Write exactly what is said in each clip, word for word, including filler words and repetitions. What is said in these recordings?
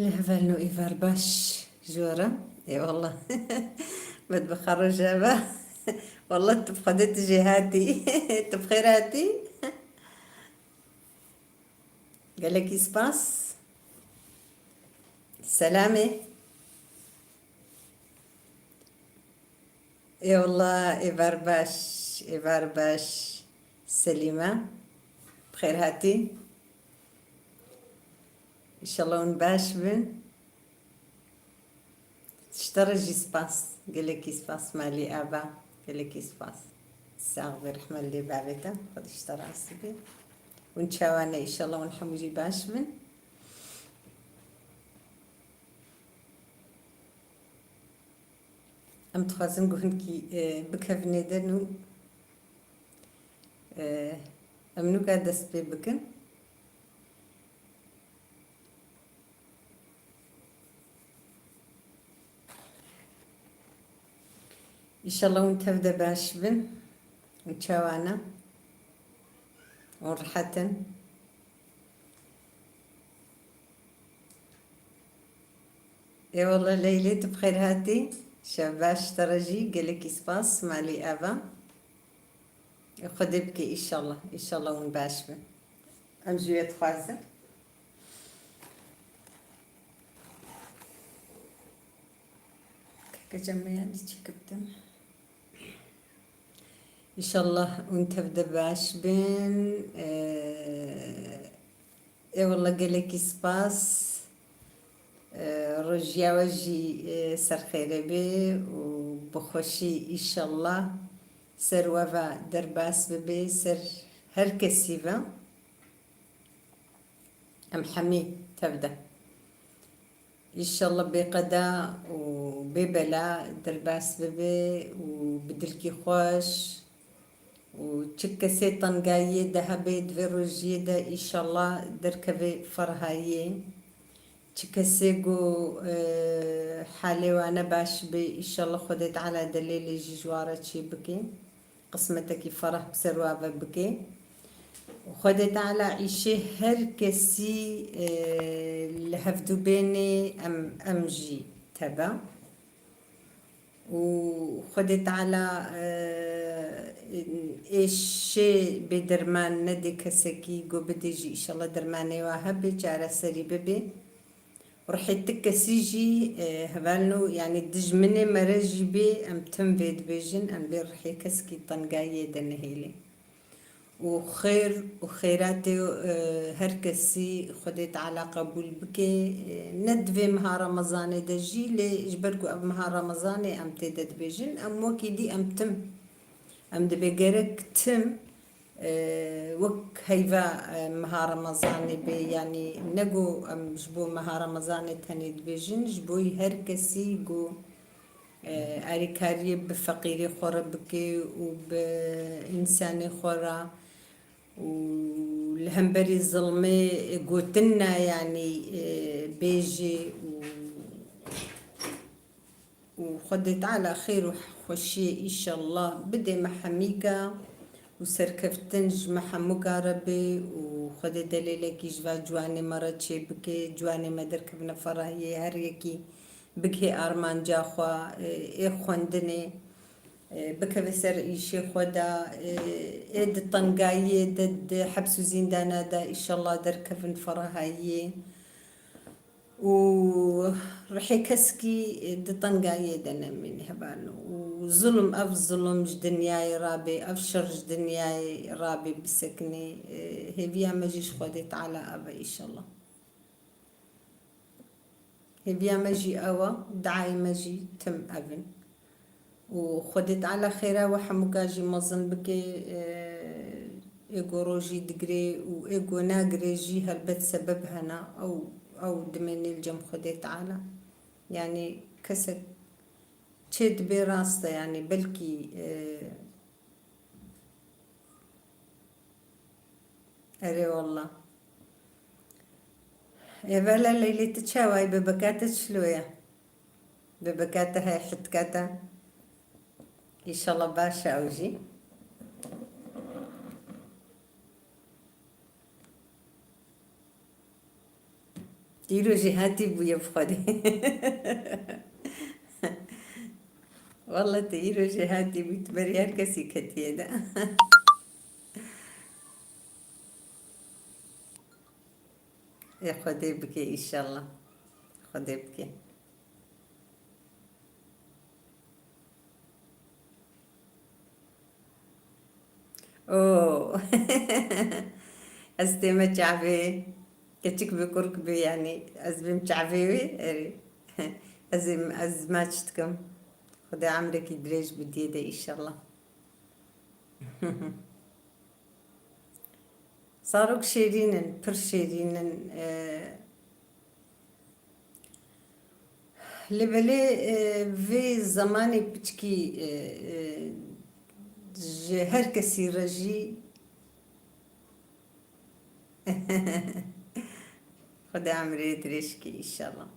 Lê hevalno êvar baş ji we re. Ê wallah. Bedbexa roja ve. Wallah tu bi Xwedê tu jêhatî. Tu bi xêr hatî. Gelekî spas. Selamê. Ê wallah, êvar baş, êvar baş. Selîme, bi xêr hatî. Înşallah hûn baş bin. Ji te re jî spas, gelekî spas malî ava, gelekî spas. Sax be, rehmet lê bavê te, Xwedê ji te razî be. Hûn çawa ne, înşallah hûn hemû jî baş bin. Em dixwazin guhinkî, e, bikevin êdin û, e, em nûka dest pê bikin. Înşallah hûn tev de baş bin. Hûn çawa ne? Hûn rehet in? Ê wallah Leylê, tu bi xêr hatî. Şev baş te re jî gelekî spas. Malî ava. Xwedê bike înşallah. Înşallah hûn baş bin. Em ji wê dixwazin. Keke cem me yanî çêkirtin. Înşallah hûn tev de baş bin. Ee, ê wallah gelekî spas. Ee, rojiya we jî, ee, ser xêrê be û bi xweşî înşallah ser we ve derbas bibe, ser her kesî ve. Em hemî tev de. Înşallah bê qeda û bê bela derbas bibe û bi dilkî xweş û çi kesê tengayiyê de hebe di vê rojiyê de înşallah derkeve ferhayiyê. Çi kesê ku, e, halê wan ne baş be, înşallah Xwedê Teala delêlê jî ji wan re çê bike. Qismetekî ferah bi ser wa ve bike. Xwedê Teala îşê her kesî, e, li hevdûbênê em, em jî tebe. Û Xwedê Teala, e, êşê bêderman nedê kesekî, ku bidê jî, înşallah dermanê wa hebe, çareserî bibe. Rihê ti kesî jî, e, hevalno, yanî dijminê mere jî bê, em tim vê dibêjin, em bê rihê kesekî tengayiyê de nehêlin. Û xêr û xêratê, e, her kesî Xwedê Teala qebûl bike, e, ne di vê meha Remezanê de jî, lê ji ber ku ev meha Remezanê em tê de dibêjin, em wekî dî em tim, em dibê gerek tim, e, wek heyva, e, meha Remezanê bê, yanî ne ku em ji bo meha Remezanê tenê dibêjin, ji bo her kesî ku e, alîkariyê bi feqîrê xwe re bike û bi însanê xwe re û li hemberî zilmê gotin ne, yanî, e, bêjê û, û Xwedê Teala xêr û xweşiyê înşallah bidê me hemîka û serkeftin ji me hemûka re bê û Xwedê delêlekî ji va ciwanê me re çêbike, ciwanê me derkevine ferahiyê her yekî bigihê armanca xwe, ê xwendinê, bikeve ser îşê xwe de, ê di tengayiyê de, di heps û zîndana de, înşallah derkevin ferahayiyê. Û rihê kesekî di tengayiyê de nemîne hevalno. Û zulm, ev zulm ji dinyayê rabê, ev şer ji dinyayê rabê bisekinê. Hêviya me jî ji Xwedê Teala ev e, înşallah. Hêviya me jî ew e, diayê me jî tim ev in. Û Xwedê Teala xêra we hemûka jî mezin bike, e, ê ku rojî digire û ê ku nagire jî helbet sebeb hene. Ew, ew dimêne li cem Xwedê Teala. Yanî kesek çê dibe rast e, yanî belkî, e, Erê wallah. Ê vela Leylê, tu çawa yî, bebeka te çilo ye? Bebeka te heye, hitka te? Înşallah baş e ew jî. Îro jêhatî bûye bi Xwedê. Walla te îro jêhatî bû, tu berî her kesî ketiye de. Ê Xwedê bike înşallah. Xwedê bike. Oo. Ez tême çavê. Keçik bi kurk bi yanî. Ez bim çavê wê. Erê. Ez ê, ez maç dikim. Xwedê emrekî dirêj bidiyê de înşallah. Zarok şêrîn in, pir şêrîn in. E, lê belê, e, vê zemanê piçkî, e, e, ji her kesî re jî Xwedê emrê dirêj kî înşallah.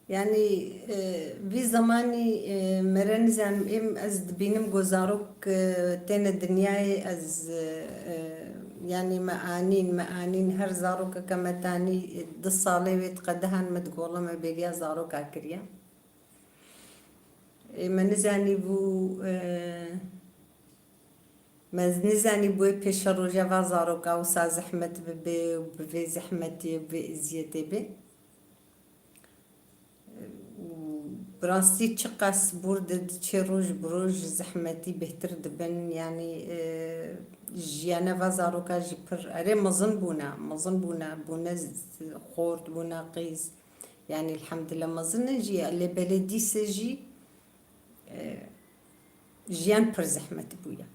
Yanî, e, vî zemanî, e, mere nizanim, êm ez dibînim ku zarok, e, têne dinyayê, ez, e, e, yanî me anîn, me anîn, her zarokeke me tanî, e, du salê wê diqedihan me digola me bêriya zaroka kiriye. Ê, me nizanîbû, e, me nizanîbû ê pêşeroja va zaroka wisa zehmet bibe û bi vê zehmetiyê, bi vê eziyetê be. Û bi rastî çiqas bûr de diçe roj bi roj zehmetî bêhtir dibin. Yanî, e, jiyana va zaroka jî pir, erê mezin bûne, mezin bûne, bûne z-, xort, bûne qîz. Yanî elhamdulillah mezin in jî, lê belê dîse jî, e, jiyan pir zehmet bûye.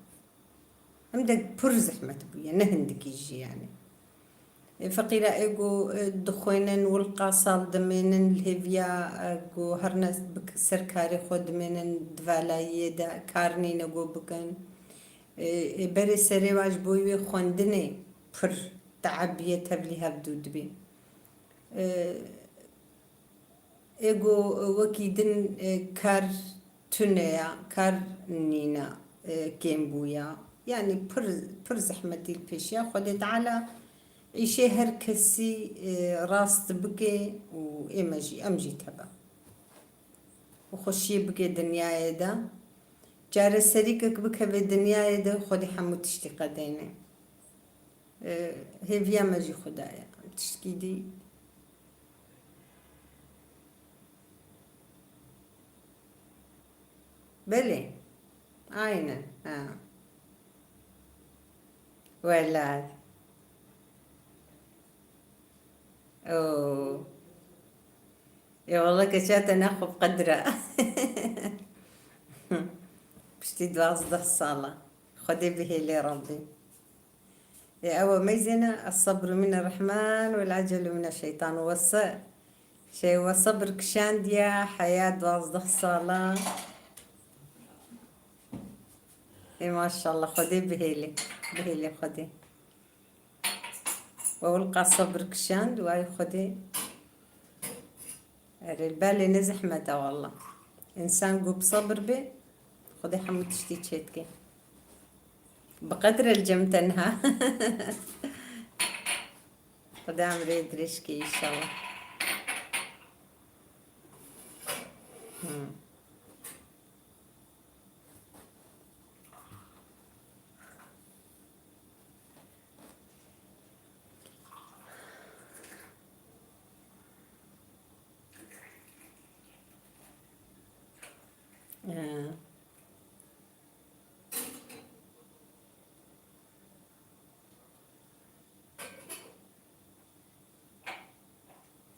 Hem de pir zehmet bûye, ne hindikî jî yanî. E, feqîra ê ku, e, dixwênin, wilqa sal dimênin, li hêviya, e, ku her ne bi ser karê xwe dimênin, di valayiyê de kar nîne ku bikin. E, e, berê serê wa ji bo wê xwendinê pir teabiye tevlî hevdû dibî. E, Ê ku wekî din, e, kar tune ya, kar nîne, e, kêm bûya. Yanî pir, pir zehmetî li pêşiya Xwedê Teala îşê her kesî, e, rast bike û ê me jî, em jî tebe. Û xweşiyê bike dinyayê de. Çareserîkek bikeve dinyayê de Xwedê hemû tiştî qedêne. E, hêviya me jî Xuda ye. Tiştkî dî. Belê. Aynen. Ha. Welay. Oo. Ê wele keça te ne xwe bi qedr e. Piştî duwazdeh sala. Xwedê bihêlê Rebbî. Ê ew meyzêne, الصبر من الرحمن والعجل من الشيطان. We se-, şey, we sebir kişandiye heya duwazdeh sala. Ê maşallah, Xwedê bihêlê. Bihêlê Xwedê. We wilqa sebir kişand, way Xwedê. Erê, belê ne zehmet e walla. Însan ku bi sebir be, Xwedê hemû tiştî çêdike. Bi qedre li cem tenha. Xwedê emrê dirêj ke înşallah. Hmm. Ee.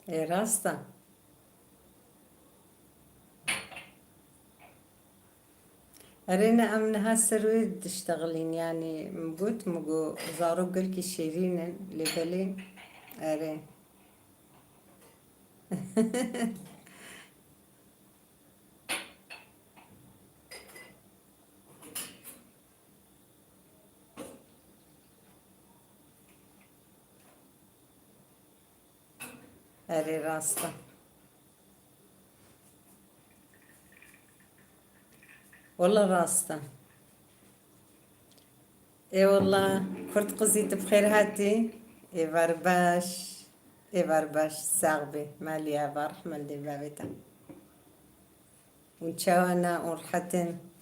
Ê, rast e. Erê ne, em niha ser wê diştexilîn, yanî min got, min got, zarok gelkî şêrîn in, lê belê, erê. Erê, rast e. Wele rast e. Ê wele, Kurd qizî, tu bi xêr hatî. Êvar baş, êvar baş, sax bê. Malî ava rehme li dê bavê te. Hûn çawa ne, hûn rehet in?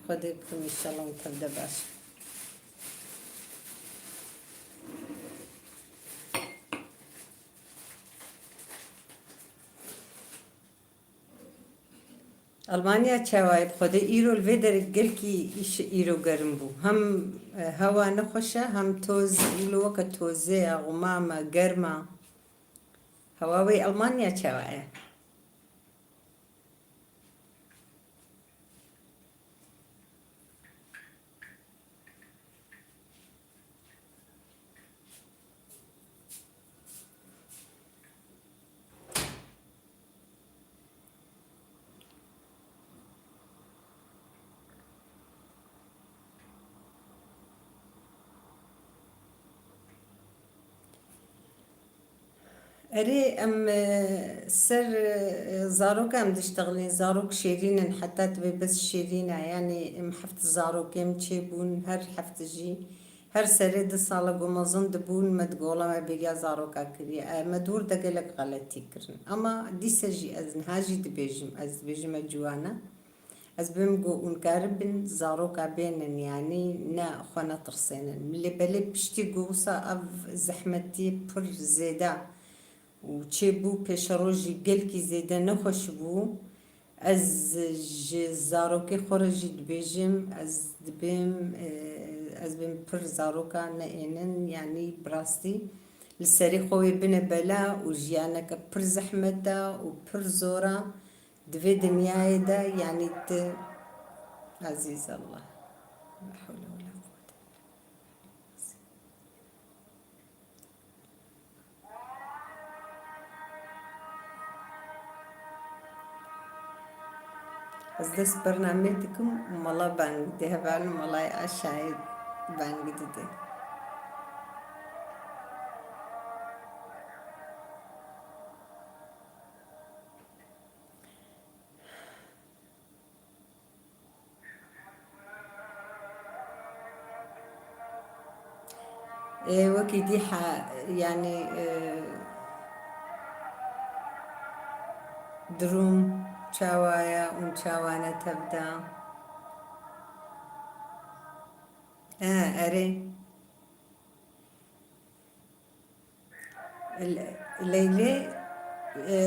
Xwedê bikim înşallah hûn tev de baş. Almanya çawa ye bi Xwedê? Îro li vê derê gelkî îş-, îro germ bû. Hem, e, hewa nexweş e, hem toz, îro weke tozê ye, xumam e, germ e. Hewa wê Almanya çawa ye? Erê, em, e, ser, e, zaroka em diştexilîn, zarok şêrîn in, heta divê bes şêrîn e. Yanî em heft zarokê em çêbûn, her heft jî, her serê du sala ku mezin dibûn, me di gola me bêriya zaroka kiriye. E, me dûr de gelek xeletî kirin. Ama dîse jî ez niha jî dibêjim, ez dibêjim me ciwan e. Ez bêm ku hûn karibin zaroka bênin, yanî ne xwe netirsênin. Lê belê piştî ku wisa ev zehmetî pir zêde û çêbû, pêşerojî gelkî zêde nexweş bû, ez ji zarokê xwe re jî dibêjim, ez dibêm, e, ez bêm pir zaroka neênin, yanî bi rastî li serê xwe wê bine bela û jiyaneke pir zehmet e û pir zor e. Di vê dinyayê de, yanî tu, Ezîz Allah. La hewle we la quwwete illa billah. Ez dest bernameyê dikim û mala bang dide, hevalên malay aşayê bang dide. Ê, wekî dî he, yanî, e, durum çawa ye û çawa ne tevda? He, erê. Le-, Leylê, e,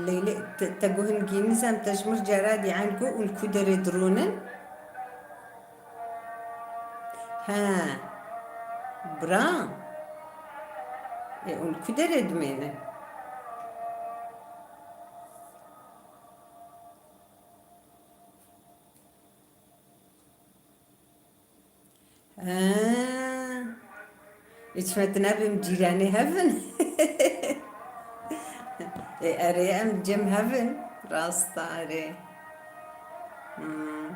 Leylê, te, te guh hingî nizam, te ji mir cara dî eyn ku û li ku derê dirûnin? He. Bira. E, û li ku derê dimênin? Ha. Ê, çima tu nabêm cîranê hev in? Ê, erê, em cem hev in. Rast e, erê. Hmm.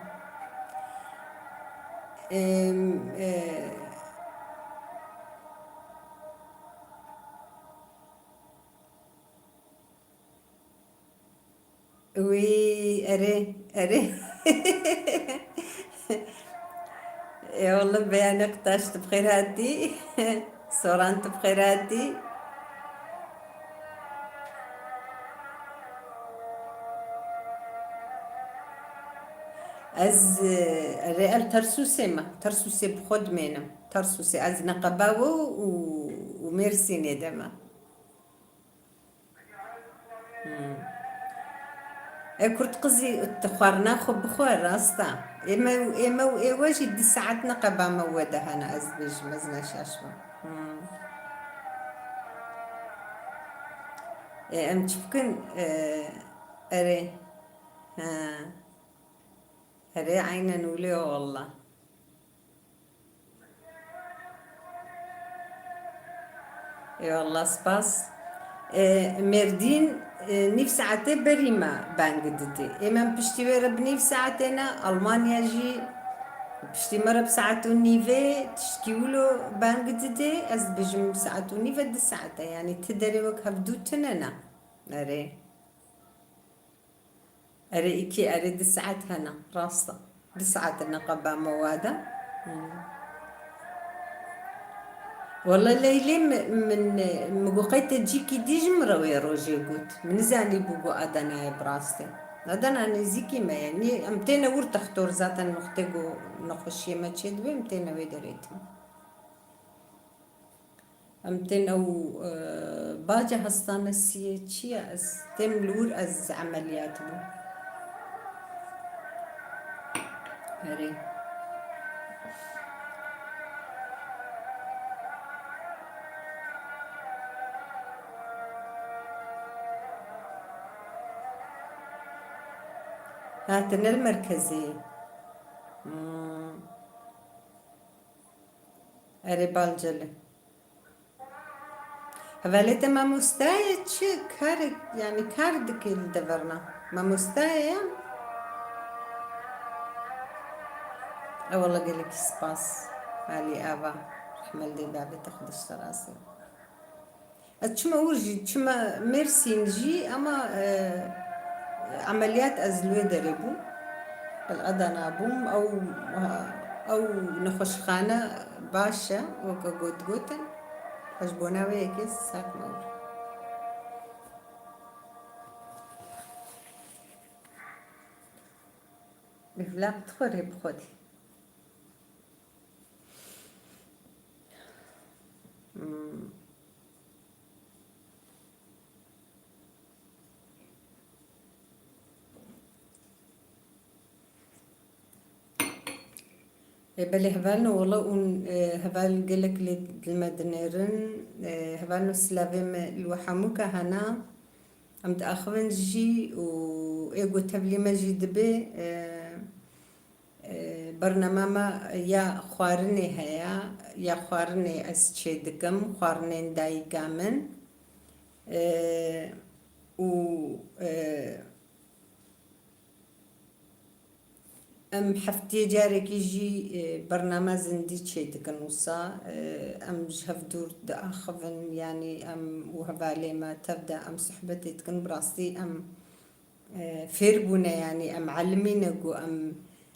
Em, e, Wî, erê, erê. Ê, wele Beyanê Qitaş, tu bi xêr hatî. Soran, tu bi xêr hatî. Ez, e, erê, el Tersûsê me. Tersûsê bi xwe dimênim. Tersûsê, ez neqeba we û, û Mêrsînê de me. Hmm. E, kurd qizî, tu xwarina xwe bixwe, rast e. Ê me, ê me û ê we jî du saet neqeba me we de hene, ez dibêjim, ez neşaş bim. Hmm. E, em çi bikin? E, erê. He. Erê, eynen wilo walla. Eyvallah, spas. E, Mêrdîn, E, nîv saetê berî me bang didê. Ê me piştî wê re bi nîv saetê ne, Almanya jî piştî me re bi saet û nîvê tiştkî wilo bang didê. Ez dibêjim saet û nîve du saet e. Yanî ti derê wek hevdû tune ne. Erê. Erê, îkî, erê, du saet hene. Rast e. Du saet neqeba me wada. Hmm. Wele Leylê mi-, min, min got qey te cîkî dî ji min re wê rojê got. Min nizanî bû got Adanayê bi rastî. Adana nêzîkî me ye. Nî-, em têne wir textor zaten wextê got nexweşiyê me çêdibe, em têne wê derê tînin. Em tên ew, e, baca hastanesiyê çi ye? Ez têm li wir ez emeliyat bûm. Erê. Hatine li merkezê. Hmm. Erê balceli. Hevalê te mamoste ye, çi karek, yanî kar dike li deverna? Mamoste ye ya? E wele gelekî spas. Alî ava. Rehme li dê bavê te, Xwedê ji te razî. Ez çima wir jî, çima Mêrsîn jî, ama, e, emeliyat ez li wê derê bûm. Li Adana bûm. Ew, ew nexweşxane baş e, weke got gotin. Ez ji bona wê yekê ez hatime wir. Bi vlog dixwe rê bi Xwedê. Hmm. E, belê hevalno, wele hûn, e, heval gelek lê li me dinêrin. E, hevalno silavê me li we hemûka hene. Em diaxivin jî û ê ku tevlî me jî dibe, e, e, bernama me ya xwarinê heye, ya xwarinê ez çêdikim, xwarinên dayika min. E, û, e, Em heftiyê carekî jî, e, bername zindî çêdikin wisa. E, em ji hev dûr diaxivin, yanî em û hevalê me tev de em sohbetê dikin. Bi rastî em, e, fêr bûne, yanî em elimî ne ku em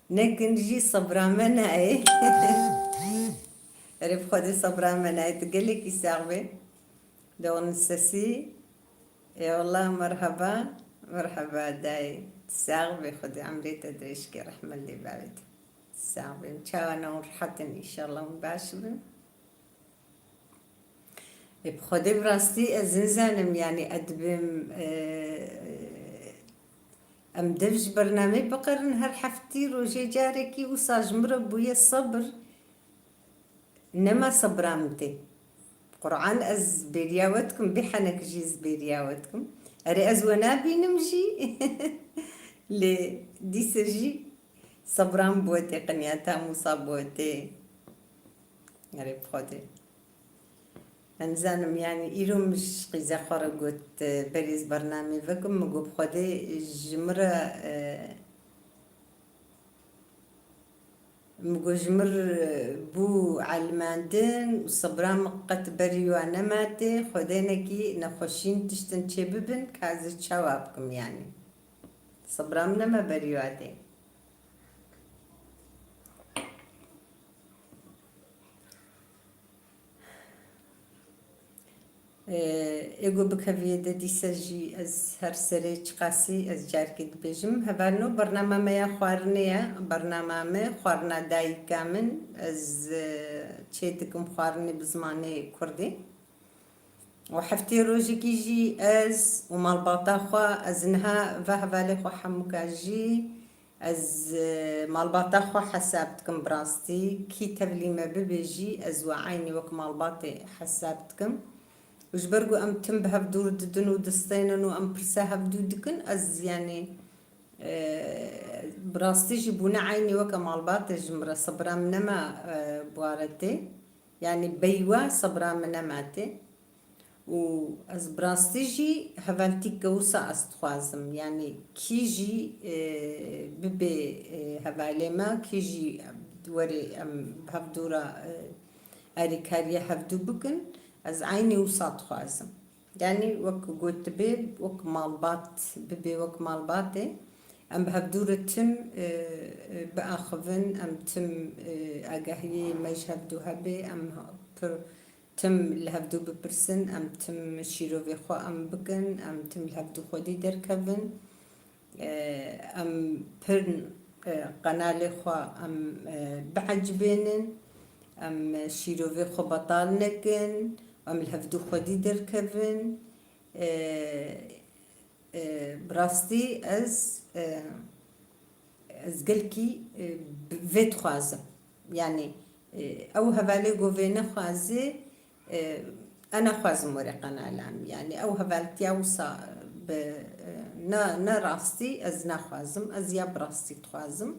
nekin jî sebra me nayê. Erê bi Xwedê sebra me nayê. Tu gelekî sax bê. Doxunî sesî. Eyvallah, merheba. Merheba dayê. Sax bê, Xwedê emrê te dirêj ke, rehmet lê bavê te. Sax bê. Çawa ne hûn rehet in, înşallah hûn baş bin. Ê, bi Xwedê bi rastî ez nizanim, yanî ez dibêm, e, em dev ji bernameyê biqerin her heftî rojê carekî, wisa ji min re bûye sebir. Nema sebra min tê. Quran ez bêriya we dikim, bê henek jî ez bêriya we dikim. Erê ez we nabînim jî. Lê dîse jî sebra min bi we tê, qeniyata Mûsa bi we tê. Erê bi Xwedê. Ez nizanim, yanî îro min ji qîza xwe re got, e, berê ez bernameyê vekim, min got bi Xwedê ji min re, e, Min got, ji mir bû elimandin û sebra min qet berî wa nematê, xwedênekî nexweşîn tiştin çê bibin, ka ez ê çawa bikim yanî? Sebra min nema berî wa tê. Ê, ê ku bikeviyê de dîse jî ez her serê çiqasî ez carekê dibêjim. Hevalno, bernama me ya xwarinê ye. Bernama me xwarina dayika min. Ez, e, çê dikim xwarinê bi zimanê kurdî. Û heftê rojekî jî ez û malbata xwe, ez niha ve hevalê xwe hemûka jî Ez, e, malbata xwe hesab dikim bi rastî. Kî tevlî me bibe jî, ez we eynî wek malbatê hesab dikim. Û ji ber ku em tim bi hev dûr didin û distênin û em pirsa hevdû dikin, ez, yanî, e, bi rastî jî bûne eynî weke malbatê ji min re sebra min nema, e, bi wa re tê. Yanî beywa sebra min nema tê. Û ez bi rastî jî hevaltîk ke wisa ez dixwazim. Yanî kî jî, e, bibe, e, hevalê me, kî jî were em bi hevdû re, e, alîkariyê hevdû bikin, ez eynî wisa dixwazim. Yanî wek gotibê, wek malbat bibe, wek malbatê. Em bi hevdû re tim, e, e, biaxivin, em tim, e, agahiyê me ji hevdû hebe, em pir tim li hevdû bipirsin, em tim şîrovê xwe em bikin, em tim li hevdû xwedî derkevin. E, em pir, e, qenalê xwe em, e, biecibênin, em şîrovê xwe betal nekin, em li hevdû xwedî derkevin. E, e, bi rastî ez, e, ez gelkî, e, bi-, vê dixwazim. Yanî, e, ew hevalê ku vê nexwazê, e, ez naxwazim were qenala min. Yanî ew hevaltiya wisa bi, e, ne, ne rastî ez naxwazim. Ez ya bi rastî dixwazim.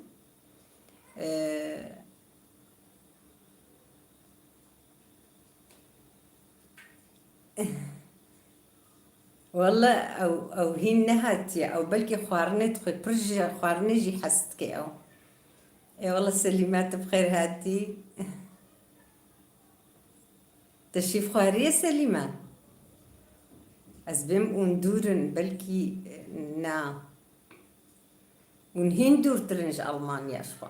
E, Wele ew, ew hîn nehatiye. Ew belkî xwarinê dixwe, pir ji xwarinê jî hes dike ew. Ê wele Selîma, tu bi xêr hatî. Te şîv xwariye Selîma? Ez bêm hûn dûr in, belkî, e, na. Hûn hîn dûrtir in ji Almanya ji xwe.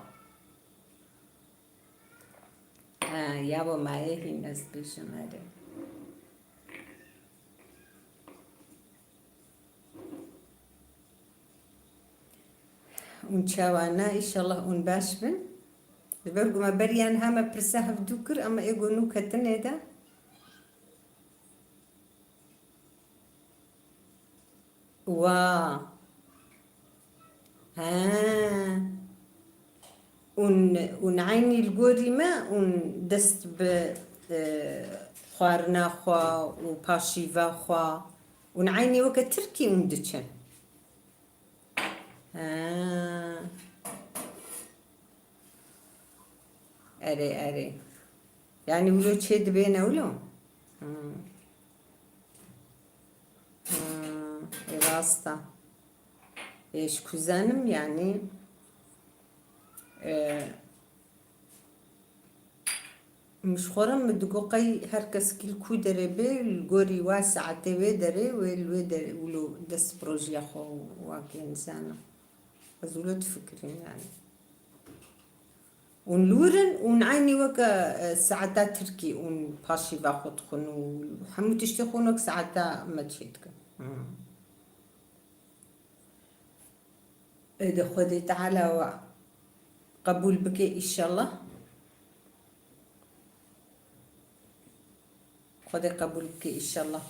Ha, ya bo mayê hîn ez dibêjim, erê. Hûn çawa ne? Înşallah hûn baş bin. Ji ber ku me beriya niha me pirse hevdû kir, ama ê ku nû ketinê de. Wa. He. Ûn, ûn eynî li gorî me, ûn dest bi, e, xwarina xwe û paşîva xwe, ûn eynî weke tirkî ûn diçin. He. Erê, erê. Yanî wilo çê dibê ne wilo? Hmm. Hmm, ê rast e. Ê, ji ku zanim yanî, e, min ji xwe re min digot qey her keskî li ku derê bê, li gorî wa saetê wê derê, wê li wê derê wilo dest bi rojiya xwe û wakê nizanim. Ez wilo difikirîm yanî. Ûn li wir in, ûn eynî weke, e, saeta tirkî, ûn paşîva xwe dixwin û hemû tiştê xwe wek saeta me çê dikin. Hmm. Êdî Xwedê Teala we qebûl bike înşallah. Xwedê qebûl bike înşallah.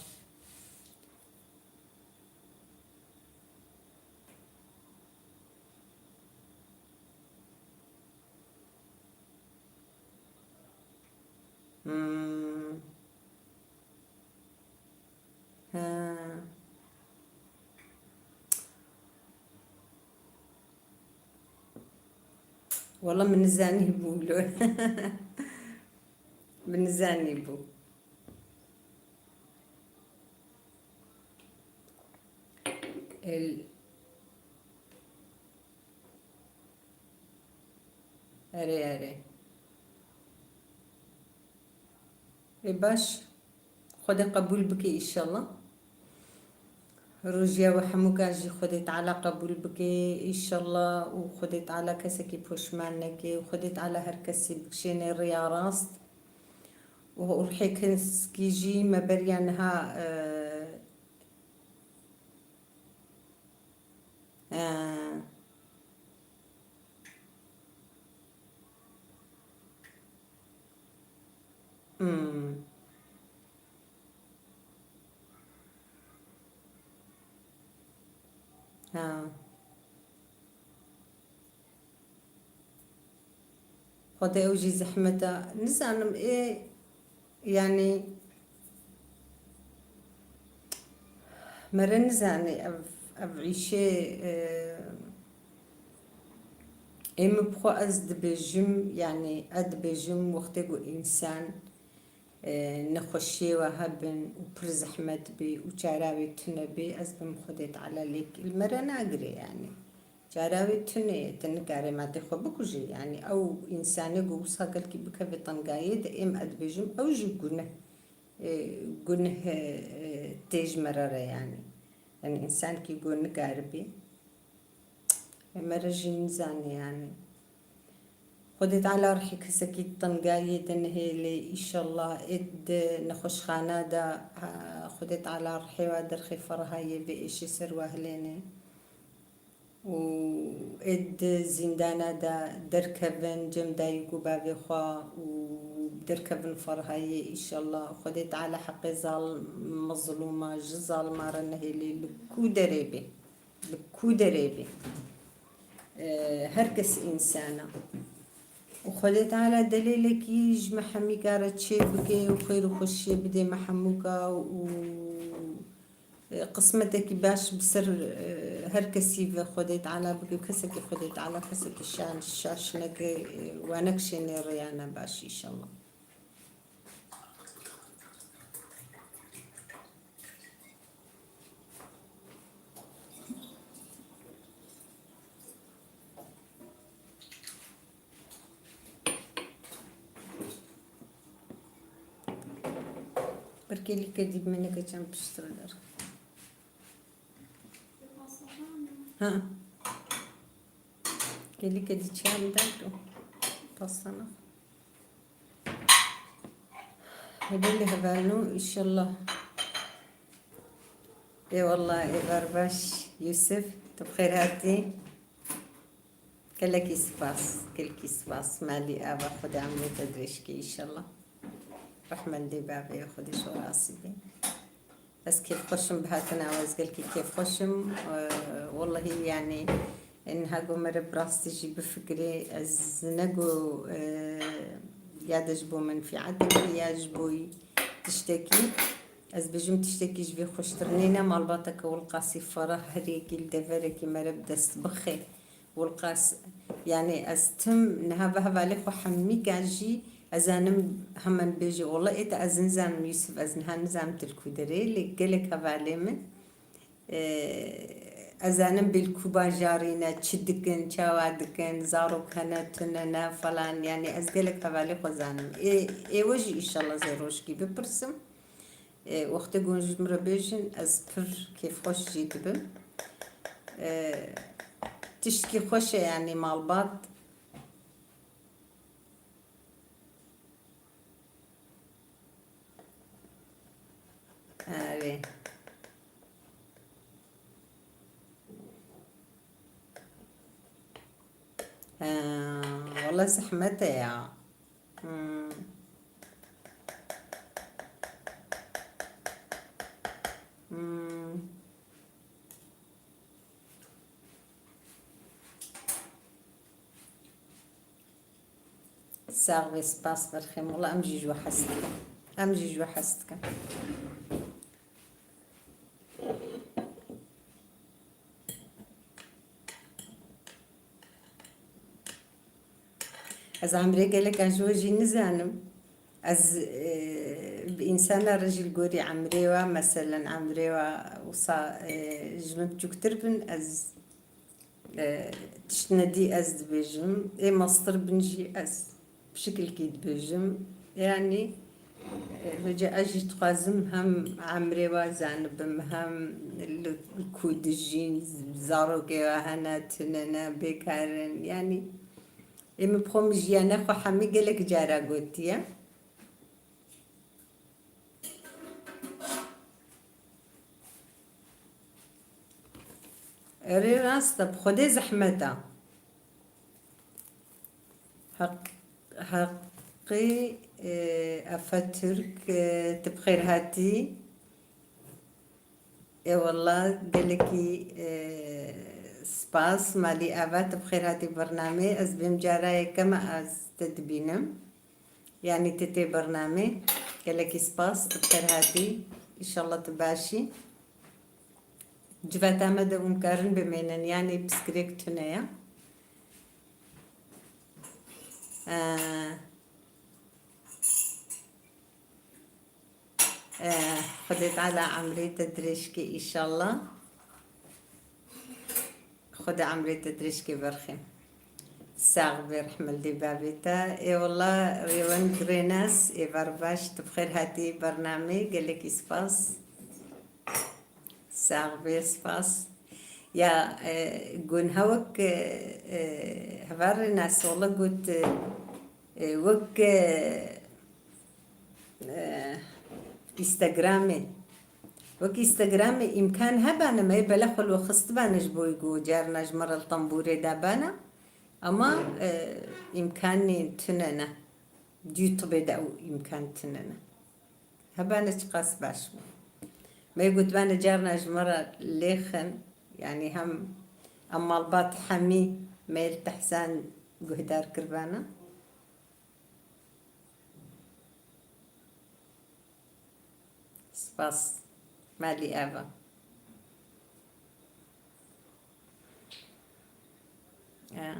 Hmm. Ha. Wala min nizanî bû lo. Min nizanî bû. El-, erê, erê. Ê baş. Xwedê qebûl bike înşallah. Rojiya we hemûkan jî Xwedê Teala qebûl bike înşallah û Xwedê Teala kesekî poşman neke û Xwedê Teala her kesî bikişêne rêya rast. Û ruhê keskî jî me beriya niha, e, e, Hmm. Ha. Xwedê ew jî zehmet e. Nizanim ê, yanî, mere nizanî ev, ev îşê, e, ê min bi xwe ez dibêjim, yanî, ez dibêjim wextê ku însan e, nexweşiyê we hebin û pir zehmet bê û çara wê tune bê, ez bim Xwedê Teala lêk li me re nagirê yanî. Çara wê tune ye, tu nikarê madê xwe bikujê. Yanî ew însanê ku wisa gelkî bikeve tengayê de, êm ez dibêjim, ew jî guneh, e, guneh, e, tê ji me re re yanî. Yanî însankî ku nikaribê, e, me re jî nizane yanî. Xwedê Teala rihê kesekî di tengayê de nehêlê, îşallah ê di nexweşxana de, ha, Xwedê Teala rihê we derxê ferhayê vê êşê ser we hilêne. Û ê di zîndana de derkevin cem dayik û bavê xwe û derkevin ferhayê, îşallah. Xwedê Teala heqê zal-, mezlûma, ji zalima re nehêlê, li ku derê bê. Li ku derê bê. E, her kes însan e. Û Xwedê Teala delêlekî ji me hemîka re çê bike û xêr û xweşiyê bide me hemûka û, e, qismetekî baş bi ser, e, her kesî ve Xwedê Teala bike. Kesekî Xwedê Teala kesekî şan, şaş neke, e, we nekişêne rêya nebaş, înşallah. Bir kêlîke dî bimîne keçan piştre der. Ha. Kêlîke dî çan der û pastana. Hêdî li hevalno, înşallah. Ê wallah, êvar baş, Yusuf, tu bi xêr hatî. Gelekî spas, gelekî spas. Malî ava, Xwedê emrê te dirêj ke, înşallah. Rehmendê bavê, Xwedê ji we razî be. Ez kêfxweş im bi hatina we, ez gelkî kêfxweş im. Eee, wellehî, yanî, niha ku meriv bi rastî jî bifikirê, ez ne ku, eee, ya de ji bo menfîetekî ya ji bo tiştekî, ez bêjim tiştekî ji vê xweştir nîne, malbateke wilqasî ferah her yekî li deverekî meriv dest bixe. Wilqas, yanî ez tim niha ve hevalê xwe hemîka jî ez zanim hemen bêje, wela ê te ez nizanim Yusuf, ez niha nizanim tu li ku derê, lê gelek hevalê min, e, ez zanim bê li ku bajarî ne, çi dikin, çawa dikin, zarok hene, tune ne, falan, yanî ez gelek hevalê xwe zanim. Ê, ê we jî înşallah zê rojkî bipirsim. E, wextê ku hûn ji min re bêjin, ez pir kêfxweş jî dibim. E, tiştkî xweş e, yanî malbat. Erê. Ha, wele zehmet e ya. Hmm. Hmm. Sax be, spas berxêm. Wela em jî ji we hez dikin. Em jî ji we hez dikin. Ez emrê gelek a ji we jî nizanim. Ez, e, bi însana re jî li gorî emrê we, meselen emrê we wisa, e, ji min biçûktir bin, ez, e, tiştine dî ez dibêjim. Ê mestir bin jî ez bi şikilkî dibêjim. Yanî, e, vêca ez jî dixwazim hem emrê we zanibim, hem li ku dijîn, zarokê we hene, tune ne, bêkar in. Yanî, ê min bi xwe min jiyana xwe hemî gelek cara gotiye. Erê, rast e, bi Xwedê zehmet e. Heq-, Heqî, e, Atatürk, e, tu bi xêr hatî. Ê wela gelekî, e, spas, malî ava, tu bi xêr hatî bernamê. Ez bêm cara yekem e ez te dibînim. Yanî tu tê bernamê. Gelekî spas, tu bi xêr hatî. Înşallah tu baş î. Civata me de hûn karin bimênin, yanî piskirêk tune ye. Ee, Eh, Xwedê Teala emrê te dirêj ke, înşallah. Xwedê emrê te dirêj ke berxê. Sax bê, rehmildê bavê te. Ê wela, Rêwend Rênas, ê ber baş, tu bi xêr hatî bernamê, gelekî spas. Sax bê, spas. Ya, e, gon hewek, e, e, heval Rênas wela got, e, e, wek, e, e, Instagramê. Wek Instagramê îmkan hebane, me bela xwe li xistibane ji bo ku carna ji me re li tembûrê dabana. Ama, e, îmkanê tune ne. YouTube de ew îmkan tune ne. Hebane çiqas baş bû. Me gotibane carna ji me re lêxin, yanî hem em malbat hemî me li tehsan guhdar kiribane. Spas. Malî ev e. Ya.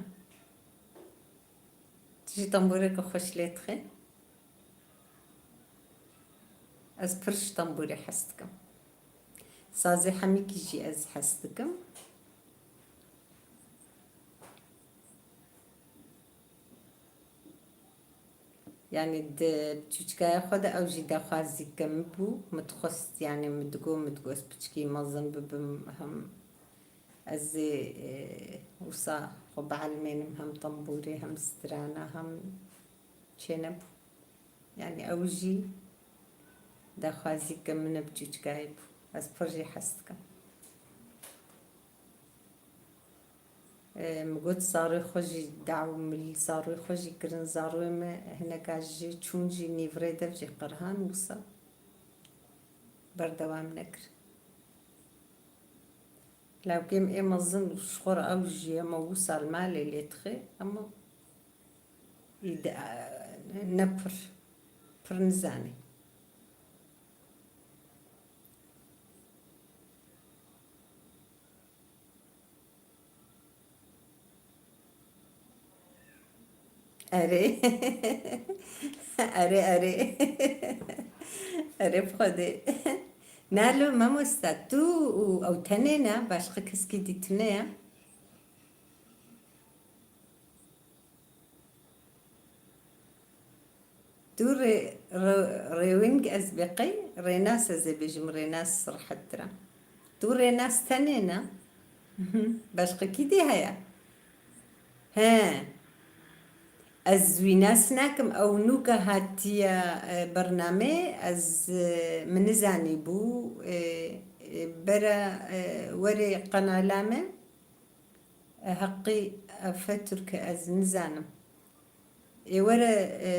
Tu jî tembûreke xweş lê dixî? Ez pir ji tembûrê hez dikim. Sazê hemîkî jî ez hez dikim. Yanî di biçûçikaya xwe de ew jî daxwazîke min bû. Min dixwest, yanî min digot, min digot ez piçkî mezin bibim, hem ez ê, e, wisa xwe bielmênim, hem tembûrê, hem strana, hem çênebû. Yanî ew jî daxwazîke min e, biçûçikayê bû. Ez pir jê hez dikim. E, min got, zarê xwe jî daw, min zarê xwe jî kirin, zarê me hineka jê çûn jî nîvrê dev jê qirhan, wisa berdewam nekir. Lewkêm ê mezin ji xwe re ew jî hema wisa li malê lê dixê, ama î de, ne pir, pir nizanê. Erê. Erê, erê. Erê bi Xwedê. Nalo, mamosta, tu û ew tenê ne, başqa keskî dî tune ye? Tu rê-, rê-, rêwing ez bê qey, rênas ez ê bêjim, rênas rehettir e. Tu rênas tenê ne? Başqa kî dê heye? He. Ez wî nas nakim, ew nûka hatiye, e, bernamê, ez, e, min nizanî bû, e, e, bere, e, werê qenala me. E, heqî efe Tirk e, ez nizanim. Ê were, e,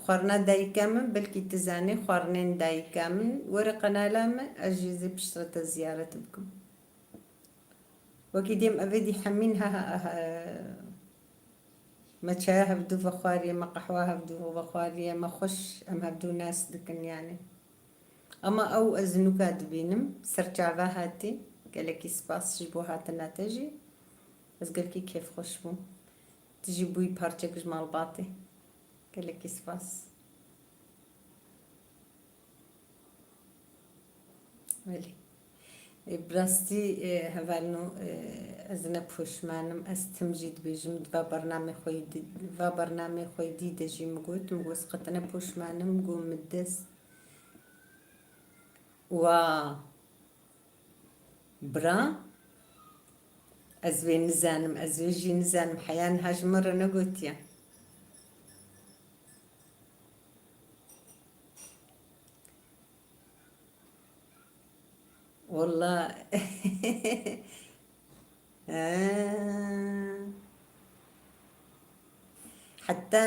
xwarina dayika min, belkî tu zanî xwarinên dayika min, were qenala min, ez jî zê piştre te ziyaret bikim. Wekî dêm evê dî hemîn ha, ha, ha, me çaya hevdû vexwariye, me qehwa hevdû vexwariye, me xweş em hevdû nas dikin yanî. Ama ew ez nûka dibînim, serçava hatî. Gelekî spas ji bo hatina te jî. Ez gelekî kêfxweş bûm. Tu jî bûyî parçek ji malbatê. Gelekî spas. Belê. E, bi rastî, e, hevalno, e, ez ne poşman im, ez tim jî dibêjim, di va bernamê xwe yî di, va bernamê xwe yî dî de jî min got, min got, ez qet ne poşman im, got, min dest Wa bira, ez wê nizanim, ez wê jî nizanim, heya niha ji min re negotiye. Walla. He. Heta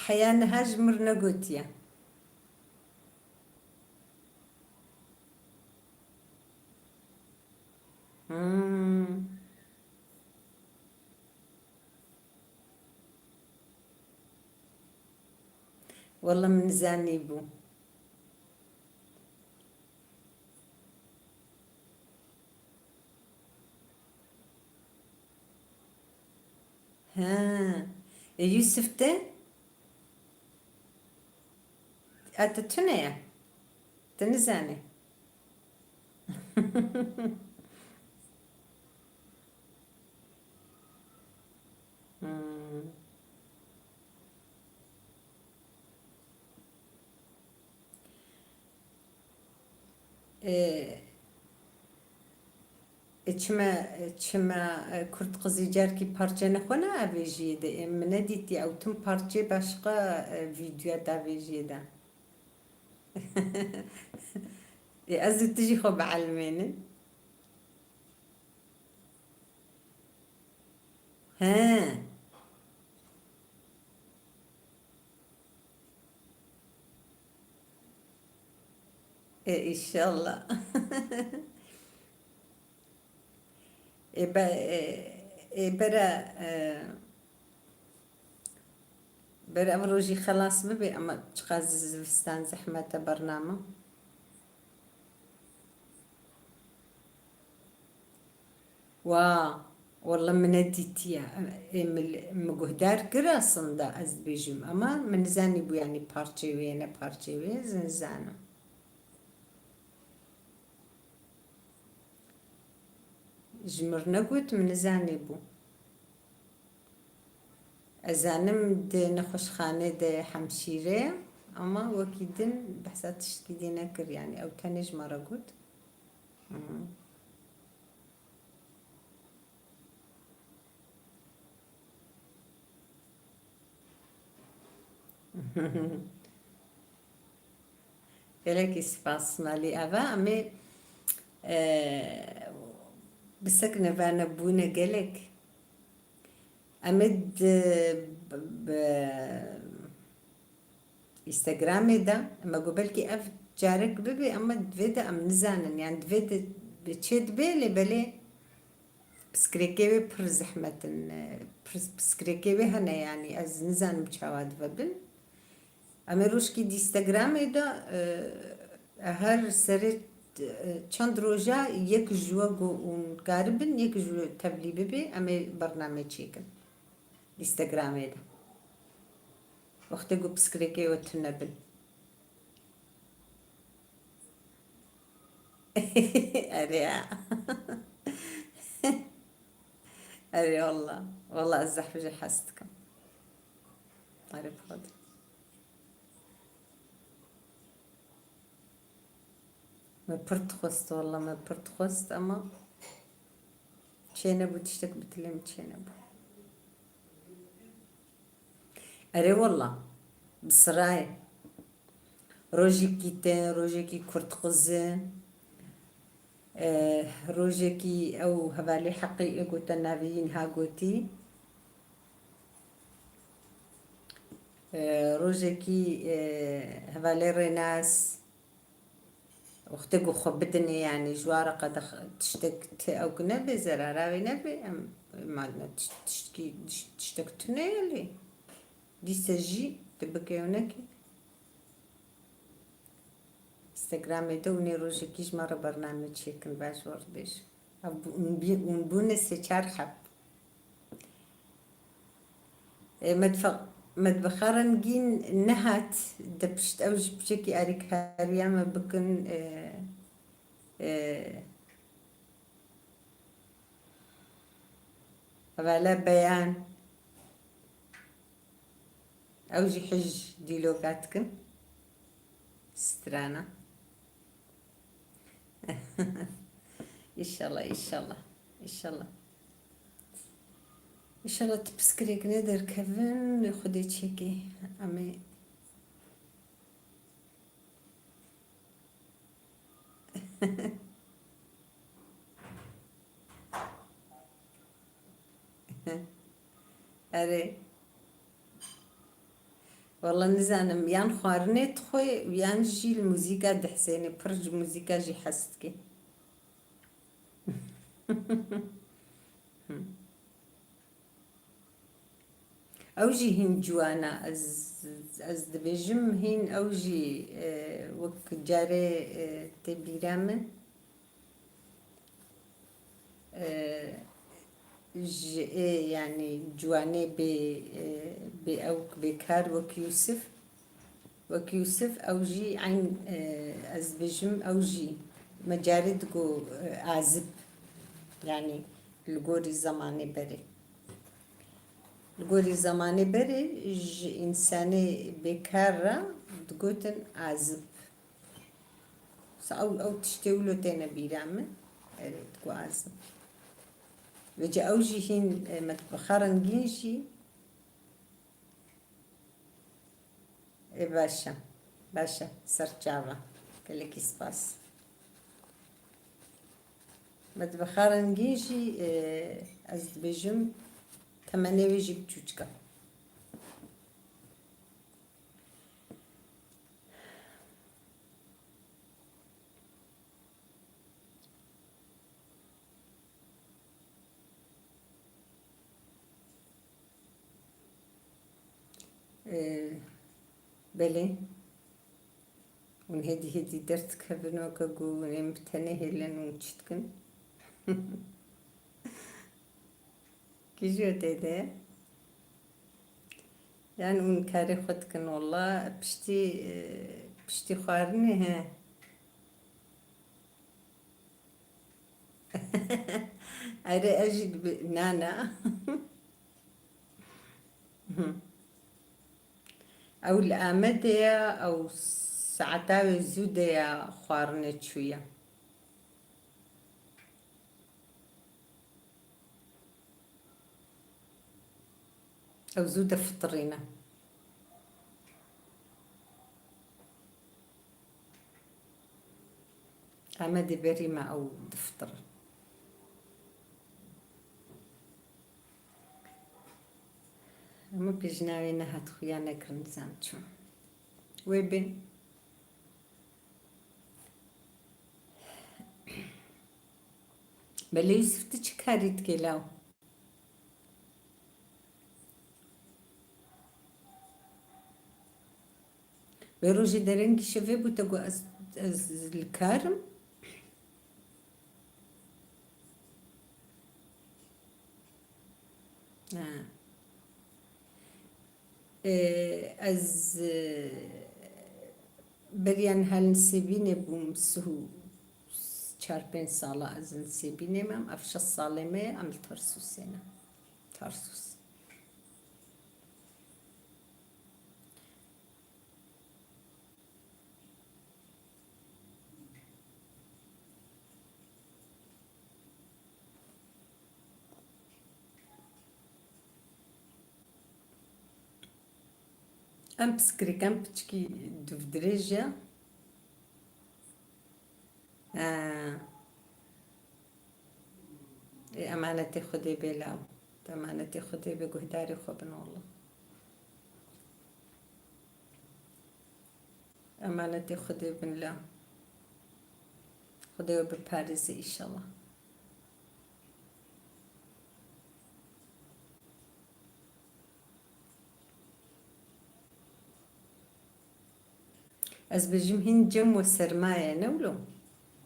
heya niha ji min re negotiye. Hmm. Walla min nizanîbû. He. E, Yusuf te? E, tu tune ye? Tu nizanî. Hmm. Ê, ê, çima, çima, e, kurt qizî carkî parçeyê xwe neavêjiyê de? Ê, min nedîtiye ew tim parçeyê başqa, e, vîdyoya davêjiyê de. Ê, ez û tu jî xwe bielmênin. He. E, inşallah. E, be, e, e, bere, e, bere ev rojî xelas bibe, ama çiqas zivistan zehmet e bername. Wa, walla min nedîtiye. Ê, min, min guhdar kir aslında, ez dibêjim, ama min nizanîbû, yanî parçeyê wê ye, ne parçeyê wê ye, ez nizanim. Ji mir negot, min nizanîbû. Ez zanim di nexweşxanê de hemşîre ye, ama wekî din behsa tiştkî dî nekir, yanî ew tenê ji me re got. Hmm. Gelekî spas Malî Ava. Em ê, e, bi sekine vane bûne gelek. Em ê di, bi, bi Instagramê de, me got belkî ev carek bibe, ama divê de em nizanin. Yani divê de bi çê dibe, lê belê piskirêkê wê pir zehmet in. Pir, piskirêkê wê hene, yani ez nizanim çawa dive bin. Em ê rojkî di Instagramê de, e, her serê, e, çend roja yek ji we got hûn karibin, yek ji we tevlî bibe, em ê bername çêkin. Instagramê de. Wextê ku piskirêkê we tune bin. Erê ya. Erê wallah. Wallah ez zehf jî hez dikim. Erê bi Xwedê. Me pir dixwest, wallah me pir dixwest, ama çênebû, tiştek bi dilê min çênebû. Erê wallah, bi sirayê. Rojekî te, rojekî kurtxizi, e, rojekî ew hevalê Heqî ê gote navê yî niha gotî. E, rojekî, e, hevalê Rênas, wextê ku xwe bidinê, yanî ji wan re qedex-, tiştek ti ew ku nebe, zerara wê nebe, em, em, tişt-, tiştkî, tişt-, tiştek tune ye lê. Dîse jî tu bike ew nekî. Instagramê de hûn ê rojekî ji me re bername çêkin, vaj we re bêjim. Ev bû-, hûn bî-, hûn bûne sê çar heb. E, Medfe-, Medbexa Rengîn nehat, de pişt ew ji piçekî alîkariya me bikin, e, e, hevala Beyan. Ew jî hij dîloka dikin. Strana. Înşallah, înşallah. Înşallah. Înşallah tu piskirêk nederkevin, Xwedê çêkê. Amê. Erê. Walla nizanim, yan xwarinê dixwe, yan jî li muzîka dihsêne, pir ji muzîka jî hez dike. Ew jî hîn ciwan e. Ez, ez dibêjim hîn ew jî, e, wek carê, e, tê bîra min. E, ji ê, yanî ciwanê bê, e, bê ewk, bê kar wek Yûsif. Wek Yûsif, ew jî eyn, e, ez dibêjim, ew jî me carê digo, e, azib. Yanî li gorî zemanê berê. Li gorî zemanê berê ji însanê bêkar re digotin azib. Sa ew, ew tiştê wilo têne bîra min. Erê, digo azib. Vêca ew jî hîn, e, metbexa rengîn jî. Ê, baş e. Baş e. Ser çava. Gelekî spas. Metbexa rengîn jî, e, ez dibêjim, temenê wê jî biçûçik e. Ee, belê. Hûn hêdî hêdî derdikevin weke ku hûn ê bi tenê hêlin û çi dikin? Kîjo tê de? Yan hûn karê xwe dikin, wela piştî, e, piştî xwarinê he. Erê, ez jî dibi-, na, na. Ew li Amedê ye, ew saeta wê zû de ye, xwarinê çûye. Ew zû difitirîne. Amedê berî me ew difitirin. Hemû pêjina wê nehat xuya nekirin, nizam çû. Wê bê. Belê Yusuf, tu çi karî dikê law? Vê rojê derengî şevê bû, te got ez, ez li kar im. Ha. Ee, ez, e, beriya niha li Nisêbînê bûm, sih û çar pênc sala ez li Nisêbînê me, em ev şeş salê me ye, em li Tarsusê ne. Tarsus. Em piskirîk, em piçikî dûvdirêj e. Ee, ê emanetê Xwedê bê law. Tu emanetê Xwedê bê, guhdarê xwe bin, wela. Emanetê Xwedê bin law. Xwedê we biparêze, înşallah. Ez bêjim hîn cem we sermaye ne wilo?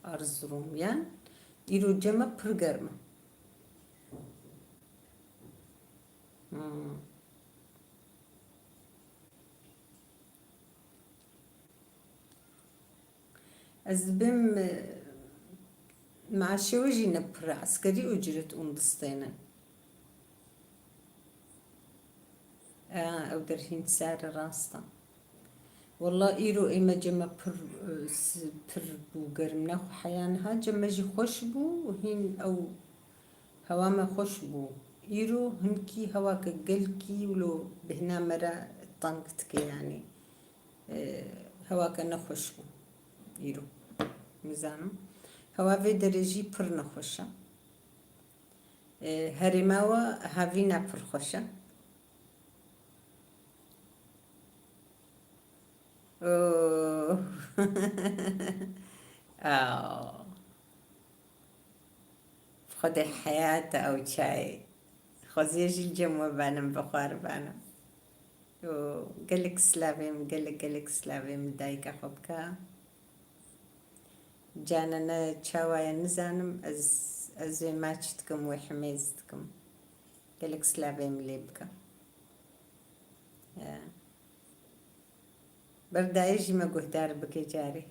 Erzurum yan? Îro cem e pir germ e. Hmm. Ez dibêm, e, maaşê we jî ne pir e, eskerî ucret hûn distênin. E, ew der hîn sar e, rast e. Wela îro ê me cem e pir, e, s-, pir bû germ, ne xwe heya niha cem me jî xweş bû, hîn ew hewa me xweş bû. Îro hinkî hewake gelkî wilo bêhna me re teng dike, yanî. E, hewake nexweş bû îro. Nizanim. Hewa vê derê jî pir nexweş e. E, herêma we havîna pir xweş e. Oh. Oh. Xwedê heyata ew çayê. Xweziyê jî li cem we venim, bi xwe re venim. Û gelek silavê min, gelek, gelek silavê min dayika xwe bike. Canene çawa ye nizanim, ez, ez wê maç dikim, wê himêz dikim. Gelek silavê min lê bike. Ya. Ber dayê jî me guhdar bike carê.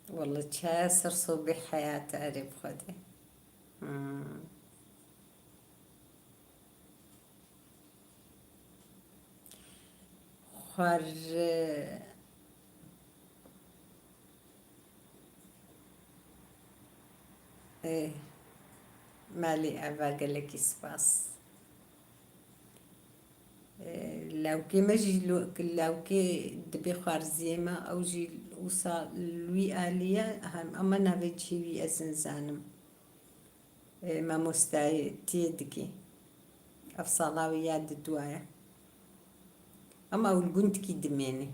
Wele çaya ser sobê heyat erê bi Xwedê. Hmm. Xwar, e, e, malî eva gelekî spas. E, lawkê me jî lo-, lawkê dibê xwarziyê me, ew jî wisa li wî alî ye, hem, ama navê cihê wî ez nizanim. E, mamostayê tiyê dikê. Ev sala wî ya di dua ye. Ama ew li gundikî dimêne.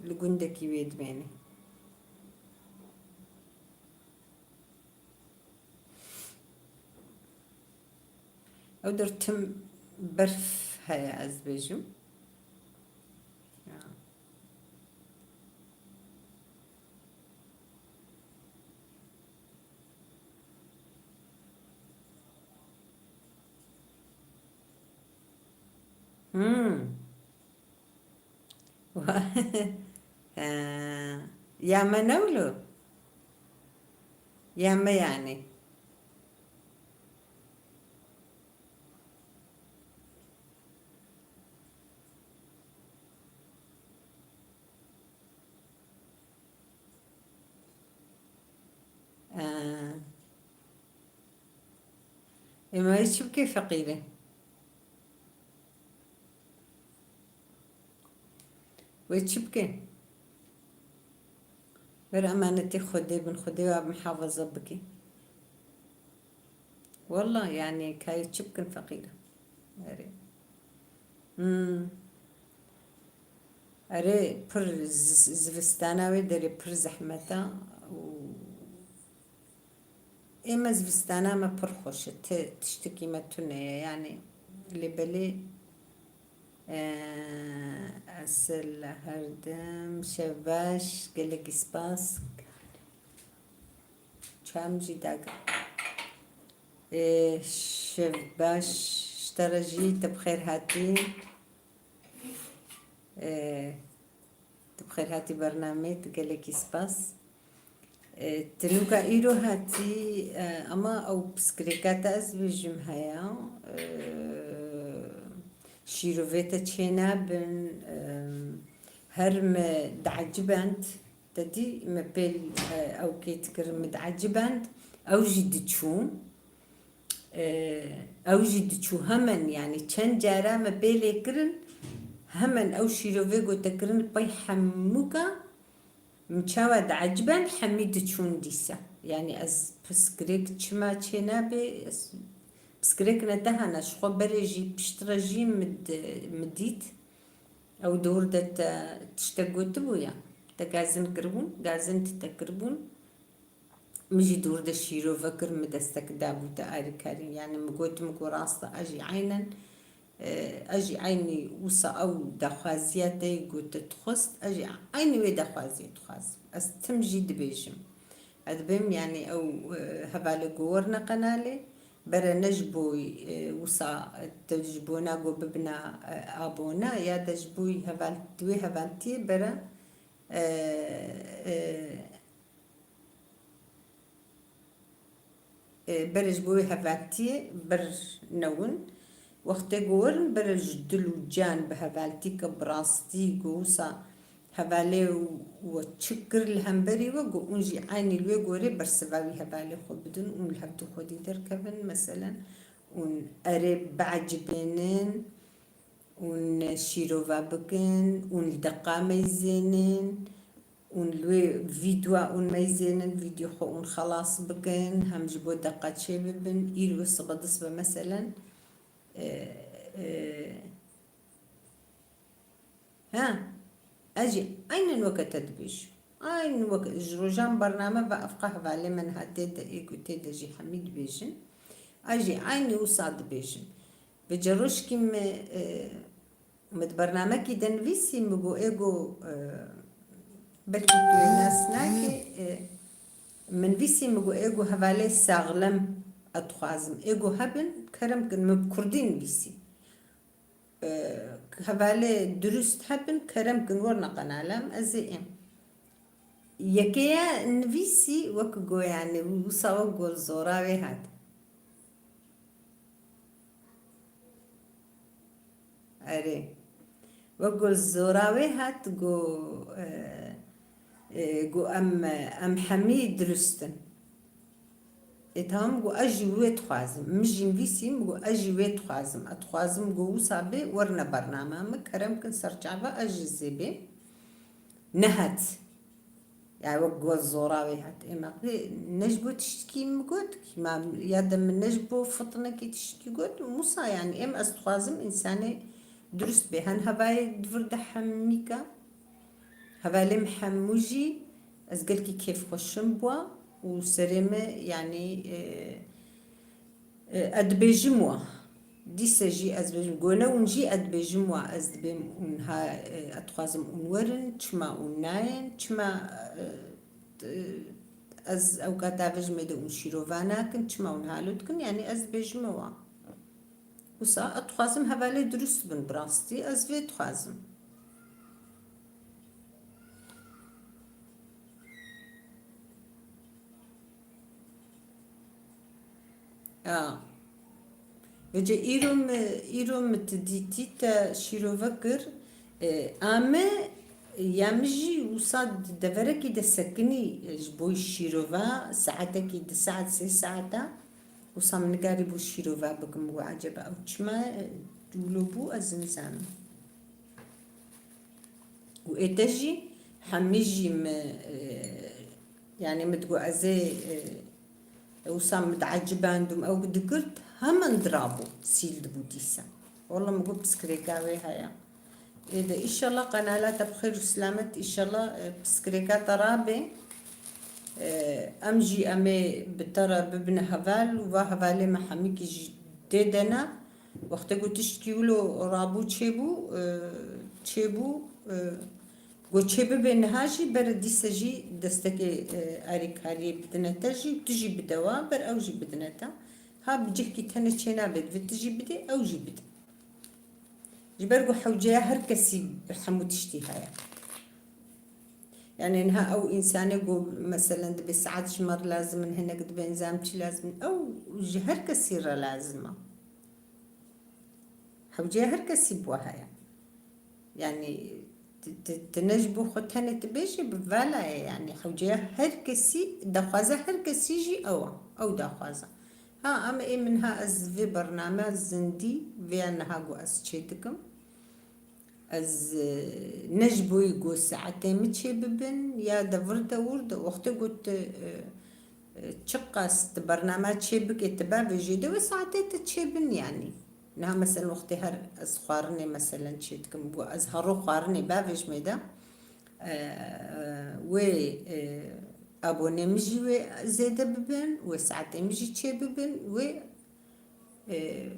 Li gundekî wê dimêne. Ew der tim berf heye, ez bêjim. Ya. Hmm. He. Ya me ne wilo? Ya me yani. Ee, ê me çi bike feqîrê? Wê çi bike? Wer emanetê Xwedê bin, Xwedê we muhafaza bike. Walla, yani, kayê çi bikin feqîr e? Erê. Hmm. Erê, pir z-, zivistana wê derê pir zehmet e û ê me zivistana me pir xweş e. Ti-, tiştekî me tune ye, yani, lê belê, e, ez li her dem şev baş, gelekî spas. Çam jî dagir. Ê, şev baş, ji te re jî, te bi xêr hatî. Ê, tu bi xêr hatî bernamê, tu gelekî spas. Ê, tu nûka îro hatî, e, ama ew pirsgirêka te ez bêjim heye. Ê, şîrovê te çênabin, e, her me diecibend. Te dî me pêl, e, ew kê dikir, min diecibend, ew jî diçû. E, ew jî diçû hemen, yani çend cara me pêlê kirin, hemen ew şîrovê gote kirin, pey hemûka min çawa diecibend, hemî diçûn dîsa. Yani ez pirsgirêk çima çênabê, ez pirsgirêk ne te hene, ji xwe berê jî piştre jî min di-, min dît. Ew dor de te tiştek gotibû ya? Te gazin kiribûn? Gazin ti te kiribûn? Min jî dor de şîrove kir, min destek dabû te alîkarî. Yani min got, min got rast e, ez jî eynen, e, ez jî eynî wisa ew daxwaziya te yê ku te dixwest, ez jî eynî wê daxwaziyê dixwazim. Ez tim jî dibêjim. Ez dibêm, yani ew, e, hevalê ku werine qenalê, bere ne ji bo, e, wisa, e, te ji bona ku bibina, e, abone, ya de ji bo heval-, wê hevaltiyê bere, e, e, e, bere ji bo wê hevaltiyê bir newin. Wextê ku werin bere ji dil û can bi hevaltî ke bi rastî ku wisa hevalê we çi kir li hemberî we, ku hûn jî eynî li wê gorê bersiva wî hevalê xwe bidin û li hevdû xwedî derkevin, meselen, ûn erê biecibênin, ûn şîrove bikin, ûn li deqa meyzênin, ûn li wê vîdyoa ûn meyzênin, vîdyo xwe ûn xelas bikin, hem ji bo deqa çêbibin, îro sibe disbe, meselen, e, e, Ha, ez jî eynen weke te dibêjim. Eyn weke ji rojan bername ve evqa hevalê me niha tê de, ê ku tê de jî hemî dibêjin. Ez jî eynî wisa dibêjim. Bi cerojkî me, e, me di bernamekî de nivîsî, me got, ê got, e, belkî tu yê nas nakî, e, Min vîsî, min got, ê got hevalê saxlem ez dixwazim. Ê got hebin, kerem kin, min bi kurdî nivîsî. Ee, hevalê durust hebin, kerem kin, werine qenala min, ez ê êm. Yekeya nivîsî wek got, yanî, wisa wek got zora wê hat. Erê. Wek got zora wê hat, got, e, e, got em, em hemî durust in. Ê, tamam, got ez jî wê dixwazim. Min jî nivîsî, min got ez jî wê dixwazim. Ez dixwazim, got wisa bê, werine bernama min, kerem kin ser çava, ez jî zê bê. Nehat. Ya wek got zora wê hat. Ê, me qê ne ji bo tiştkî min got, ma ya de min ne ji bo fitinekî tiştkî got. Wisa, yanî, êm ez dixwazim însanê durust bê. Hen hevayê di vir de hemîka, hevalê min hemû jî ez gelkî kêfxweşim bûa û serê me, yanî, e, E, ez dibêjim wa. Dîse jî ez dibêjim. Gone hûn jî ez dibêjim wa. Ez dibêm hûn ha, e, ez dixwazim hûn werin, çima hûn nayên, çima, e, t-, ez ew kata vejimê de hûn şîrova nakin, çima hûn halo dikin, yanî ez dibêjime wa. Wisa ez dixwazim hevalê durust bin, bi rastî ez vê dixwazim. Ya. Vêce îro mi, îro mi ti dîtî te şîrove kir, e, ame ya min jî wisa di deverekî de sekinî, e, ji bo şîrova saetekî, di saet, sê saeta, wisa min nikarîbû şîrova bikim, û eceba ew çima, e, wilo bû, ez nizanim. Û ê te jî hemî jî mi, e, yanî mi digot ez ê, e, wisa mi diecibandûm, ew digirt, hemen dirabû, sîl dibû dîsa. Walla mi got piskirêka wê heye. Ê de îşallah qenala te bi xêr û silamet, îşallah, e, piskirêka te rabê. E, em jî em ê bi te re bibine heval û va hevalê me hemîkî jî dê de ne. Wextê ku tiştkî wilo rabû çêbû, e, çêbû, e, ku çê bibe niha jî ber dîse jî destekê, e, alîkariyê bidine te jî, tu jî bide wa, ber ew jî bidine te. Ha bi cihkî tenê çê nabe, divê tu jî bidê, ew jî bide. Ji ber ku hewceya her kesî bi hemû tiştî heye. Yani niha ew însanê ku meselen dibê saet ji me re lazim in, hinek dibê nizam çi lazim in, ew ji her kesî re lazim e. Hewceya her kesî bi we heye. Yani ti, ti, ti ne ji bo xwe tenê tu bêjî, bi vala ye yani. Hewceya her kesî, daxwaza her kesî jî ew e. Ew daxwaza. Ha, em ê min ha ez vê bername zindî, vêya niha ku ez çê dikim. Ez, e, ne ji bo yî ku saetê min çê bibin, ya de vir de wir de, wextê ku tu, e, e, çiqas tu bername çê bikê, tu bavêjê de wê saetê te çê bin yanî. Niha meselen wextê her ez xwarinê meselen çê dikim, ku ez hero xwarinê bavêjmê de, e, e, wê, e, abonê min jî wê zêde bibin, wê saetê min jî çê bibin, wê, e,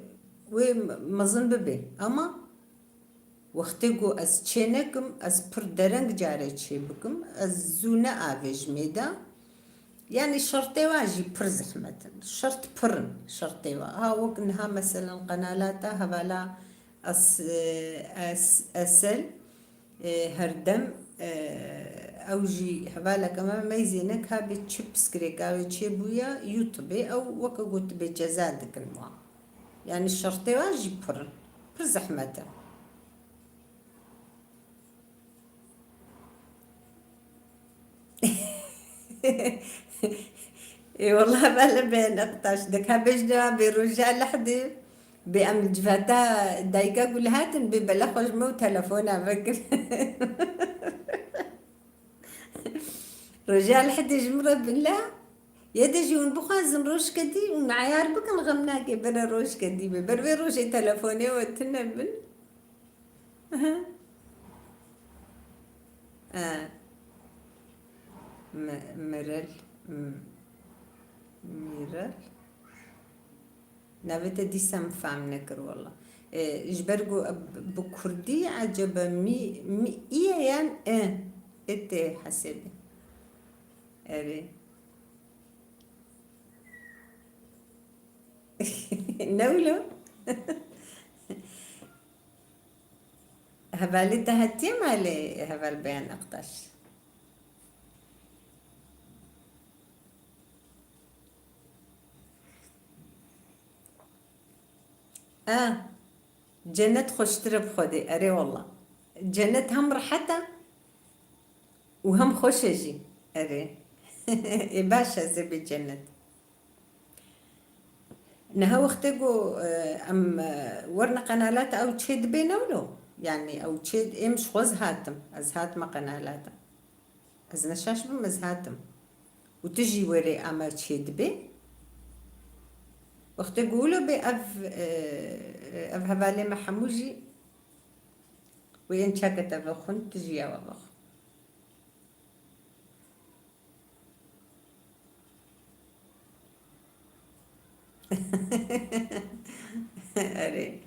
wê mezin bibe. Ama wextê ku ez çê nekim, ez pir dereng carê çê bikim, ez zû neavêjimê de. Yani şertê wa jî pir zehmet in. Şert pir in, şertê wa. Ha wek niha meselen qenala te hevala Es-, Es-, Esel, e, herdem, e, ew jî hevaleke me meyzê nek ha bê çi piskirêka wê çêbûye, YouTube-ê ew weke gotibê ceza dikin wan. Yani şertê wa jî pir in. Pir zehmet e. Ê wela bele be nextaş dek ha bêjne bê roja lehdê bê em li civata dayika ku li hatin bê bela xwe ji me û telefona vekir. Roja lehdê ji min re bin la. Yê de jî hûn bixwazin rojke dî hûn eyar bikin, xem nake bere rojke dî be. Ber vê rojê telefonê we tune bin. Aha. E, Me-, Merel, M-, Mirel. Navê te dîsa min fehm nekir wela. E, ji ber ku bi, bi kurdî ecebe mî, mî, î ye yan e? E tê hesêbê. Erê. Ne wilo? Hevalê te hatiye malê heval Beyan Aktaş? A, cennet xweştir e bi Xwedê, erê wela. Cennet hem rehet e û hem xweş e jî. Erê. Ê baş e, ez ê bê cennet. Niha wextê ku, e, em, e, werine qenalata ew çê dibê ne wilo? Yanî ew çê, êm ji xwe ez hatim. Ez hatime qenalata. Ez ne şaş bim, ez hatim. Û tu jî werê ama çê dibê. Wextê ku wilo bê ev, e, ev hevalê me hemû jî wê yên çeke te vexwin, tu jî ewa vexwe. Erê.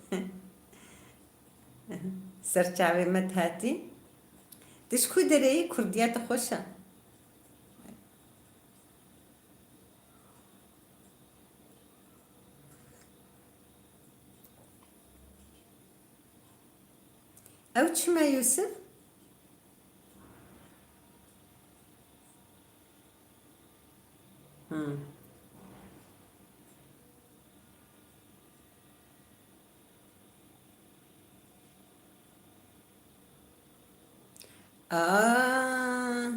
Ser çavê me dihatî. Tu ji ku derê yî? Kurdiya te xweş e. Ew çima Yusuf? Hmm. Aa,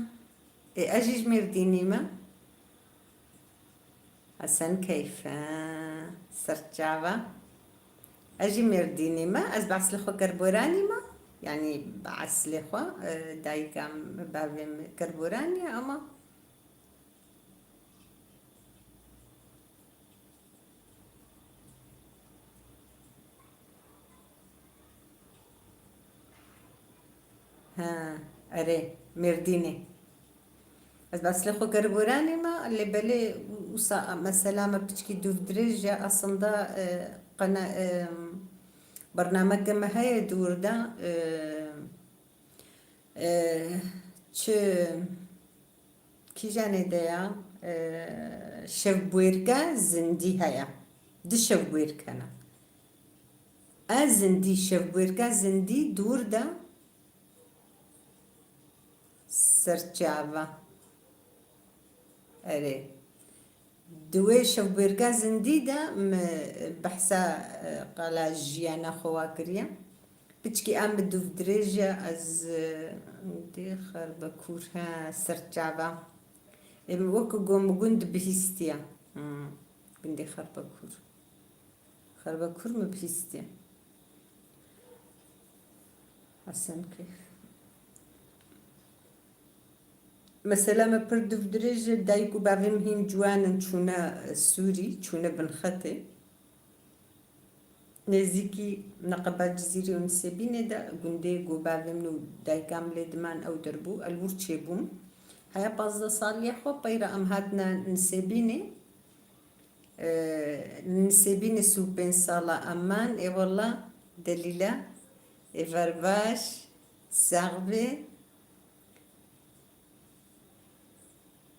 ê, ez jî ji Mêrdînî me. Hesen Keyf, he, serçava. Ez jî Mêrdînî me. Ez bi eslê xwe Kerboranî me. Yanî bi eslê xwe, e, dayika min, bavê min Kerboranî ye, ama Ha, erê, Mêrdînê. Ez bi eslê xwe Kerboranê me, lê belê wisa mesela me piçkî dûv dirêj e, aslında, e, qene-, e, bernameke me heye di wir de, e, e, çi, kîjanê de ya, e, şevbûyerke zindî heye. Di şevbûyerke ne. E zindî, şevbûyerka zindî dûr de serçava. Erê. Di wê şevbûyerka zindî de min behsa, e, qala jiyana xwe wa kiriye. Piçkî em bi dûv dirêj e, ez, e, dê Xerbekûr, he, serçava. Ê, min wek ku min gund bihîstiye. Hmm, gundê Xerbekûr. Xerbekur min bihîstiye. Hesen Keyf. Mesela me pir dûv dirêj e, dayik û bavê min hîn ciwan in, çûne Sûrî, çûne bin xetê. Nêzîkî Neqeba Cizîrê û Nisêbînê de gundê ku bavê min û dayika min lê diman ew der bû, ez li wir çêbûm. Heya pazdeh saliya xwe peyra em hatine Nisêbînê. Ee, Nisêbînê sî û pênc sala eman, ê wela Delîla, ê ver baş, sax bê.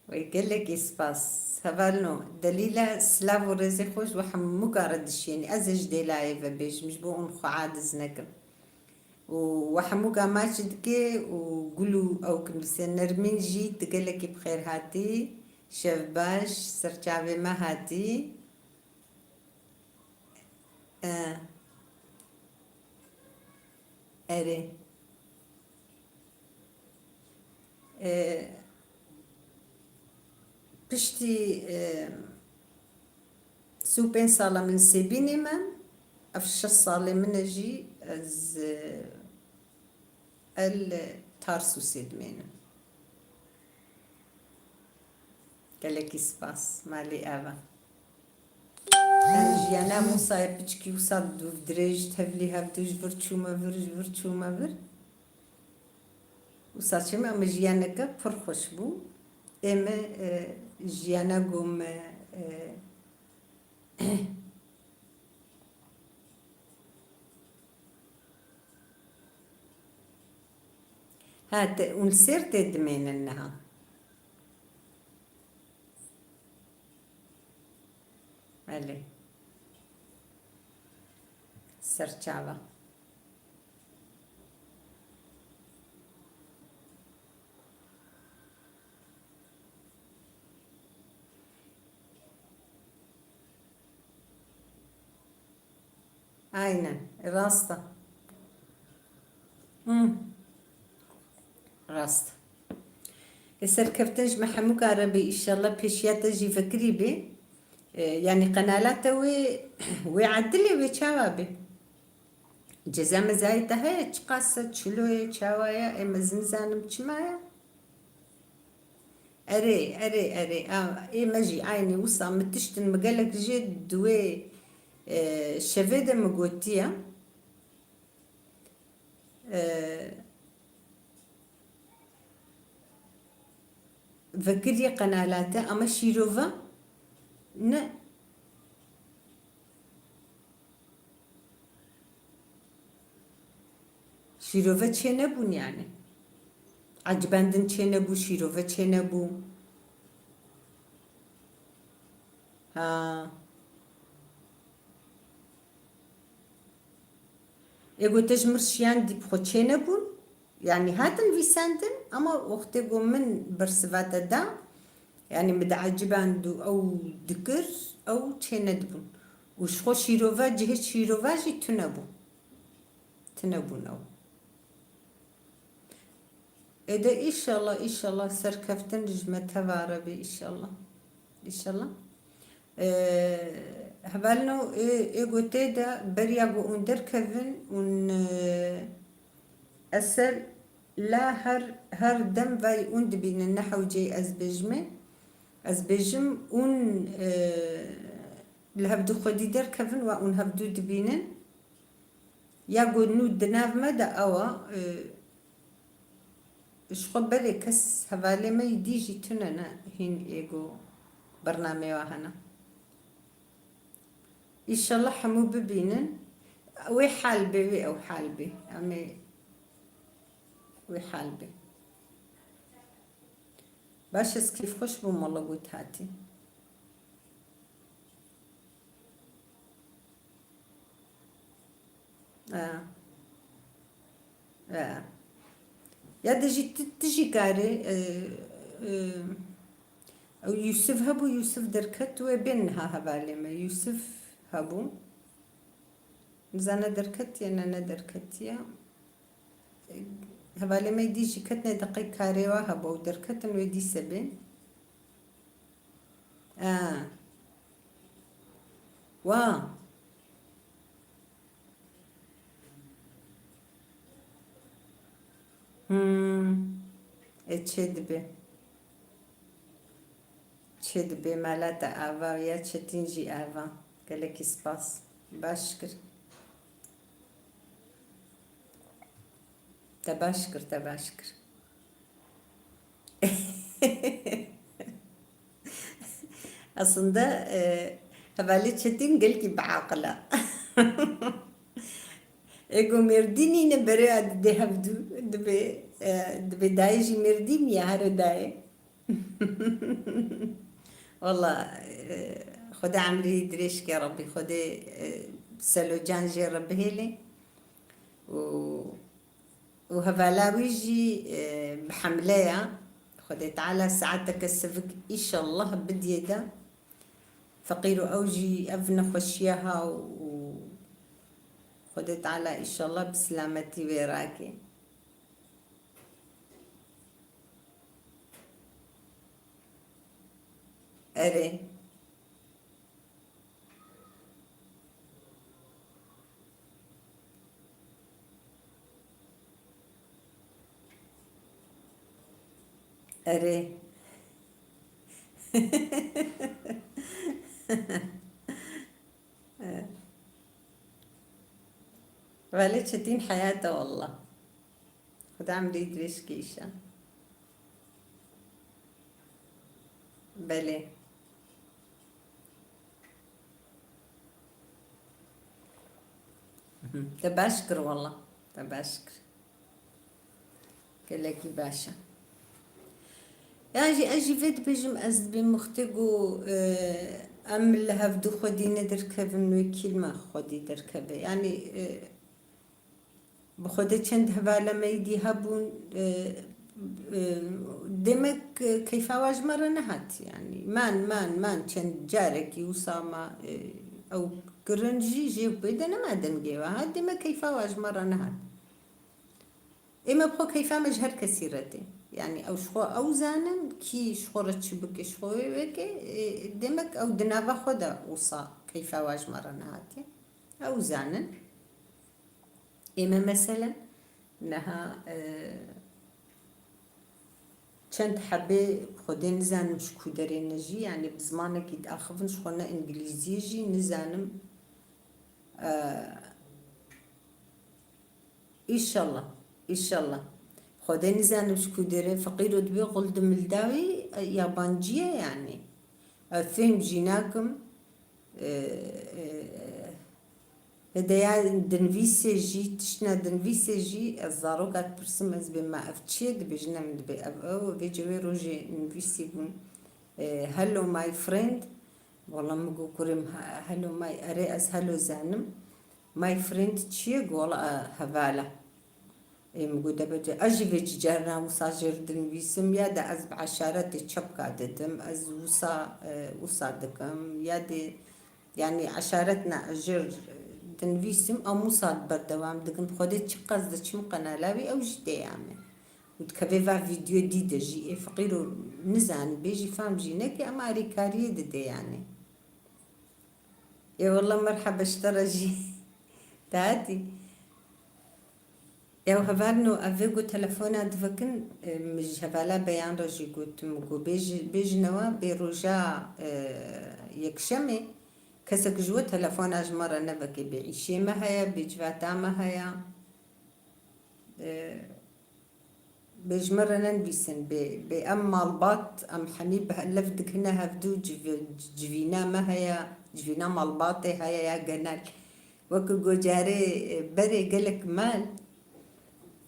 Wê gelekî spas. Hevalno, Delîla, silav û rêzê xwe ji we hemûka re dişînî. Ez ê ji Dêlayê ve bêjim, ji bo hûn xwe aciz nekin. Û we hemûka maç dike û gul û ew kin bise. Nermîn jî tu gelekî bi xêr hatî. Şev baş, serçavê me hatî. E, erê. E, piştî, e, sî û pênc sala min Nisêbînê me, ev şeş salê min e jî ez, e, el Tarsusê dimênim. Gelekî spas, malê ev e. Em jiyana Mûsayê piçkî wisa dûv dirêj tevlî hevdû ji vir çûme vir, ji vir çûme vir. Wisa çi me, em jiyaneke pir xweş bû. Ê me, e, jiyana go me, e, Ha, te, hûn li Sêrtê dimênin niha? Belê. ser çava. Aynen, rast e. Hı. Rast. Ê serkeftin ji me hemûka re be, îşallah pêşiya te jî vekirî be. E, yanî qenala te wê, wê edilê wê çawa be? Ceza mezayê te heye, çiqas e, çilo ye, çawa ye, ê me zî nizanim çima ye. Erê, erê, erê, a, ê me jî aynî wisa mi tiştin mi gelek jê di wê, e, şevê de mi gotiye. E, vekiriye qenala te, ama şîrove ne. Şîrove çênebûn yani. Ecibandin çênebû, şîrove çênebû. Ha. Ê ku te ji mir şiyandî bi xwe çênebûn, yanî hatin vîsandin, ama wextê ku min bersiva te da, yanî min dieciband û ew dikir, ew çênedibûn. Û ji xwe şîrova, cihê şîrova jî tune bû. Tune bûn ew. Ê de îşallah, îşallah serkeftin ji me teva re be, îşallah. Îşallah. Ee, hevalno, ê, ê gotê de beriya ku hûn derkevin, hûn, e, eser la her, her dem vay hûn dibînin, ne hewceyî ez bêjimê. Ez bêjim hûn, e, li hevdû xwedî derkevin, wa hûn hevdû dibînin. Ya ku nû di nav me de ew e, ji xwe berê kes hevalê me yî dî jî tune ne hîn ê ku bernameyê wa hene. Îşallah hemû bibînin. Wê hal bê, wê ew hal bê. Em ê wê hal bê. Baş, ez kêfxweş bûm, wela got hatî. E. E. Ya de jî ti, ti jî karê, e, e, ew Yûsif hebû, Yûsif derket, wê bên niha hevalê me. Yûsif hebû. Nizane derketiye, ne, ne derketiye. Hevalê me dî jî ketine deqê karê wa hebû, ew derketin wê dîse bên. A. Wa. Hmm. E, çê dibe. Çê dibe, mala te ava ya Çetîn jî ava. Gelekî spas. Baş kir. Te baş kir, te baş kir. Aslında, e, hevalê Çetîn gelkî biaqil e. Ê ku mêrdî nîne berê ya didê hevdû, dibê, e, dibê dayê jî mêrdî niye, here dayê. Wela, e, Xwedê emrî dirêj ke Rebbî, Xwedê, e, Selo can jê re bihêlê. Û, û hevala wî jî, e, bi hemle ya. Xwedê Teala saeteke sivik îşallah bidiyê de. Feqîr û ew jî ev nexweşiya ha û Xwedê Teala îşallah bi silametî wê rake. Erê. Erê. Velê çetin heyat e wallah. Xuda emrê dirêj ke îşa. Belê. Te baş kir wallah. Te baş kir. Gelekî baş e. Ya jî ez jî vê dibêjim, ez dibêm wextê ku, e, Em li hevdu xwedî nedirkevin, wê kîlma xwedî derkeve. Yanî, e, bi xwedê çend hevala me yî dî hebûn, e, e, demek, e, keyfa wa ji me re nehat. Yanî, man, man, man çend carekî wisa ma, e, ew kirin jî jê pê de nema dengê we hat, demek keyfa wa ji me re nehat. Ê me bi xwe keyfa me ji her kesî re tê. Yanî ew ji xwe ew zanin, kî ji xwe re çi bike, ji xwe wê weke, ê, demek ew di nava xwe de wisa keyfa wa ji me re nehatiye. Ew zanin. Ê me meselen niha, e, çend hebê xwedê nizanim ji ku derê ne jî, yanî bi zimanekî diaxivin ji xwe ne îngilîziyê jî nizanim, e, Îşallah, îşallah. Xwedê nizanim ji ku derê feqîro dibê xul di milda wî, e, yabancî ye yanî. Ez fêm jî nakim. E, e, hêdeya dinivîsê jî, tiştine dinivîsê jî, ez zaroka dipirsim, ez bê ma ev çi ye, dibêjin em dibê ev ew, vê cewê rojê nivîsî bûn. E, hello my friend. Wala min got kurê min, he-, hello my, erê ez hello zanim. My friend çi ye? Got, wala, e, heval e. Ê, min got, debe tu, ez jî vê cî carna wisa jêr dinivîsim, ya de ez bi eşaretê çepka didim, ez wisa, e, wisa dikim, ya de, yanî eşaretna ez jêr, e, dinivîsim, em wisa berdewam dikin. Xwedê çiqas diçim qenala wî, ew jî tê ya min. Û dikeve va vîdeo dî de jî, ê feqîro nizanibê jî, fam jî neke, em alîkariyê didê yanî. Ê wele merheba ji te re jî. Te hatî? Ew hevalno, ev vê got telefona divekin, e, min ji hevala Beyan re jî got, min got, bêji-, bêjine we bê roja, e, yekşemê kesek ji we telefona ji me re neveke, bê îşê me heye, bê civata me heye. E, Bê ji me re nenivîsin, bê, bê em malbat, em hemî bi lev digihine hevdû, civ-, civîna me heye, civîna malbatê heye ya genel. Weke ku carê, e, berê gelek mal,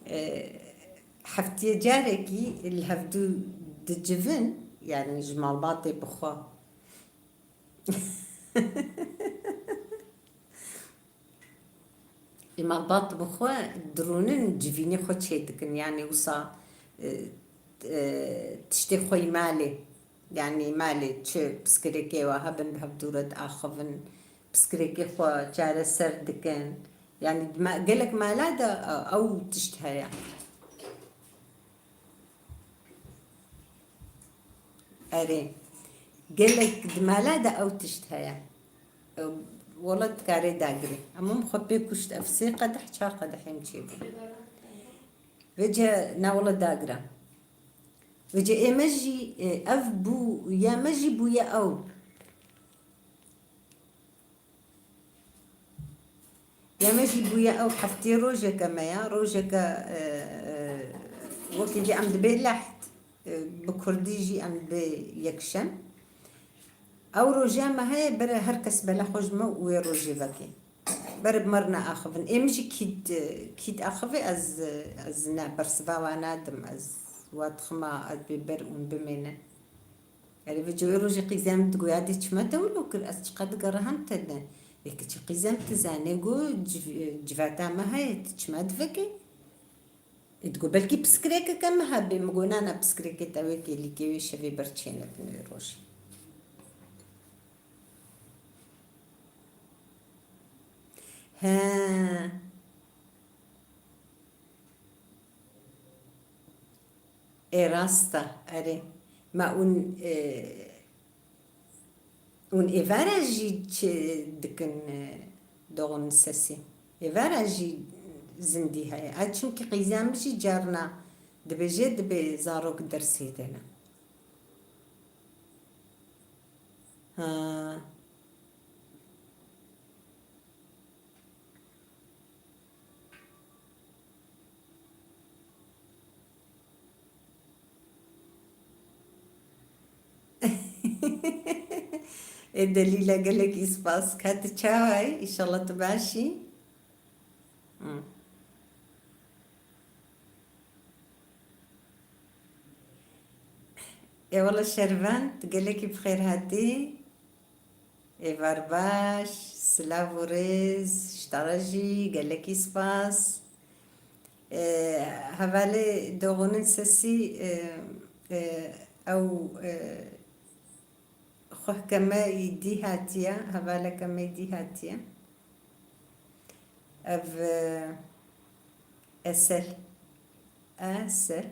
e, heftiyê carekî li hevdû dicivin, yanî ji malbatê bi xwe. Ê malbat bi xwe dirûnin civînê xwe çêdikin, yanî wisa, e, e, tiştê xwe yî malê, yanî malê çi piskirêkê we hebin bi hevdû re diaxivin, piskirêkê xwe çareser dikin. Yanî di ma-, gelek mala de, e, ew tişt heye. Erê. Gelek di mala de ew tişt heye. Wele dikarê dagirê. Hemû min xwe pê kuşt, ev sê qedeh, çar qedehê min çêbû. Vêce na wele dagira. Vêce ê me jî, e, ev bû, ya me jî bûye ew. Ya me jî bûye ew heftê rojeke me ya, rojeke, e, e, wekî dî em dibê leht, e, bi kurdî jî em dibê yekşem. Ew roja me heye, bere her kes bela xwe ji me û wê rojê vekê. Bere bi me re neaxivin. Ê min jî kî di-, kî diaxivê ez, ez ne bersiva wa nadim, ez wa dixima ez bê ber ûn bimêne. Erê, vê cewê rojê qîzem digo, ya dê çima te wilo kir, ez çiqas digeriham te de. Ê, kiçî qîzem, tu zanê ku civ-, civata me heye, tu çima divekê? Ê, digo, belkî piskirêkeke me hebe, min go, na, na, piskirêkê te wê kêlîkê wê şevê ber çêne bin wê rojê. He. Ê, rast e, erê. Ma hûn, e, hûn êvara jî çi dikin, e, doğum sesî? Êvara jî zindî heye. A, çimkî qîza min jî carna dibêje, dibê zarok dersê de ne. Ha. Ê Delîla, gelekî spas. Ka tu çawa yî? Înşallah tu baş î. Hmm. Ê wele Şervan, tu gelekî bi xêr hatî. Êvar baş, silav û rêz, ji te re jî gelekî spas. E, hevalê Doğu'nun sesî, e, e, ew, e, xwehke me yî dî hatiye, hevaleke me yî dî hatiye. Ev, e, Esel. Esel.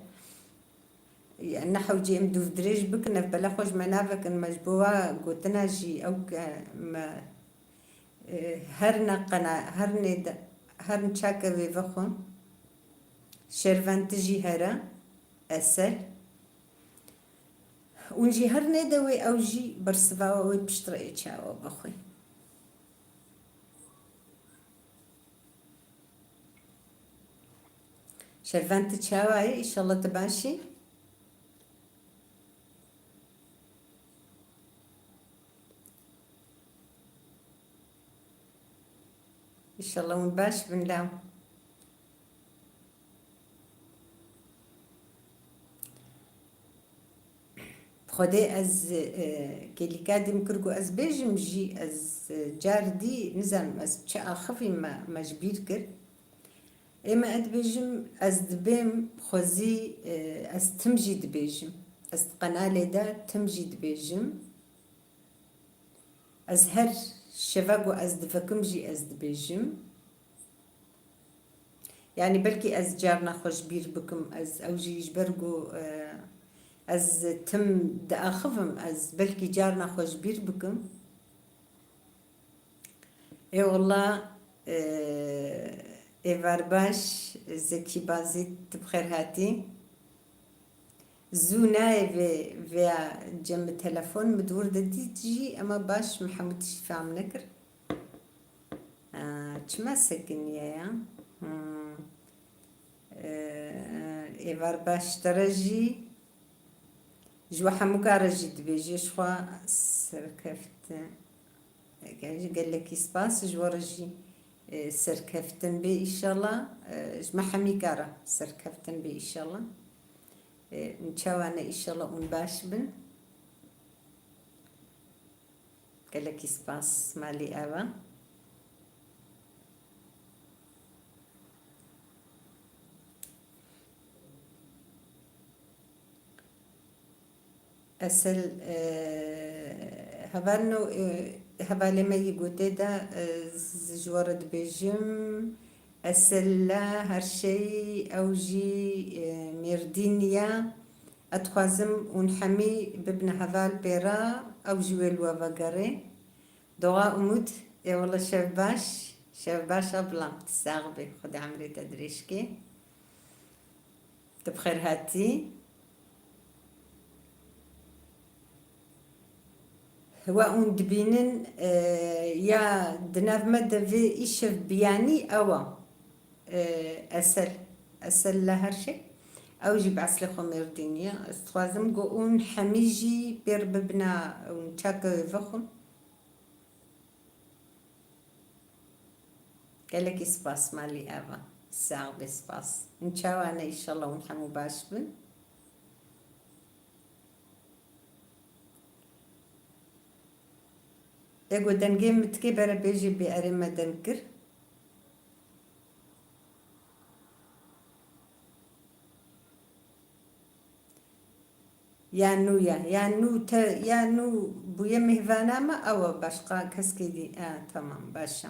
Ya, ne hewcê em dûv dirêj bikin, ev bela xwe ji me navekin, me ji bo wa gotina jî ew ke me, e, her ne qena-, her nê de, her çake wê vexwin. Şerventî jî here, Esel. Hûn jî her nêde wê ew jî bersiva we wê piştre ê çawa vexwê. Şervan, tu çawa yî? Înşallah tu baş î. Înşallah hûn baş bin law. Xwedê ez, e, kêlîka dî min kir ku ez bêjim jî, ez, e, car dî nizanim ez çi axivî me, me ji bîr kir. Ê me ez dibêjim, ez dibêm xwezî, e, ez tim jî dibêjim. Ez di qenalê de tim jî dibêjim. Ez her şeva ku ez divekim jî ez dibêjim. Yanî belkî ez carna xwe ji bîr bikim, ez ew jî ji ber ku, e, ez tim diaxivim, ez belkî carna xwe ji bîr bikim. Ê wela, e, êvar baş, Zekî Bazî, tu bi xêr hatî. Zû nayê vê, vêya cem telefon min di wir de dît jî, ema baş min hemû tişt fam nekir. Aa, çima sekiniye ya? Hmm. Ee, êvar baş te re jî, ji we hemûka re jî dibêjê, ji xwe serkeftin. Ge-, gelekî spas, ji we re jî, e, serkeftin bê îşallah. E, ji me hemîka re serkeftin bê îşallah. E, hûn çawa ne, îşallah hûn baş bin. Gelekî spas, malî ava. Esel, e, hevalno, e, hevalê me yî gotê de, e, z-, ji we re dibêjim, Esel la her şey, ew jî, e, Mêrdîn ya. Ez dixwazim hûn hemî bibine heval pê re, ew jî wê li we vegerê. Doğa Umut, ê wele şev baş, şev baş ablam, tu sax bî, Xwedê emrê te dirêj kê. Tu bi xêr hatî. Wa hûn dibînin, e, ya di nav me de vê îşev biyanî ew a, e, Esel. Esel la her şey. Ew jî bi eslê xwe Mêrdînî ye. Ez dixwazim ku hûn hemî jî pêr bibina, hûn çake wê vexwin. Gelekî spas malî ava. Sax be, spas. Hûn çawa ne, îşallah hûn hemû baş bin. Ê ku dengê min tikê bere bêjê bê, erê me deng kir. Ya nû ya, ya nû te, ya nû bûye mêvana me, ew e, başqa keskê dî. E, tamam, baş e.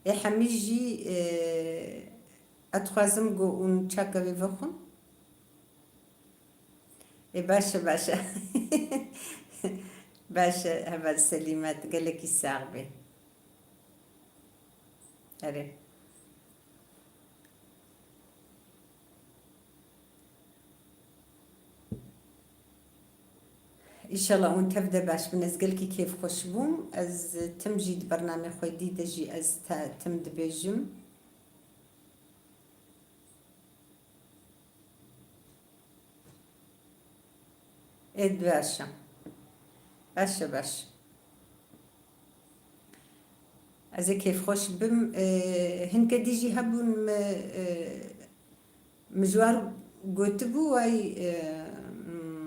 Ê hemî jî, e, ez dixwazim ku hûn çake wê vexwin. Ê, baş e, baş e. Baş e, heval Selîmet, gelekî sax bê. Erê. Înşallah hûn tev de baş bin. Ez gelkî kêfxweş bûm. Ez tim jî di bernamê xwe dî de jî ez te tim dibêjim. Ê, baş e. Baş e, baş. Ez ê kêfxweş bim. Ee, hinke dî jî hebûn me, ee, min ji wan gotibû, way, ee, hmm,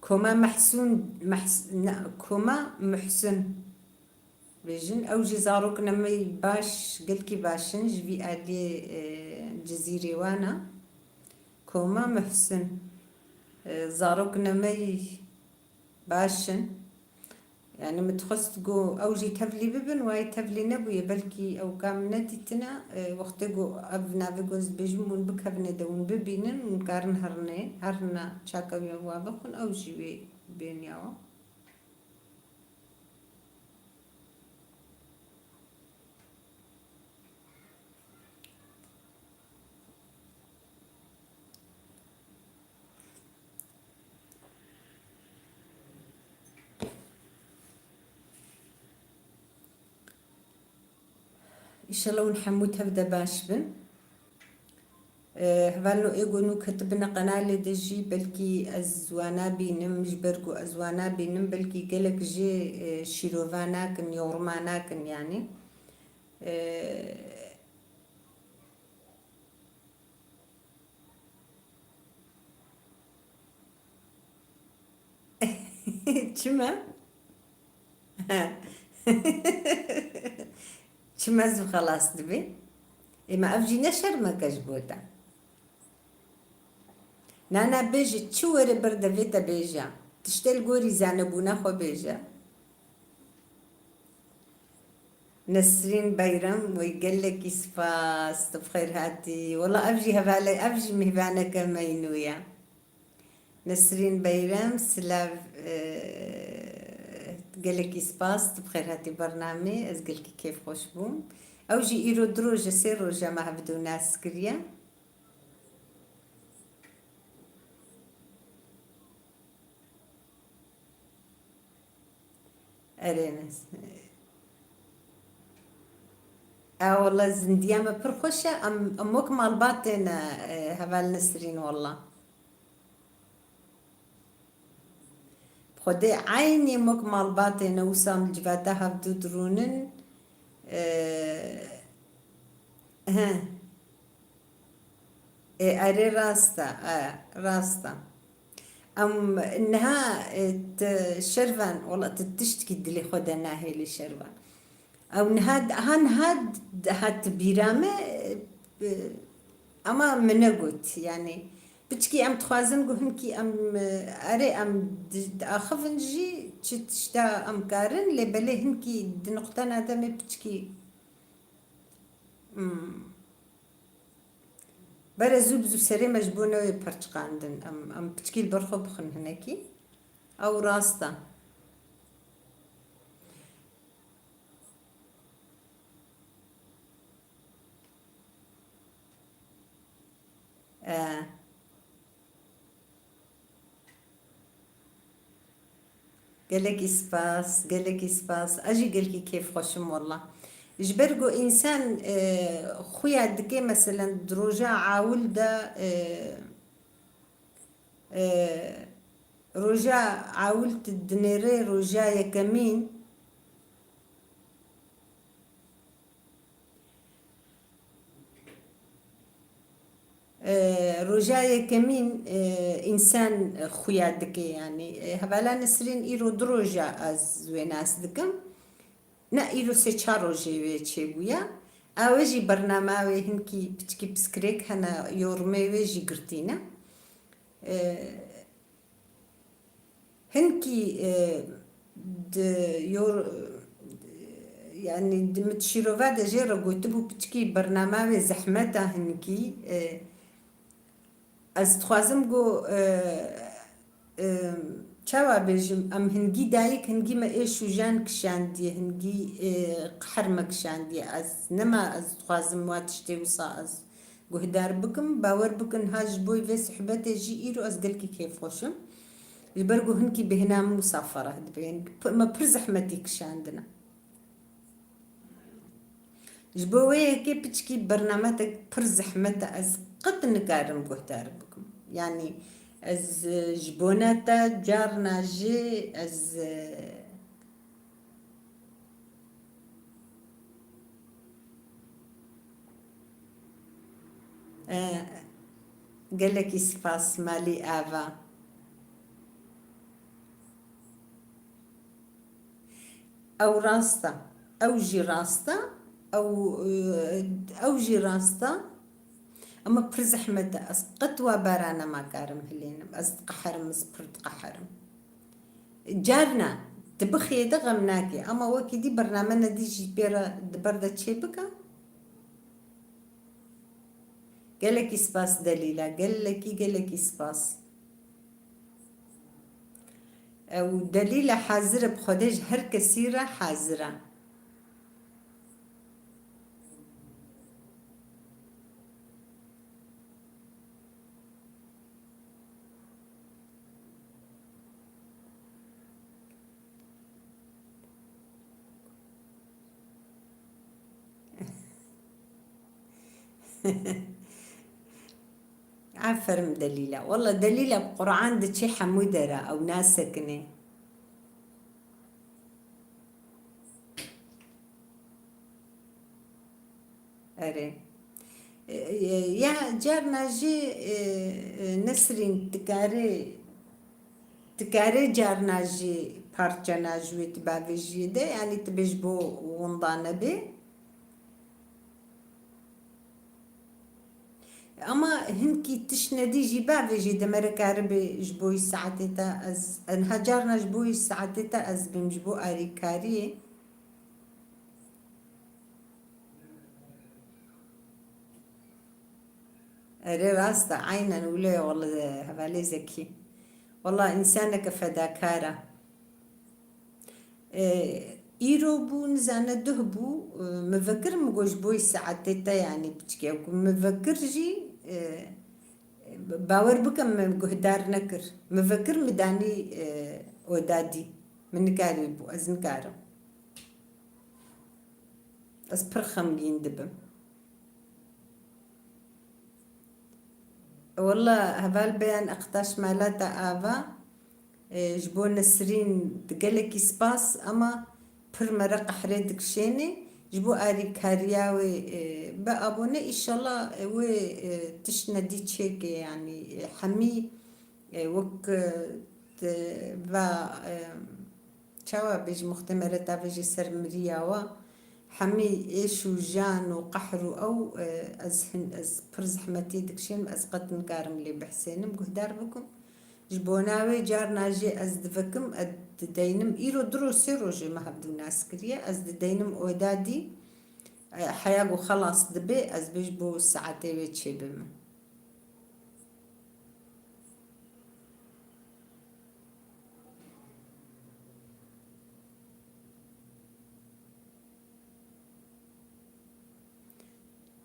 Koma Mehsûn, Mehs-, ne, Koma Muhsin bêjin. Ew jî zarokine me baş, gelkî baş in ji vî aliyê, e, Cizîrê wan e. Koma Muhsin. E, zarokine me baş in. Yani min dixwest ku ew jî tevlî bibin, wayê tevlî nebûye, belkî ew kam nedîtine, e, wextê ku ev navê ku ez dibêjim hûn bikevine de hûn bibînin, hûn karin herine, herine çakewiya wa bixwin, ew jî wê bêniya wa. Înşallah hûn hemû tev de baş bin. Ee, hevalno ê ku nû ketibine qenalê de jî belkî ez wana bînim, ji ber ku ez wana bînim belkî gelek jê, e, şîrova nakin, yoruma nakin yani. Ee, Çima? Çima zû xelas dibê? Ê, ma ev jî ne şermek e ji bo te? Na, na, bêje, çi were ber devê te bêje. Tiştê li gorî zanebûna xwe bêje. Nesrîn Beyram, wey gelekî spas, tu bi xêr hatî. Wela ev jî hevale, ev jî mîhvaneke me yî nû ye. Nesrîn Beyram, silav, e, gelekî spas, tu bi xêr hatî bernamê, ez gelkî kêfxweş bûm. Ew jî îro du roj e, sê roj e me hevdu nas kiriye. Erê, ne. E, wele zindiya me pir xweş e. Em, em wek malbatê ne, e, heval Nesrîn, wele. Xwedê eynî em wek malbatê ne, wisa em li civata hevdu dirûnin. E, he. Ê, erê, rast e, e, rast e. Em niha, e, ti Şervan, wela ti tiştkî dilê xwe de nahêlî Şervan. Ew niha, ha niha hat bîra me, e, ama min negot, yani, piçkî em dixwazin ku hinkî em, e, erê, em di, diaxivin jî çi tişta em karin, lê belê hinkî di nuqtena de me piçkî, hmm. Bere zû bi zû serê me ji bo newê perçiqandin. Em, em piçkî li ber xwe bixin hinekî. Ew rast e. E. Gelekî spas, gelekî spas. Ez jî gelkî kêfxweş im wela. Ji ber ku însan, e, xuya dike, meselen, di roja awil de, e, e, roja awil tu dinêrê roja yekemîn, E, roja yekemîn, e, însan xuya dike, yanî, e, hevala Nesrîn îro du roja ez wê nas dikim. Ne, îro sê çar rojê wê çêbûye. Ew jî bernama wê hinkî piçkî piskirêk hene, yorumê wê jî girtî ne. E, Hinkî, e, di yor-, yanî di min şîrova de jê re gotibû piçkî bernama wê zehmet e hinkî. E, ez dixwazim ku, e, e, çawa bêjim, em hingî dayik, hingî me êş û jan kişandiye, hingî, e, qehr me kişandiye. Ez nema ez dixwazim wa tiştê wisa ez guhdar bikim. Bawer bikin, ha ji bo vê sohbetê jî îro ez gelkî kêfxweş im. Ji ber ku hinkî bêhna min wisa fereh dibe. Yanî p-, me pir zehmetî kişandine. Ji bo wê yekê piçkî bernametek pir zehmet e, ez qet nikarim guhdar bikim. Yanî ez, e, ji bona te carna jî ez, e, E, gelekî spas malî Ava. Ew rast e. Ew jî rast e. Ew, e, ew jî rast e. Ama pir zehmet e. Ez qet wa barana nakarim hilênim. Ez diqeherim, ez pir diqeherim. Carna, tu bixêde xem nake. Ama wekî dî bername nedî jî pê re di ber de çê bike. Gelekî spas Delîla. Gelekî, gelekî spas. Ew Delîla hazir e, bi Xwedê ji her kesî re hazir e. Aferin Delîla. Walla Delîla bi Quran diçî hemû dera, ew nasekine. Erê. E, e, ya carna jî, e, e, Nesrîn dikarê, dikarê carna jî parçena ji wê tu bavêjiyê de, yanî tu bê ji bo winda nebe. Ama hinkî tişt nedî jî bavêjî, demere karibe ji bo wî saetê te ez, niha carna ji bo wî saetê te ez bim ji bo arîkariyê. Erê rast e, aynen wilo ye wele hevalê Zekî. Wela însaneke fedakar e. E, îro bû, nizane duh bû, e, min vekir min got ji bo wî saetê te yanî piçkê ku min vekir jî, e, bawer bike min guhdar nekir. Min vekir min danî, e, oda dî. Min nikarîbû, ez nikarim. Ez pir xemgîn dibim. Wela heval Beyan Ektaş Mala te ava, e, ji bo Nesrîn di gelekî spas, ama pir mere qehrê dikişênê. Ji bo arîkariya wê, e, be abone, îşallah, e, wê, e, tişt nedî çêke, yanî, e, hemî, e, wek, e, te va, e, Çawa bêjim, wextê mere tavêjê ser miriya we, hemî êş û jan û qehr û ew, e, ez hin, ez pir zehmetî dikişînim, ez qet nikarim lê bihsênim, guhdar bikim. Ji bona wê carna jî ez divekim, ez dideynim, îro du roj sê rojê me hevdû nas kiriye, ez dideynim oda dî, e, heya ku xelas dibe, ez bê ji bo saetê wê çêbimim.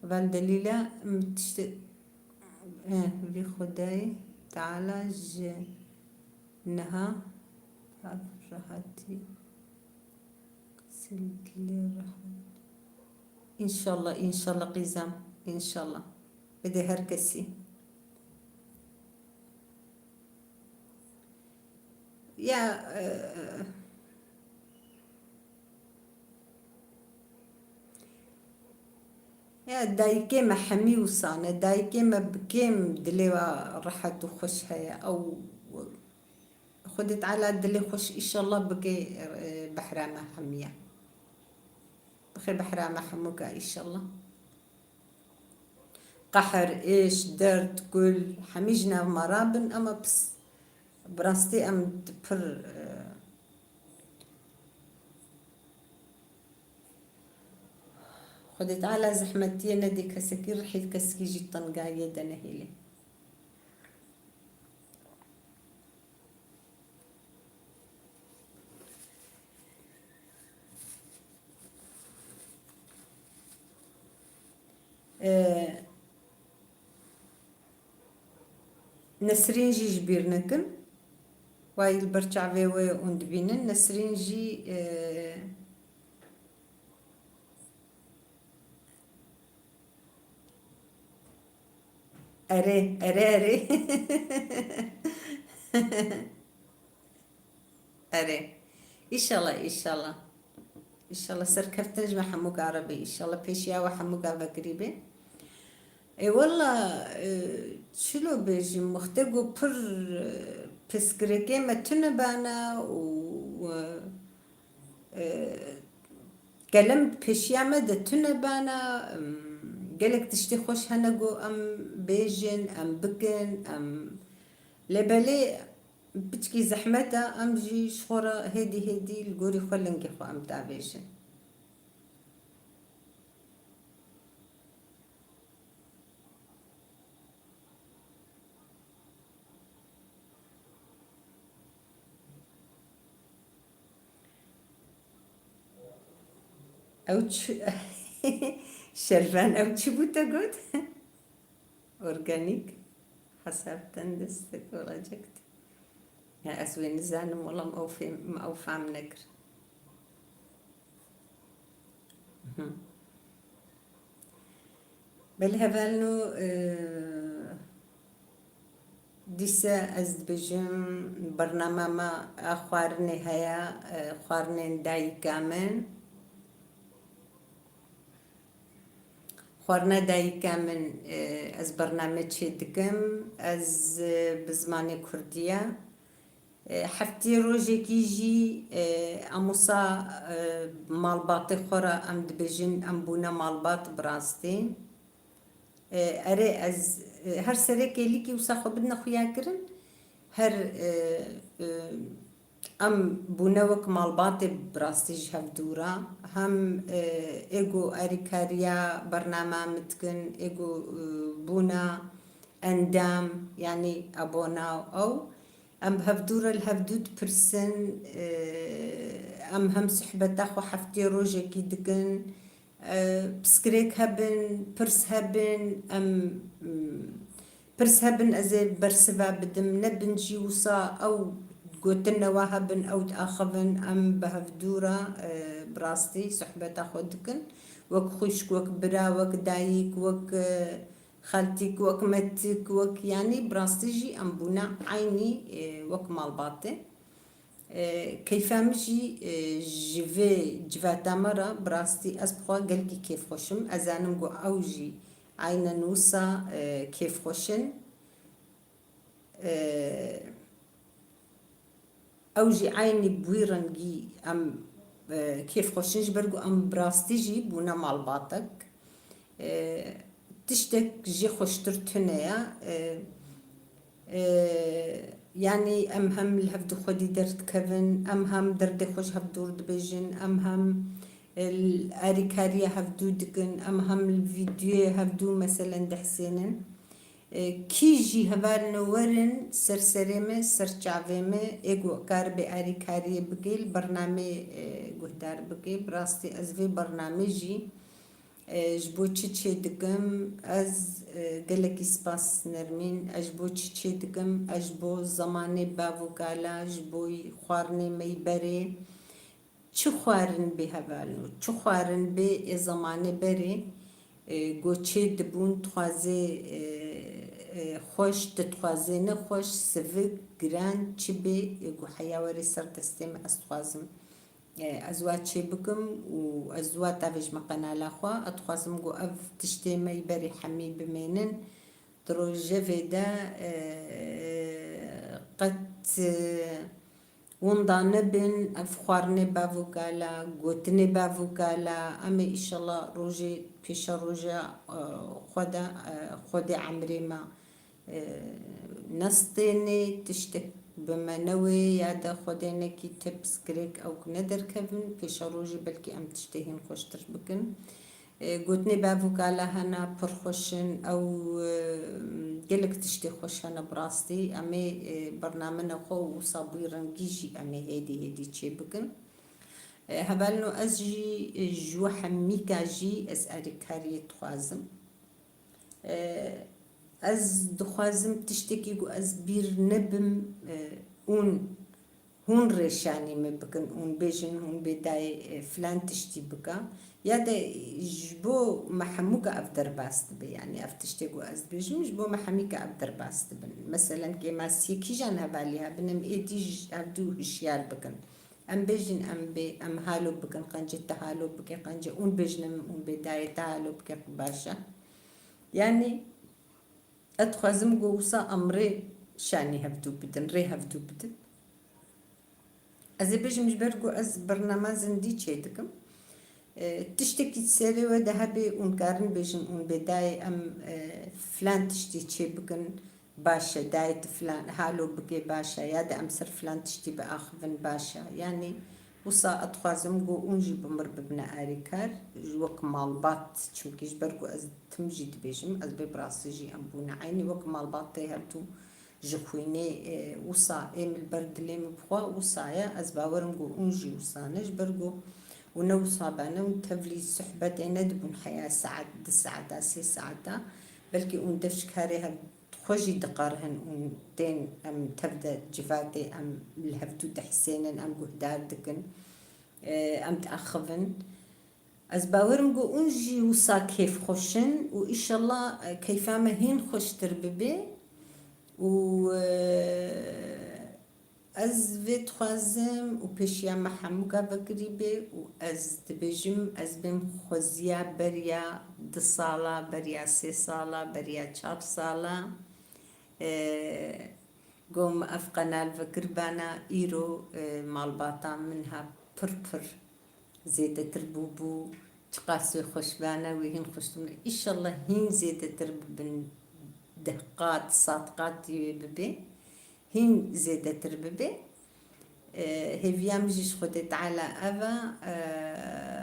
Vel delîle min tiştê, eh, vî Xwedayê Teala ji niha ev rehetî. Silkili rahat. İnşallah, inşallah qîzem, inşallah. Bide her kesî. Ya, e, ya dayikê me hemî wisa ne. Dayikê me bi kêm dilê we rehet û xweş heye. Ew Xwedê Teala dilê xweş îşallah bike, e, behra me hemiya. Bixê behra me hemûka îşallah. Qehr, êş, derd, kul, hemî ji nav me rabin, ema pis, bi rastî em di pir, e, Xwedê Teala zehmetiyê nedê kesekî, rihê kesekî jî tengayiyê de nehêlê. Ee, Nesrîn jî ji bîr nekin. Wayî li ber çavê we ye hûn dibînin. Nesrîn jî, e, Erê, erê, erê. Erê. Înşallah, înşallah. Înşallah serkeftin ji me hemûka re be. Înşallah pêşiya we hemûka vekirî be. Ê wela, e, çilo bêjim, wextê ku pir, e, pirsgirêkê me tune bana û, e, e, kelem pêşiya me de tune bana, em, gelek tiştê xweş hene ku em bêjin, em bikin, em, lê belê piçkî zehmet e, em jî ji xwe re hêdî hêdî li gorî xwe lingê xwe em davêjin. Ew çi, Şervan, ew çi bû te got? Organik hesab ten destek olacak. Ya ez wê nizanim, wela min ew fêm, min ew fam nekir. Mhm. Belê hevalno, e, dîse ez dibêjim, bernama me a xwarinê heye, e, xwarinên dayika min. Xwarina dayika min, e, ez bername çê dikim, ez, e, bi zimanê kurdî ye. E, heftê rojekî jî, e, em wisa, e, malbatê xwe re em dibêjin, em bûne malbat bi rastî. E, erê ez, e, her serê kêlîkî wisa xwe bidine xuyakirin, her, e, e, em bûne wek malbatê bi rastî ji hevdû re. Hem, e, ê ku erîkariya bernama min dikin, ê ku, e, bûna endam, yanî abona ew. Em bi hevdû re li hevdû dipirsin, e, em hem sohbeta xwe heftê rojekî dikin. E, pirsgirêk hebin, pirs hebin, em, mm, pirs hebin ez ê bersiva bidim, nebin jî wisa ew gotin newa hebin, ew diaxivin, em bi hevdû re, e, bi rastî sohbeta xwe dikin. Wek xwişk, wek bira, wek dayik, wek, e, xeltîk, wek metik, wek, yanî bi rastî jî em bûne eynî, e, wek malbatê. E, keyfa min jî, e, ji vê civata me re bi rastî ez bi xwe gelkî kêfxweş im. Ez zanim ku ew jî eynen wisa, e, kêfxweş in. E, ew jî eynî bi wî rengî em, e, kêfxweş in, ji ber ku em bi rastî jî bûne malbatek. E, tiştek jê xweştir tune ye. E, e, yanî em hem li hevdû xwedî derdikevin, em hem derdê xwe ji hevdû dibêjin, em hem, e, li alîkariya hevdû dikin, em hem li vîdyoyê hevdû meselen dihsênin. E, kî jî hevalino werin ser serê me, ser çavê me, ê ku karibe alîkariyê bike, li bernameyê, e, guhdar bike. Bi rastî ez vê bernamê jî, e, ji bo çi çê dikim? Ez, e, gelekî spas Nermîn. Ez ji bo çi çê dikim? Ez ji bo zemanê bav û kala, ji bo xwarinê me yî berê. Çi xwarin bê hevalno, çi xwarin bê ê zemanê berê, e, ku çê dibûn, dixwazê, e, e, xweş, tu dixwazê nexweş, sivik, giran, çi bê, e, ku heya werê ser destê me, ez dixwazim. E, ez wa çê bikim û ez wa tavêjime qenala xwe. Ez dixwazim ku ev tiştê me yî berê hemî bimênin. Di rojevê de, e, qet, e, winda nebin, ev xwarinê bav û kala, gotinê bav û kala, em ê îşallah rojê pêşe roja, e, xwe de, e, Xwedê emrê me, e, nestênê, tiştek bi me newê, ya de Xwedê nekî tê pirsgirêk ew ku nederkevin, pêşe rojê belkî em tiştê hîn xweştir bikin. E, gotinê bav û kala hene, pir xweş in, ew, e, gelek tiştê xweş hene bi rastî. Em ê, e, bernamena xwe û wisa bi wî rengî jî em ê hêdî hêdî çê bikin. E, hevalno ez jî, e, ji we hemîka jî ez alîkariyê dixwazim. E, ez dixwazim tiştekî ku ez bîr nebim, e, ûn hûn rê şanî min bikin, hûn bêjin, hûn bê dayê, e, filan tiştî bika. Ya de ji bo me hemûka ev derbas dibe, yanî ev tiştê ku ez dibêjim, ji bo me hemîka ev derbas dibin. Meselen, kêmasiyê kîjan hevalî hebin, em êdî ji hevdû hişyar bikin. Em bêjin, em bê, em halo bikin, qencê te halo bike, qencê hûn bêjin, em hûn bê dayê te halo bike, baş e. Yanî, ez dixwazim ku wisa em rê şanî hevdû bidin, rê hevdû bidin. Ez ê bêjim ji ber ku ez birnama zindî çêdikim. E, tiştekî serê we de hebe û karin bêjin û bêdayê em, e, filan tiştî çêbikin, baş e, dayê tu filan halo bike, baş e, ya de em ser filan tiştî biaxivin, baş e. Yanî wisa ez dixwazim ku hûn jî bi mir bibine arêkar, ji wek malbat, çimkî ji ber ku ez tim jî dibêjim, ez bê bi rastî jî em bûne eynî wek malbatê hevdû ji xwînê, e, wisa ê min li ber dilê min bixwe, wisa ye. Ez bawer im ku hûn jî wisa ne, ji ber ku û ne wisa bane, hûn tevlî sohbetê nedibûn heya saet, du saeta, sê saeta, belkî hûn dev ji karê hev xwe jî diqerihin û tên em tev de civatê em li hevdû dihesênin, em guhdar dikin, e, em diaxivin. Ez bawer im ku hûn jî wisa kêfxweş in û îşellah, e, keyfa me hîn xweştir bibe û, e, ez vê dixwazim û pêşiya me hemûka vekirî bê û ez dibêjim, ez bêm xweziya beriya du sala, beriya sê sala, beriya çar sala. E, Got min ev qenal vekiribana îro, e, malbata min ha pir pir zêdetir bûbû. Çiqas wê xweş bane, wê hîn xweş bûne. Îşallah hîn zêdetir bibin, deh qat, sed qat wê bibe. Hîn zêdetir bibe. E, hêviya min jî ji Xwedê Teala ev e. E,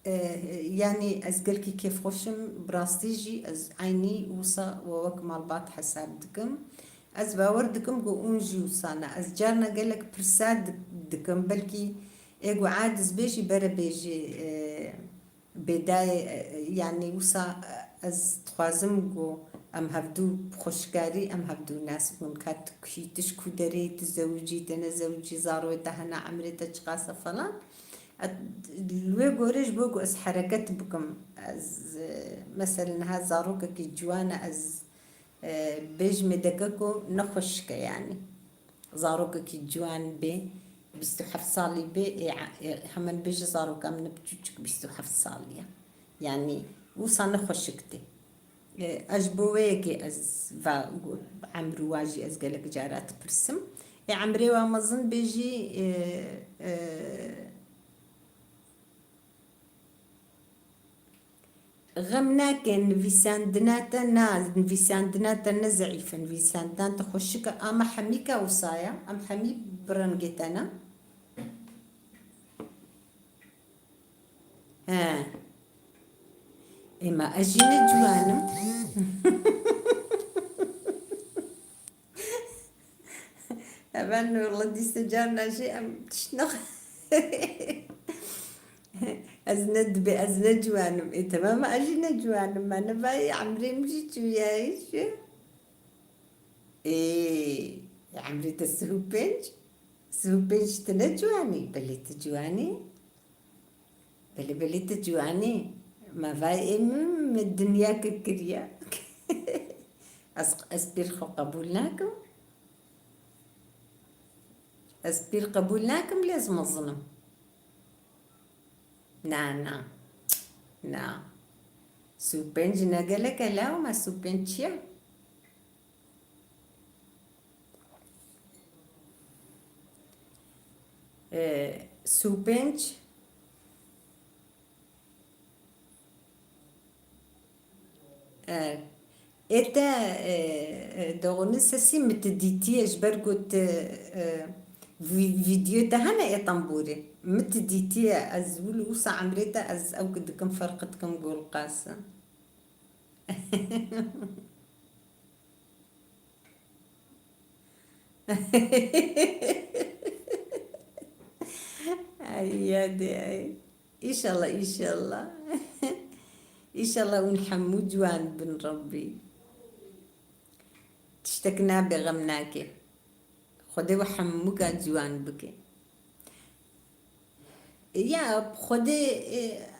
E, yanî ez gelkî kêfxweş im, bi rastî jî ez eynî wisa we wek malbat hesab dikim. Ez bawer dikim ku hûn jî wisa ne. Ez carna gelek pirsa dik-, dikim, belkî ê ku Adiz bê jî bere bêjê, e, bêdayê, e, yanî wisa, e, ez dixwazim ku em hevdû bi xweşikarî, em hevdû nas bûn, ka tu kî, tu ji ku derê yî, tu zewicî, tu nezewicî, zarokê te hene, emrê te çiqas e falan. Et-, li wê gorê ji bo ku ez hereket bikim, ez, e, meselen niha zarokekî ciwan e, ez, e, bêjimê deke ku ne xweşik e, yanî zarokekî ciwan bê, bîst û heft salî bê, ê, ê, hemen bêje zaroka min biçûçik bîst û heft salî ye. Yanî wisa ne xweşik tê. E, ez ji bo wê yekê ez va, emrû wa jî ez gelek cara dipirsim. Ê emrê wa mezin bê jî, e, e, xem nake nivîsandina te, na, nivîsandina te ne zeîf e, nivîsandina te xweşik e, ama hemîka wisa ye, em hemî bi rengê te ne. He. Ê ma ez jî ne ciwan im. Heval Nurla dîse carna jî em tişt nexwe. Ez ne dibê, ez ne ciwan im. Ê, temam, ez jî ne ciwan im. Me ne vayê emrê min jî çûye îşe. Ê, emrê te sih û pênc? Sih û pênc tu ne ciwan î? Belê tu ciwan î. Belê, belê tu ciwan î. Me vayê ê min, min dinyake kiriye. Ez, ez pîr xwe qebûl nakim. Ez pîr qebûl nakim, lê ez mezin im. Na, na. Na. Sih û pênc ne gelek e law, ma sih û pênc çi ye? E, sih û pênc, e, ê te, e, e, doğru sesî min tu dîtiye, ji ber ku tu, e, vî-, vîdeo te hene ê tembûrê. Min tu dîtiye, ez wil wisa emrê te ez ew ku dikim ferq dikim gol qas e. Ay, yadê, ay. Înşallah, înşallah. Înşallah hûn hemû ciwan bin Rebbî. Tiştek nabe, xem nake. Xwedê we hemûka ciwan bike. Ya, Xwedê, e,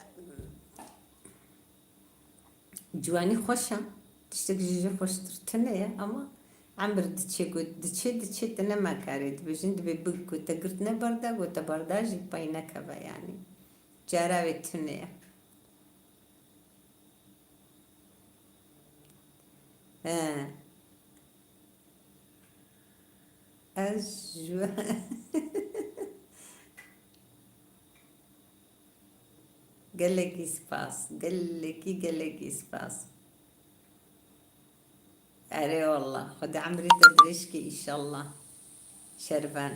Ciwanî xweş e. Tiştek ji jî xweştir tune ye, ama emir diçe ku diçe, diçe tu nema karê dibêjin, dibê bi ku te girtine berda, ku te berda jî pey nekeve yanî. Cara wê tune ye. He. Ez ji we gelekî spas. Gelekî, gelekî spas. Erê wallah. Xwedê emrê te dirêj ke, înşallah. Şervan.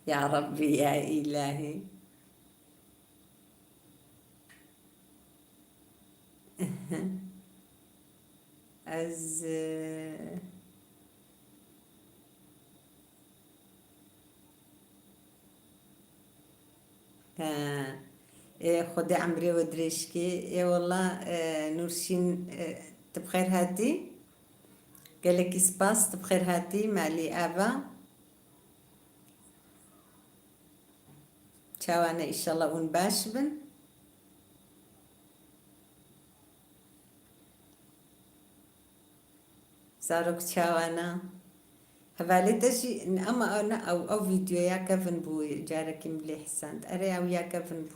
Ya Rabbî, ya Îlahî. Ez, e, he, ê, Xwedê emrê we dirêj kê. Ê, wela, e, Nûrşîn, e, tu bi xêr hatî. Gelekî spas, tu bi xêr hatî, malî ava. Çawa ne, înşallah hûn baş bin. Zarok çawa ne? Hevalê te jî, ama ew ne, ew, ew vîdeoya kevin bû, carekî min lê hesand. Erê, ew ya kevin bû.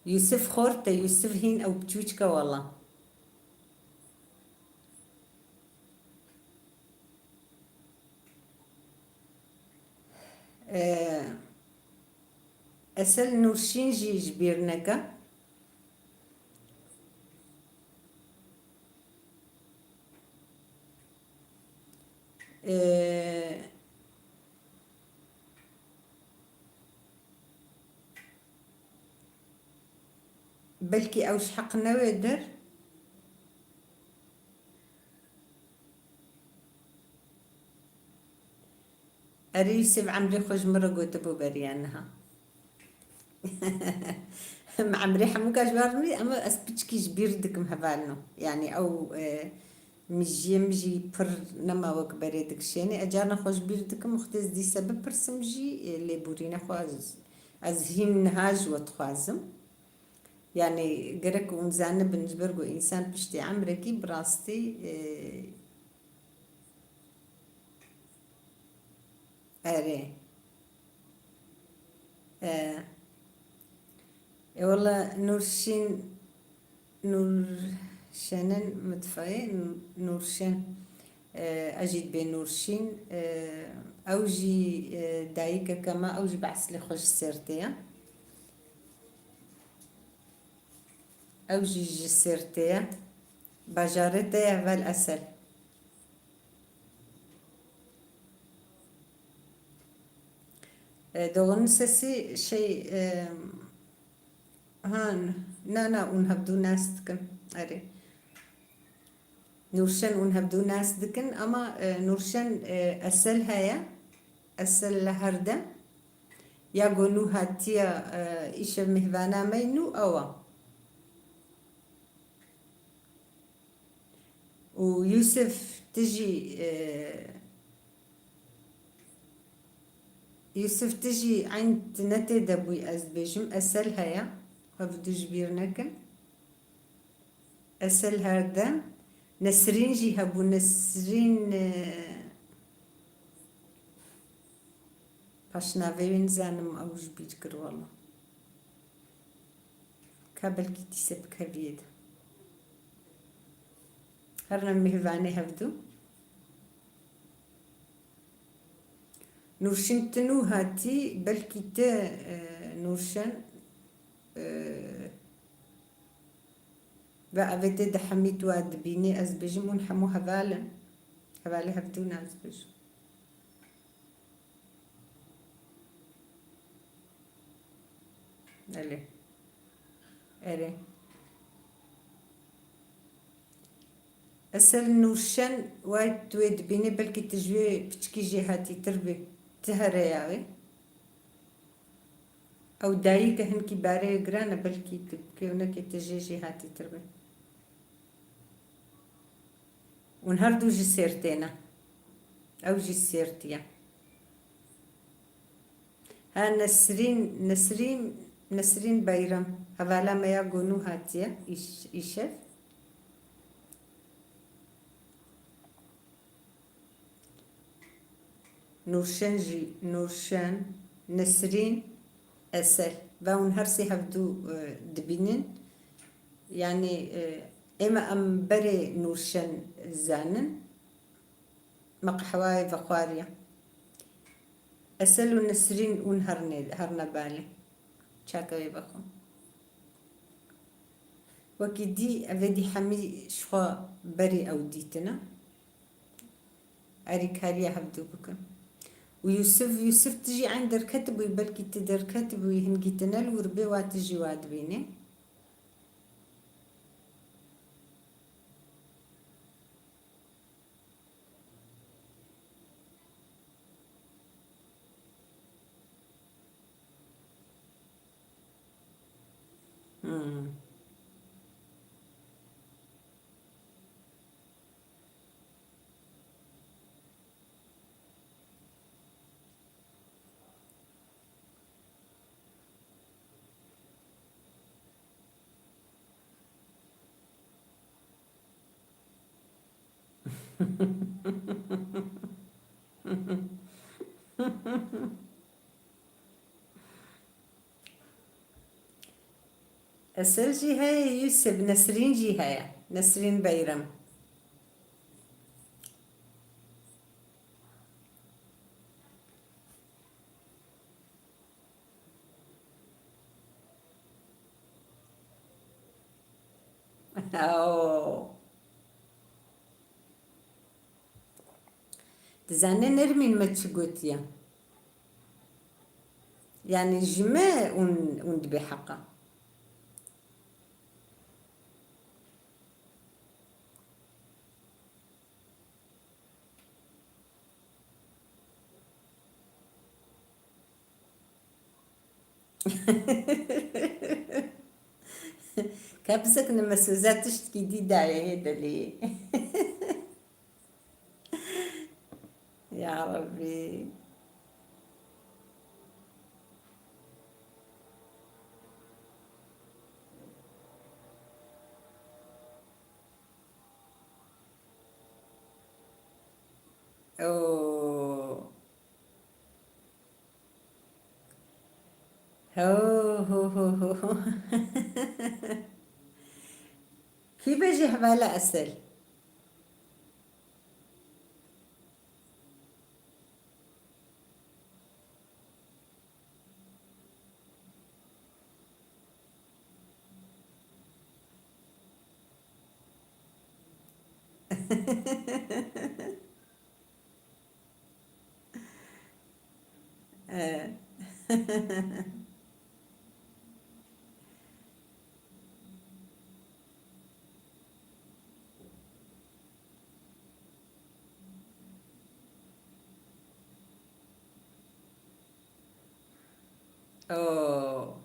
Yusuf xort e, Yusuf hîn ew biçûçik e wela. Ee, Esel Nûrşîn jî ji bîr neke. Ee, belkî ew ji heq newê der. Erê Yusuf, emrê xwe ji min re gotibû beriya niha. Min emrê hemûka ji wan re, ama ez piçkî ji bîr dikim hevalno. Yanî ew, e, mijiyê min jî pir nema wek berê dikişênê. Ez carna xwe ji bîr dikim û xwedê ez dîse bipirsim jî, e, lêborîna xwe ez, ez hîn niha ji we dixwazim. Yanî gerek hûn zanibin, ji ber ku însan piştî emrekî bi rastî, e, Erê. E, e, wela Nûrşîn, Nûrşen'in mitfayê, Nû-, Nûrşen, e, ez jî dibê Nûrşîn, e, ew jî, e, dayikeke me, ew jî behs lê xwe ji Sêrtê ye. Ew jî ji Sêrtê ye. Bajarê te ye heval Esel? E, doğunun sesi şey, e, ha, na, na, hûn hevdû nas dikin. Erê. Nûrşen hûn hevdû nas dikin, ama, e, Nûrşen, e, Esel heye. Esel li her dem. Ya ku nû hatiye, e, îşev mêhvana me nû ew e. Û Yusuf, tu jî, e, Yusuf, tu jî eyn tu ne tê de bûyî, ez dibêjim, Esel heye. Xwe bi du ji bîr nekin. Esel her dem. Nesrîn jî hebû. Nesrîn, e, paşnavê wî nizanim ew ji bîr kir wela. Ka belkî dîse bikeviyê de. Her ne mêvanê hevdû. Nûrşîn tu nû hatî, belkî tu, e, Nûrşen, e, ve evê tê di hemî tu dibînî, ez dibêjim hûn hemû heval in. Hevalê hevdû ne, ez dibêjim. Elê. Erê. Esel Nûrşen, way tu wê dibînî, belkî tu ji wê piçkî jêhatîtir bî. Tu here ya wê. Ew dayîke hinkî barê wê giran e, belkî tu kêwnekê tu jê jêhatîtir bî. Hûn her du ji Sêrtê ne. Ew jî Sêrtî ye. Ha, Nesrîn, Nesrîn, Nesrîn Beyram. Hevala me ya ku nû hatiye îş-, îşev. Nûrşen jî, Nûrşen, Nesrîn, Esel. Ve hûn her sê hevdû, e, dibînin. Yanî, e, ême em berê Nûrşen zanin. Me qehwayê vexwariye. Esel û Nesrîn hûn herne, herne balê. Çaka wê vexwin. Wekî dî, evê dî hemî ji xwe berî ew dîtine. Erî kariye hevdû bikin. Û Yûsif, Yûsif tu jî eyn derketibûyî, belkî tu derketibûyî, hingî tu ne li wir bê, wa tu jî wa dibînî. Hmm. Esel jî heye, Yûsif, Nesrîn jî heye. Nesrîn Beyram. Oh. Dizane Nermîn me çi gotiye? Yanî ji me hûn, hûn dibê heqa. Ka bisekine me soza tiştkî dî dayê hê delî. Ya Rabbî. Oo. Ho, ho, ho, ho, ho. Kî bejî hevala Esel? Ee. Oo.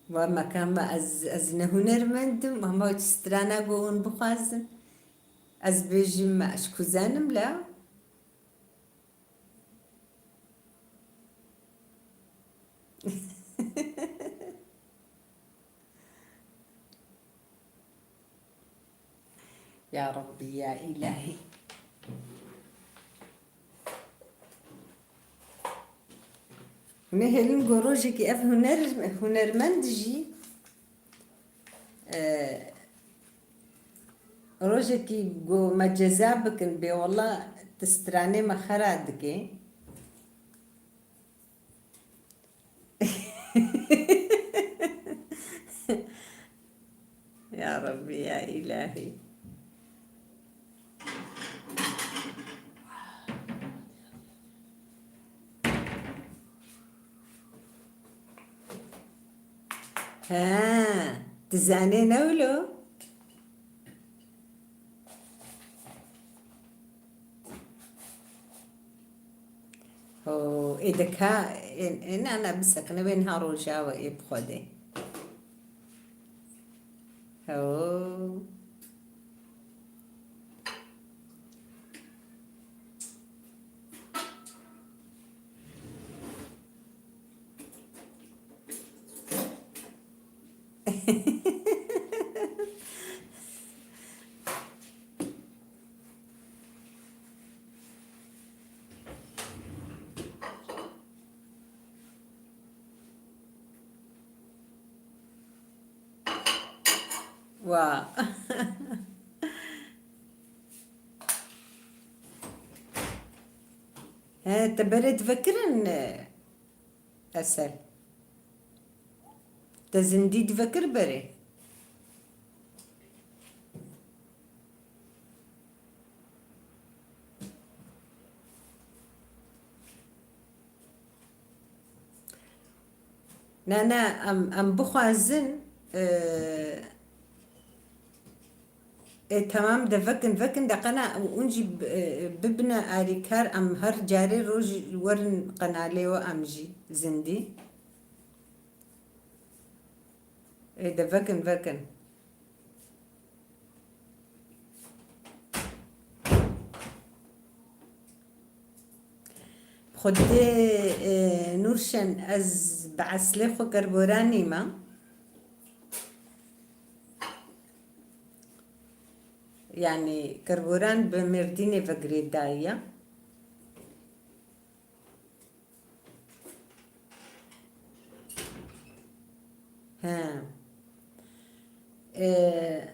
Wa me ka me ez, ez ne hunermend im, hema strana go hûn bixwazin. Ez bêjim me, ez kuzen im la. Ya Rabbî, ya Îlahî. Nehêlin ku rojekî ev huner, hunermend jî, e, rojekî ku me ceza bikin, bê wela tu stranê me xera dike. Ya Rabbî, ya Îlahî. He, tu zanê ne wilo? Ho, ê dika, ê, ê, na, na, bisekine, wê niha roja we ê bi Xwedê. Ho. Wa. He, te berê divekirin, e, Esel. Te zindî divekir berê. Ne, ne, em, em bixwazin, e, ê, temam de vekin, vekin de qena hûn jî b-, e, bibine arîkar, em her carê roj werin qenalê we em jî zindî. Ê, de vekin, vekin. Xwedê, e, Nûrşen, ez bi eslê xwe kerboranî me. Yanî kerboran bi Mêrdînê ve girêdayî ye. He. Ee,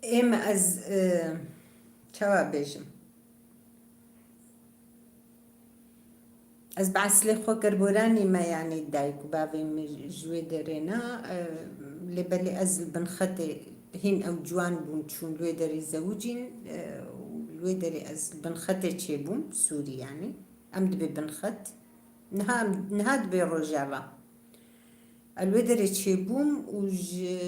êm ez, e, çawa bêjim? Ez bi eslê xwe kerboranî me, yanî dayik û bavê min ji wê derê ne, e, lê belê ez li Binxetê hîn ew ciwan bûn, çûn li wê derê zewicîn, e, û li wê derê ez li Binxetê çêbûm, Sûrî yanî. Em dibê Binxet. Niha em, niha dibê Rojava. Ez li wê derê çêbûm û ji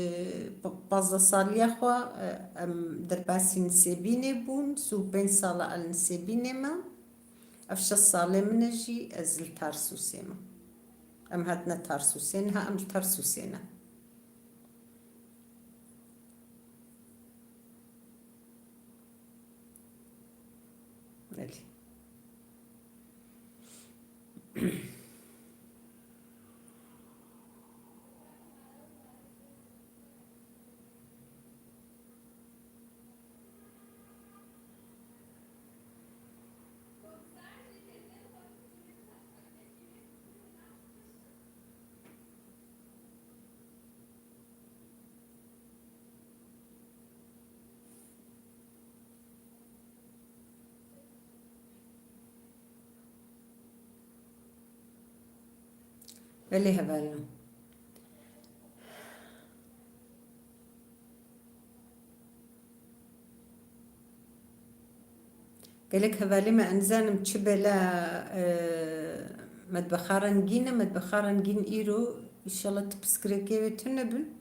pa-, pazdeh saliya xwe, e, em derbasî Nisêbînê bûn, sî û pênc sala ez li Nisêbînê me. Ev şeş salê min e jî ez li Tarsûsê me. Em hatine Tarsûsê, niha em li Tarsûsê ne. Belê. Belê hevalno. Gelek hevalê me, ez nizanim çi bela, e, metbexa rengîn e, metbexa rengîn îro, înşallah tu pirsgirêkê wê tune bin.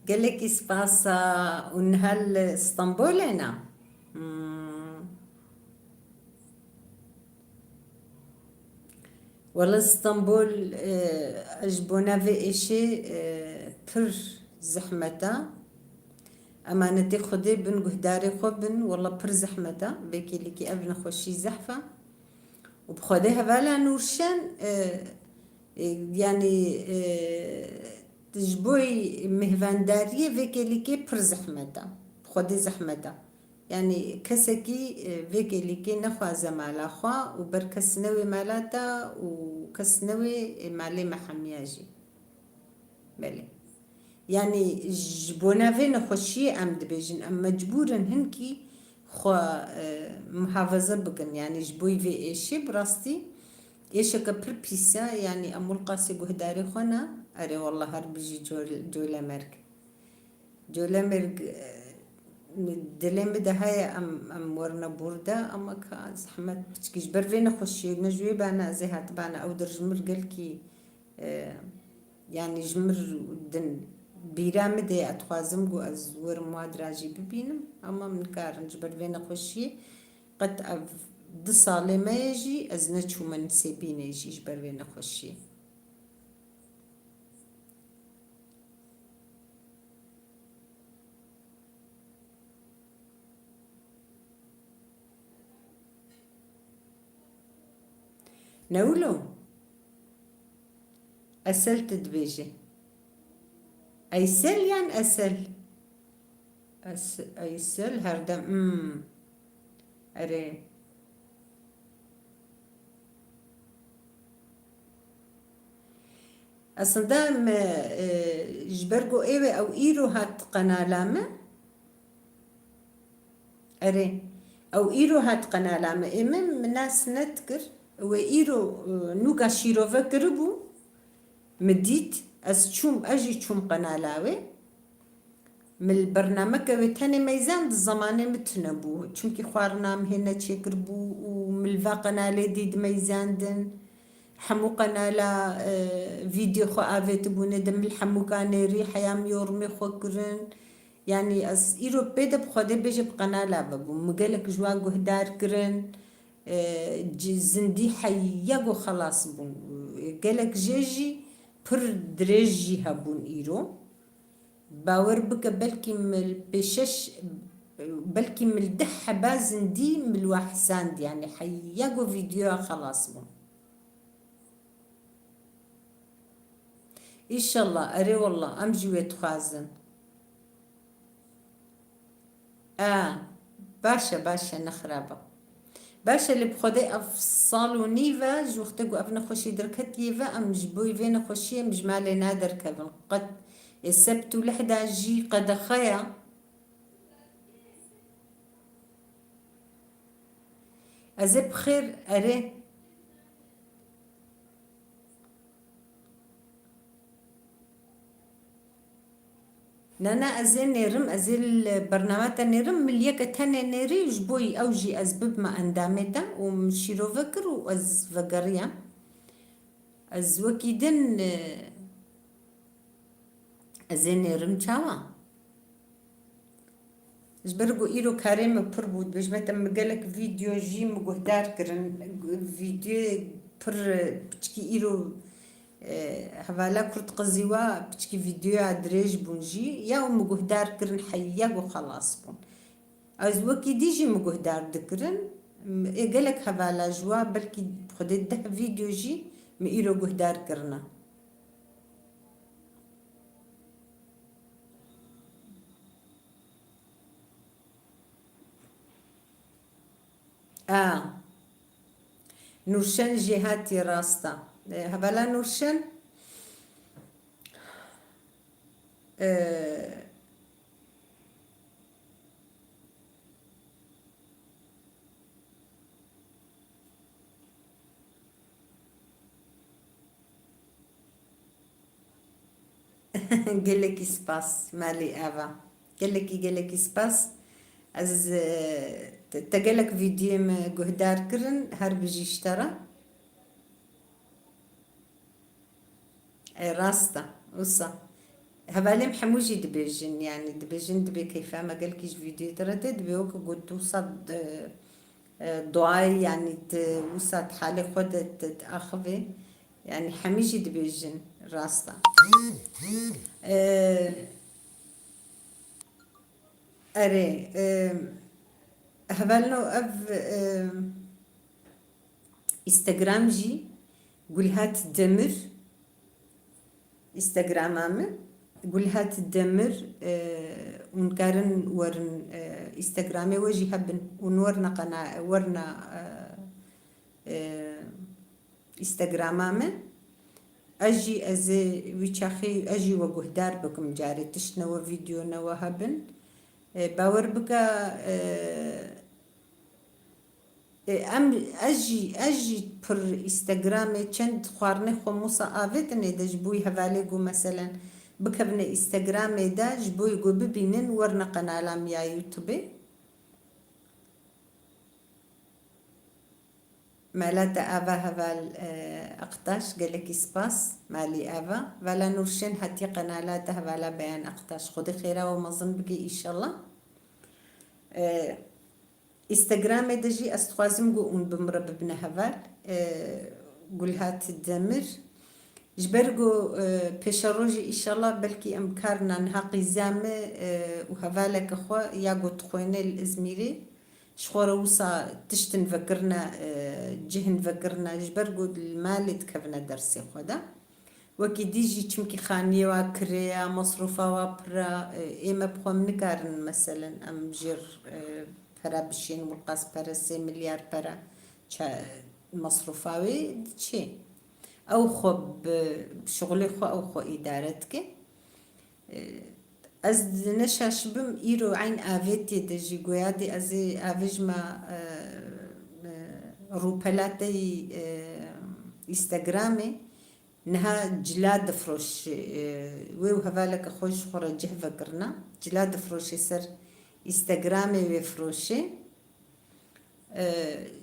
Gelekî spas a, û niha li Stenbolê ne? Hmm. Wele Stenbol, e, ji bona vê êşê, e, pir zehmet e. Emanetê Xwedê bin, guhdarê xwe bin, wele pir zehmet e. Vê kêlîkî ev nexweşî zehf e. Û bi Xwedê hevala Nûrşen, e, e, yanî, e, ji bo mêhvandariyê vê kêlîkê pir zehmet e. Bi Xwedê zehmet e. Yanî kesekî, e, vê kêlîkê nexwaze mala xwe û ber kes newê mala te û kes newê, e, malê me hemiya jî. Belê. Yanî ji bona vê nexweşiyê em dibêjin, em mecbûr in hinkî xwe, e, muhafaza bikin. Yanî ji bo vê êşê bi rastî êşeke pir pîs e. Yanî em wilqasê guhdarê xwe ne. Erê wallah her bijî Col-, Colemêrg. Colemêrg, e, dilê min de heye em, em werine burada, ama ka zehmet piçkî ji ber vê nexweşiyê ne ji wê bane ez ê hatibana ew dir ji mir gelkî, e, yanî ji mir din bîra min de ye, ez dixwazim ku ez werim wa dira jî bibînim, ama min nikarin ji ber vê nexweşiyê qet ev du salê me ye jî ez neçûme Nisêbînê jî ji ber vê nexweşiyê. Ne wilo? Esel tu dibêjî. Eysel yan Esel? Es-, Aysel her dem, hmm. Erê. Aslında me, e, ji ber ku ê wê ew îro hat qenala me. Erê. Ew îro hat qenala me. Ê min, min nas nedikir. Wê îro, e, nûka şîrove kiribû. Min dît. Ez çûm, ez jî çûm qenala wê. Min li bernameke wê tenê meyzand, zemanê min tune bû. Çimkî xwarina min hê neçêkiribû û min li va qenalê dî dimeyzandin. Hemû qenala, e, vîdyo xwe avêtibûne de, min li hemûka nêrî, heya min yormê xwe kirin. Yanî ez îro pê de bi Xwedê bêje bi qenala vebûm. Min gelek ji wan guhdar kirin. E, ci-, zindî heya ku xelas bûn. Gelek jê jî pir dirêj jî hebûn îro. Bawer bike, belkî min li pêşeş, belkî min li deh heba zindî min li we hesand, yanî heya ku vîdyoya xelas bûn. Înşallah, erê wallah, em jî wê dixwazin. A, baş e, baş e, ne xirab e. Baş e, lê bi Xwedê ev sal û nîv e, ji wextê ku ev nexweşî derketiye ve, em ji bo vê nexweşiyê em ji malê naderkevin. Qet ê sebt û lehda jî qedexe ye. Ez ê bi xêr, erê. Na, na, ez ê nêrim, ez ê li bername te nêrim, min li yeke tenê nêrî, ji bo ew jî ez bibime endamê te û min şîrove kir û ez vegeriyam. Ez wekî din, e, ez ê nêrim çawa? Ji ber ku îro karê min pir bû, dibêjime te min gelek vîdeo jî min guhdar kirin. Vîdeoyê pir, e, piçkî îro, e, hevala Kurd Qizî wa piçkî vîdeoya dirêj bûn jî. Ya û min guhdar kirin heya ku xelas bûn. Ez wekî dî jî min guhdar dikirin. Ê gelek hevala ji wa belkî Xwedê deh vîdeo jî min îro guhdar kirine. A. Nûrşen jî hatiye, rast e. E, hevala Nûrşen, e, Gelekî spas, malî ava. Gelekî, gelekî spas. Ez, e, te, te gelek vîdyoyê me guhdar kirin, her bijî ji te re. E, rast e, wisa. Hevalê min hemû jî dibêjin, yanî dibêjin, dibê keyfa me gelkî ji vîdyoyê te re tê, dibê weke got wisa, e, e, duayê, yanî tu wisa di halê xwe de tu diaxivê. Yanî hemî jî dibêjin, rast e. E, erê, e, hevalno ev, e, Instagram jî Gulhat Demir, Instagrama min Gulhat Demir, e, hûn karin werin, e, Instagramê we jî hebin, hûn werna qena-, werna, e, e, Instagrama min. Ez jî, ez ê wî çaxî, ez jî we guhdar bikim carê, tişt newe, vîdeo newe hebin. E, bawer bike, e, E, em, ez jî, ez jî pir Instagramê çend xwarinê xwe musa avêtinê de ji bo hevalê ku meselen bikevine Instagramê de ji bo ku bibînin werine qenala min ya YouTubeê. Mela te ava heval, e, Aktaş, gelekî spas, malî ava. Vala Nurşên hatiye qenala te hevala Beyan Aktaş. Xwedê xêra we mezin bike înşallah. E, Instagramê de jî ez dixwazim ku hûn bi min re bibine heval. E, Gulhat Demir. Ji ber ku, e, pêşerojê îşallah belkî em karina niha qîza me, e, û hevaleke xwe ya ku dixwêne li Îzmîrê. Ji xwe re wisa tiştin vekirine, e, cihin vekirine, ji ber ku li malê dikevine dersê xwe de. Wekî dî jî çimkî xaniyê wa kirê ya, mesrûfa wa pir e, ê me bi xwe em nikarin, meselen, em jêr, e, pere bişên, wilqas pere, sê milyar pere, ça-, mesrûfa wê diçê. Ew xwe bi, bi şixulê xwe ew xwe îdare dike. E, ez neşaşibim, îro eyn avêtiyê de jî goya dê ez ê avêjma, e, e, rûpela te yî, e, Instagramê. Niha cila difroşê, e, wê û hevaleke xwe ji xwe re cih vekirina. Cila difroşê ser Instagramê wê firoşê. E,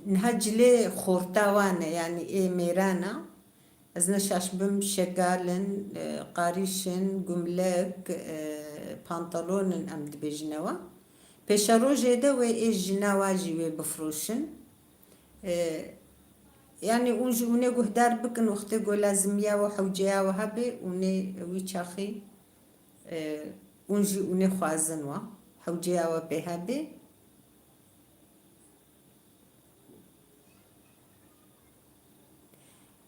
niha cilê xorta wan e, yanî ê mêran e. Ez neşaş bim, şegal in, e, qarîş in, gumlek, e, pantalon in, em dibêjine we. Pêşerojê de wê ê jina wa jî wê bifroşin. E, yanî hûn jî hûn ê guhdar bikin, wextê ku lazimiya we hewceya we hebe, hûn ê wî çaxî, e, hûn jî hûn ê xwazin we hewceya we pê hebe.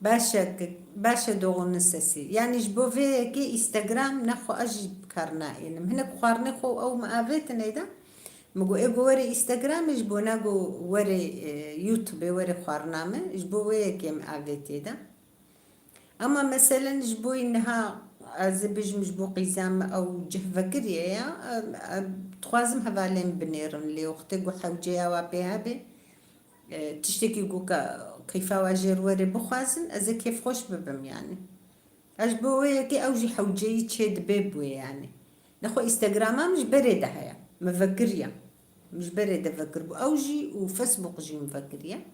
Baş e, baş e, doğunun sesi. Yanî ji bo vê yekê Instagram nexwe ez jî bi kar naênim. Hinek xwarinê xwe û ew min avêtine de. Min got, ê ku werê Instagramê ji bo ne ku werê, e, YouTubeê, werê xwarina min. Ji bo wê yekê min avêtiye de. Ama meselen ji bo niha ez ê bêjim ji bo qîza min ew cih vekiriye ya, em, em, dixwazim hevalên binêrin lê wextê ku hewceya wa pê hebe, e, tiştekî ku ka keyfa wa jêr were bixwazin, ez ê kêfxweş bibim yanî. Ez ji bo wê yekê ew jî hewceyî çê dibe bûye yanî. Nexwe Instagrama min ji berê de heye. Min vekiriye. Min ji berê de vekiribû. Ew jî û Facebook jî min vekiriye.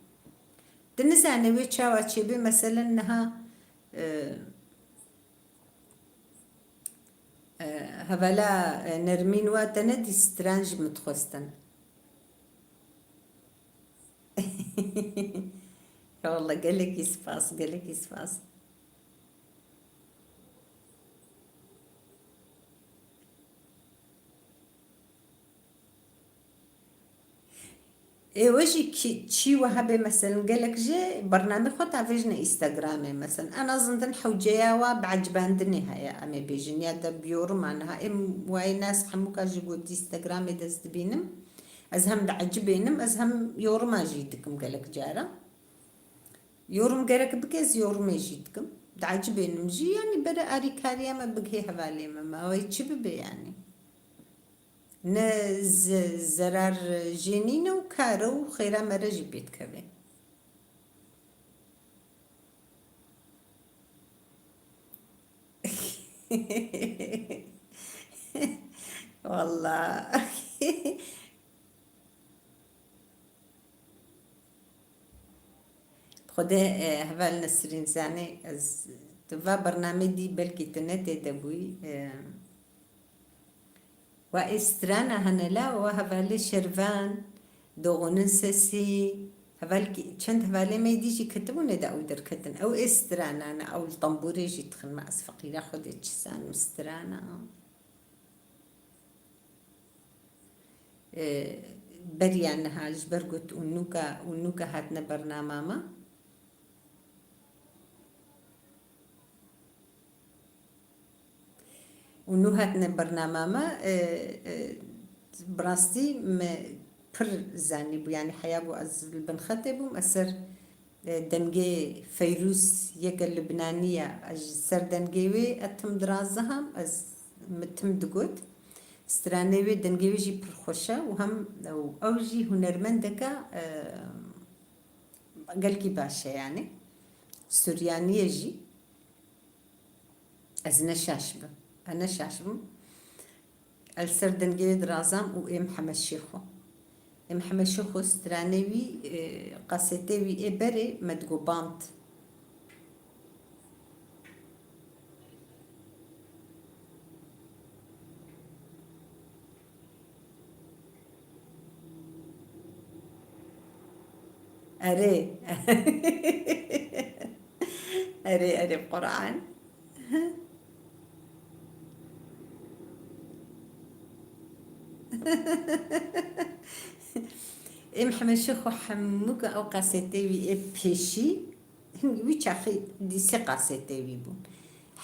Tu nizane wê çawa çêbê, meselen niha, e, e, hevala, e, Nermîn wa te nedî stran ji min dixwestin. Ya wallah, gelekî spas, gelekî spas. Ê we jî kî, çî we hebe, meselen, gelek jê bernamê xwe tavêjine Instagramê, meselen, en azından hewceya wa bi ecibandinê heye, em ê bêjin, ya de bi yorima niha. Êm wayê nas hemûka jî got Instagramê de ez dibînim, ez hem diecibênim, ez hem yorima jî dikim gelek cara. Yorum gerek bike, ez yorumê jî dikim. Diecibênim jî, yanî bere arîkariya me bigihê hevalê me, ma wê çi bibe yanî? Ne ze-, zerar jê nîne û kar e û xêra me re jî pê dikeve. Wallah. Xwedê, e, heval Nesrîn, zanî ez, tu va bernamê dî belkî tu ne tê de bûyî, e, wa ê strana hene la, wa hevalê Şervan, Doğu'nun Sesi, hevalkî, çend hevalê me dî jî ketibûne de ew derketin. Ew ê strana ne, ew li tembûrê jî dixin, me ez feqîra Xwedê çi zanim strana. E, beriya niha ji ber got û nûka, û nûka hatine bernama me. Û nû hatine bernama me, e, e, bi rastî me pir zanîbû, yanî heya bû ez li bin xetê bûm, ez ser e, dengê Feyrûz yeke Lubnanî ye. Ez ji ser dengê wê ez tim diraziham, ez min tim digot. Stranê wê, dengê wê jî pir xweş e û hem ew, ew jî hunermendeke, e, gelkî baş e yanî. Suryanî ye jî. Ez ne şaş bim. Ez ne şaş bim. Ez li ser dengê wê dirazam û ê Mihemed Şêxo. Ê Mihemed Şêxo stranê wî, e, kasetê wî ê berê me digot band. Erê. Erê, erê, Quran. Ê Mihemed Şêxo hemûka ew kasetê wî ê pêşî, hin wî çaxî dî sê kasetê wî bûn.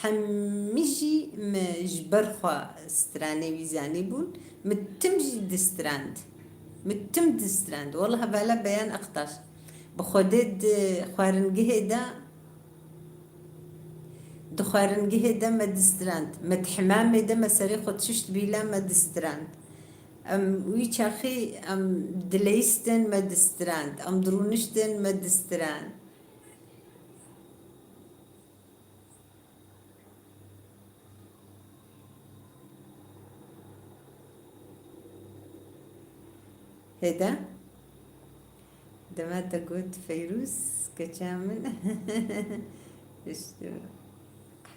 Hemî jî me ji ber xwe stranê wî zanîbûn. Me tim jî distrand. Me tim distrand. Wele hevala Beyan Aktaş. Bi Xwedê di xwaringehê de, di xwaringehê de me distrand. Me di hemamê de me serê xwe dişuşt bîla me distrand. Em wî çaxî em dileyistin me distrand. Em dirûniştin me distrand. Hêde? Dema te got Feyrûz, keça min. Pişt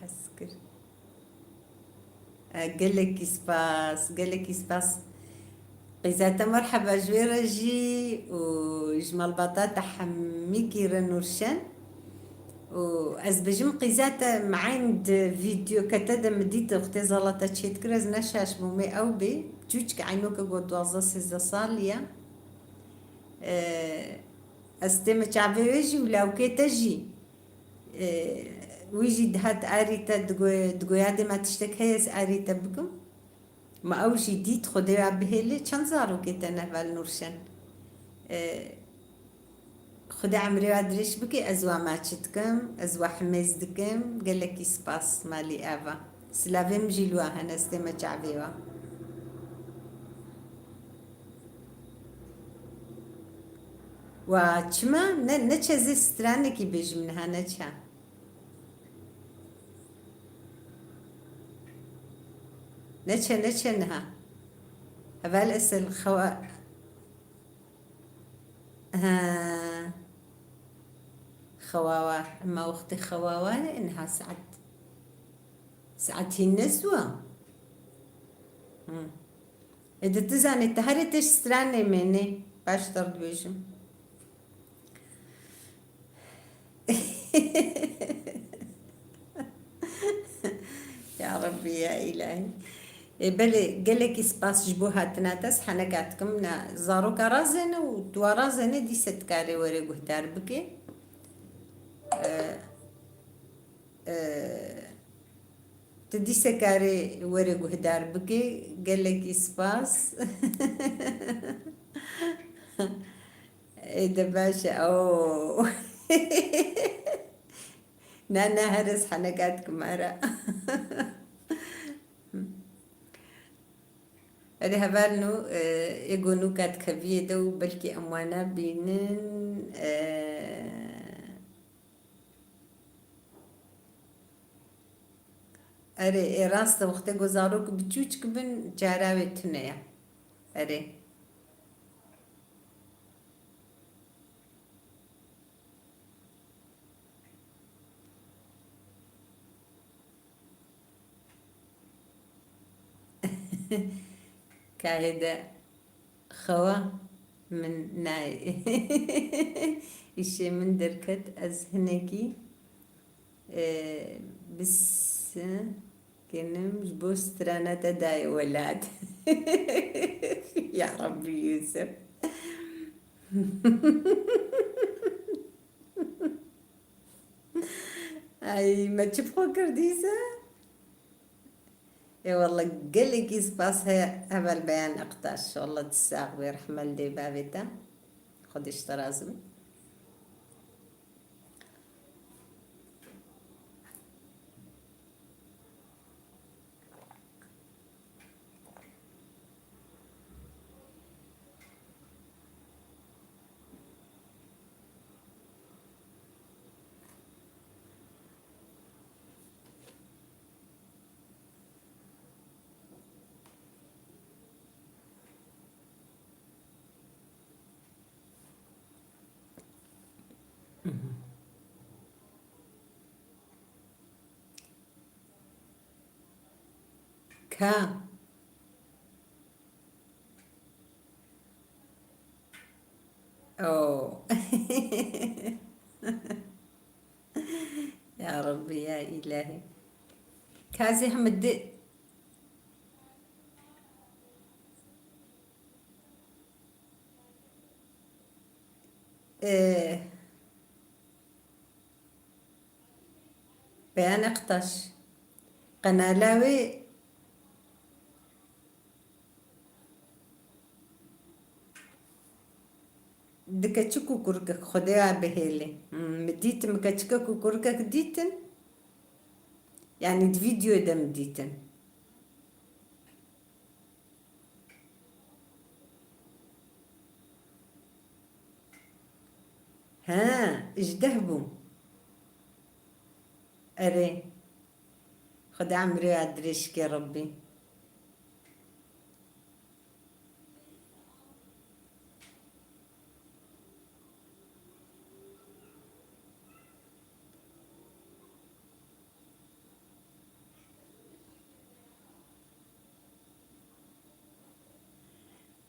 hez kir. E, gelekî spas, gelekî spas. Qîza te merheba ji wê re jî û ji malbata te hemîkî re Nûrşen. Û ez bijim qîza te meyn di vîdyoke te de min dît wextê zala te çêdikir, ez neşaş bûm ê ew bê. Çûçik eynoke got duwazdeh sêzdeh salî ye. E, ez tême çavê wê jî û lawkê te jî. E, wî jî dihat arî te digo-, digoya dê me tiştek heye ez arî te bikim. Ma ew jî dît, Xwedê we bihêle, çend zarokê te ne heval Nûrşen? E, Xwedê emrê we dirêj bike, ez we maç dikim, ez we himêz dikim. Gelekî spas malî Eva. Silavê min jî li we hene, ez tême çavê we. Wa çima? Ne, neçe zê stranekî bêjim niha, neçe. Neçe, neçe niha. Heval Esel xewa-, ha. Xewawa. Ema wextê xewawa ye, niha saet, saet hîn ne zû ya. Hı. Ê di tu zanê, tu herê tê ji stranê mênê. Baş te dibêjim. Ya Rabbî, ya Îlahî. Ê, belê, gelekî spas ji bo hatina te, ez heneka dikim, na zaroka razêne û tu wa razêne dîse dikarê were guhdar bike. Ê, ê, Tu dîse karê were guhdar bike, gelekî spas. Ê de baş e, oo. Na, na, her ez heneka dikim, era. Erê hevalno, e, ê go nûka dikeviyê de û belkî em wana bînin, e, Erê, ê rast e, wextê ku zarok biçûçik bin, çara wê tune ye. Erê. Kahê de xewa min nayê. Îşê min derket, ez hinekî, e, bisikinim ji bo strana te dayê welat. Ya Rabbî Yûsif. Ay, me çi bi xwe kir dîse? Ê wele gelekî spas he, heval Beyan Aktaş. Wele tu sax bî, rehme li dê bavê te. Xwedê ji te razî be. Ka. Oh. Ya Rabbi, ya Îlahî. Kazî Hemid di-, Ee, Beyan Aktaş. Qenala wê di keçik û kurkek Xwedê ya bihêlê. Hmm, mi dîtin, mi keçikek û kurkek dîtin. Yanî di vîdyoyê de mi dîtin. He, ji deh bû. Erê. Xwedê emrê ya dirêj ke Rebbî.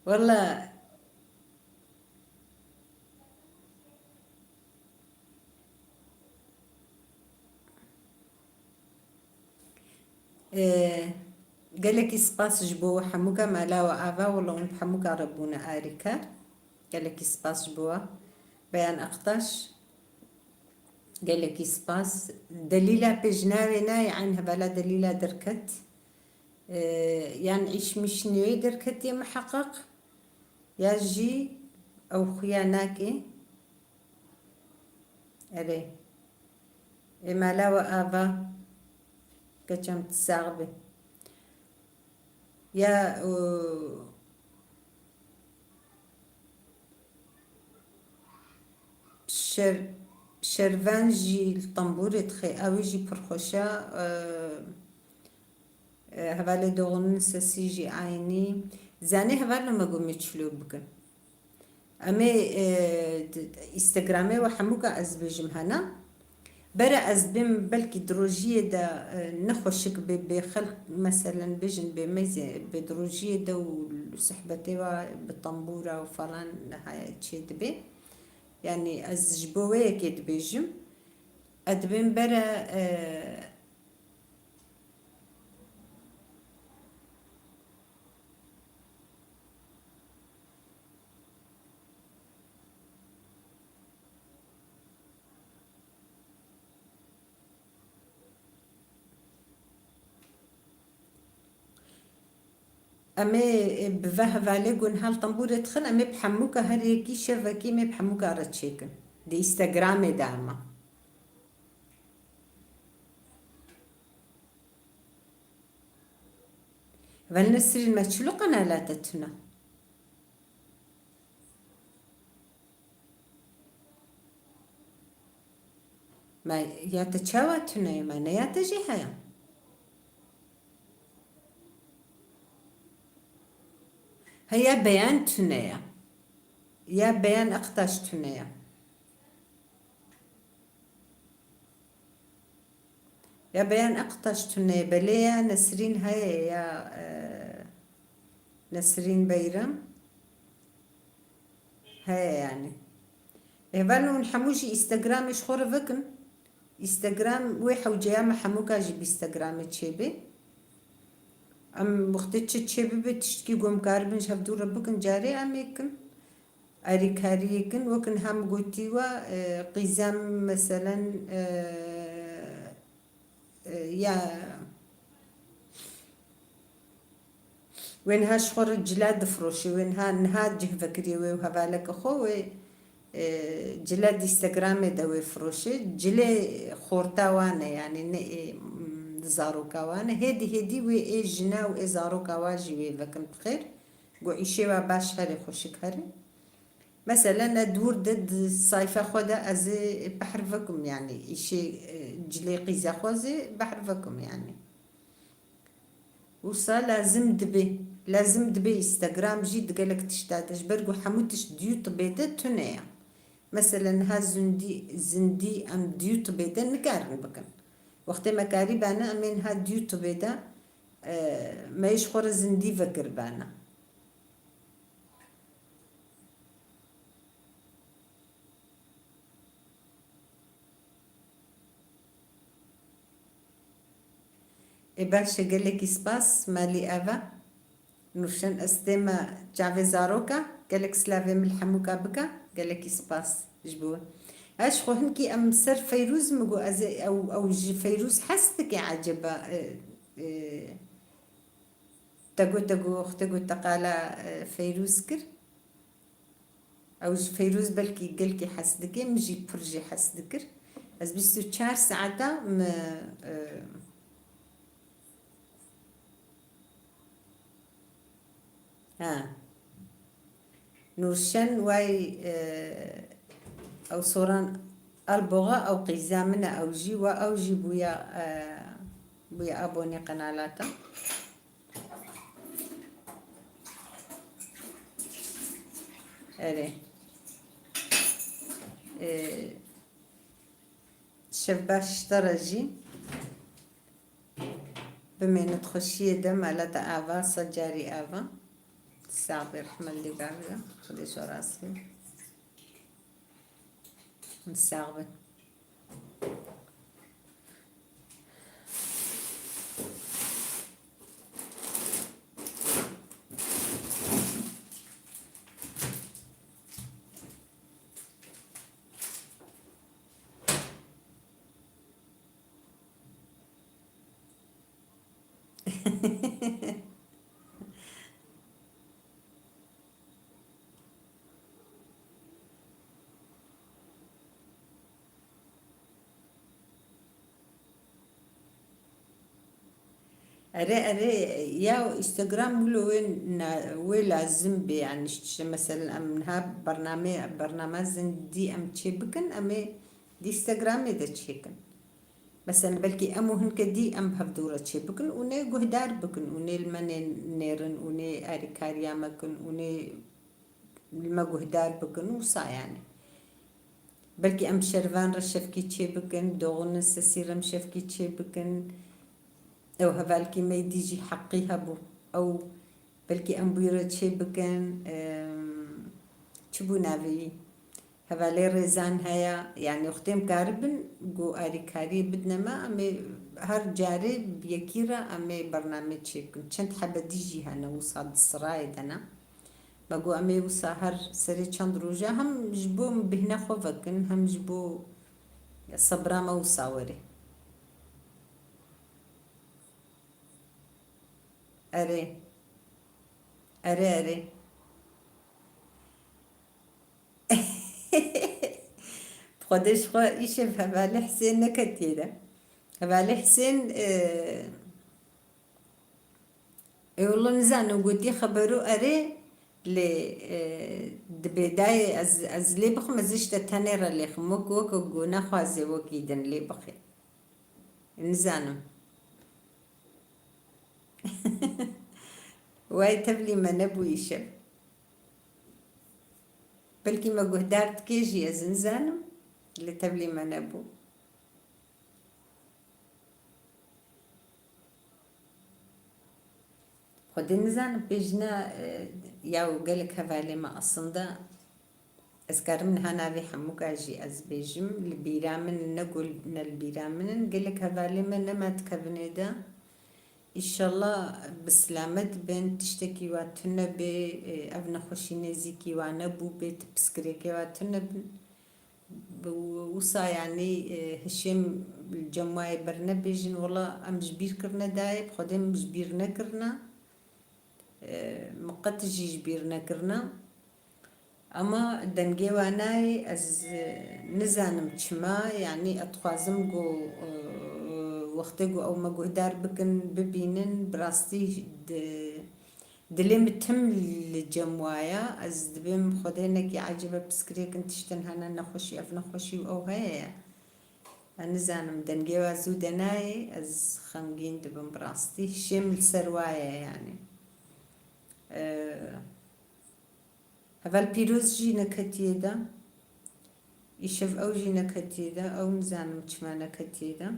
Wela, e, gelekî spas ji bo we hemûka mala we ava, wela hûn bi hemûka re bûne arîkar. Gelekî spas ji bo we. Beyan Aktaş. Gelekî spas. Delîla pêjnavê nayê, eyn hevala Delîla derket. Ee, yan îş miş newê derketiye miheqeq, ya jî ew xuya nake. Erê. Ê mala we ava. Keçem tu sax be. Ya, û, şer-, şervan jî li tembûrê dixê, ew jî pir xweş e, e, e, hevalê Doğu'nun sesi jî aynî. Zanê hevalno me got me çilo bikin. Em ê, e, d-, Instagramê we hemûka ez bêjim hene. Bere ez bêm belkî di rojiyê de, e, ne xweşik bê, bê xelk meselen bêjin bê meyzê, bê di rojiyê de û sohbetê we bi tembûra û falan heye çê dibe. Yanî ez ji bo wê yekê dibêjim. Ez dibêm bere, e, Em ê, ê, bi ve hevalê ku niha li tembûrê dixin, em ê bi hemûka her yekî şevekî em ê bi hemûka re çêkin. Di Instagramê de hema. Vel Nesrîn, me çilo qenala te tune? Me ya te çawa tune ye? Me ne ya te jî heye? Heya Beyan tune ye. Ya Beyan Aktaş tune ye. Ya Beyan Aktaş tune, belê ya Nesrîn heye ya, e, Nesrîn Beyram heye yanî. Ê, vel hûn hemû jî Instagramê ji xwe re vekin. Instagram wê hewceya me hemûka jî bi Instagramê çêbe. Em wextê çi çêbibe, tiştkî ku em karibin ji hevdû re bikin, carê em ê kin. Alîkariyê kin, wek niha min gotî we, e, qîzem, meselen, e, e, ya, wê niha ji xwe re cila difiroşê, wê niha, niha cih vekiriye wê û hevaleke xwe, wê, e, cila di Instagramê de wê firoşê. Cilê xorta wan e, yanî ne ê, m, zaroka wan e. Hêdî hêdî wê ê jina û ê zaroka wan jî wê vekin bi xêr. Got, îşê we baş herê, xweşik herê. Meselen, ez dûr de di sayfa xwe de ez ê behr vekim, yanî îşê, e, cilê qîza xwe zê behr vekim, yanî. Wisa lazim dibe, lazim dibe Instagram jî di gelek tişta de, ji ber ku hemû tişt di YouTube de tune ye. Meselen, niha zindî, zindî em di YouTube de nikarin bikin. Wextê me karî bane, em ê niha di YouTube de, e, me ji xwe re zindî vekiribane. Ê baş e, gelekî spas, malî eva. Nûşen, ez tême çavê zaroka, gelek silavê min li hemûka bike, gelekî spas ji bo we. Ez ji xwe hinkî em ser Feyrûz, min got ez ê, ew, ew ji Feyrûz hes dike eceba, e, e, te got, te got, te got te qala, e, Feyrûz kir. Ew ji Feyrûz belkî gelkî hes dike, min jî pir jî hes dikir. Ez bîst û çar saeta min, e, ha. Nûrşen way, e, ew Soran Alboga ew qîza min e, ew jî wa, ew jî bûya, e, bûya abonê qenala te. Erê. E, şev baş ji te re jî. Bimênit xweşiyê de, mala te ava, sed carî ava. Sax be, rehmet li gavê. Xwedê ji we razî be. Sax be. Erê, erê, ya Instagram wilo wê na-, wê lazim bê, yani, ş-, ş-, mesela em niha bername, bername zindî em çê bikin, em ê di Instagramê de çêkin. Mesela belkî em û hinke dî em hevdû re çê bikin û nê guhdar bikin û nê li me nê-, nêrin û nê alîkariya me kin û nê li me guhdar bikin û wisa yani. Belkî em şervan re şevkî çê bikin, doxunên sesî re em şevkî çê bikin. Ew hevalkî me dî jî heqî hebû. Ew belkî em bûyî re çê bikin, em, çi bû navê wî? Hevalê Rêzan heye, yani wextê em karibin ku alîkariyê bidine me, em ê her carê bi yekî re em ê bername çê bikin. Çend hebe dî jî hene wisa di sirayê de ne. Me got em ê wisa her serê çend roja hem ji bo em bêhna xwe vekin, hem ji bo sebra me wisa were. Erê. Erê, erê. Bi Xwedê ji xwe îşev hevalê Hisên neketiye de. Hevalê Hisên, e, ê wilo nizanim gotî xeberu erê, lê, e, dibê dayê ez, ez lê bixim, ez ê ji te tenê re lê xim. Wek, wek ku naxwaze wekî din lê bixê. Nizanim. Way tevlî me nebû îşev. Belkî me guhdar dike jî, ez nizanim. Lê tevlî me nebû. Xwedê nizanim pêjina, e, ya û gelek hevalê me aslında ez karim niha navê hemûka jî ez bêjim. Li bîra min ne ku ne li bîra min in. Gelek hevalê me nema di kevinê de. Îşallah bi silamet bin, tiştekî wa tune bê, e, ev nexweşî nêzîkî wa nebû bê, ti piskirêkê wa tune bin. Bi wisa, yanî, e, hişê em li cem wayê bernebêjin, wela em ji bîr kirine dayê, bi Xwedê em ji bîr nekirine. E, min qet jî ji bîr nekirine. Ama dengê wa nayê, ez, e, nizanim çima, yanî ez dixwazim ku, e, wextê ku ew me guhdar bikin, bibînin, bi rastî di, dilê min tim li cem wa ye. Ez dibêm Xwedê nekî ecibe piskirêkin tiştin hene, nexweşî, ev nexweşî û ew heye ye. Ez nizanim, dengê wa zû de nayê, ez xemgîn dibim bi rastî. Hişê min li ser wa ye, yanî. E, Heval Pîroz jî neketiye de. Îşev ew jî neketiye de. Ew nizanim çima neketiye de.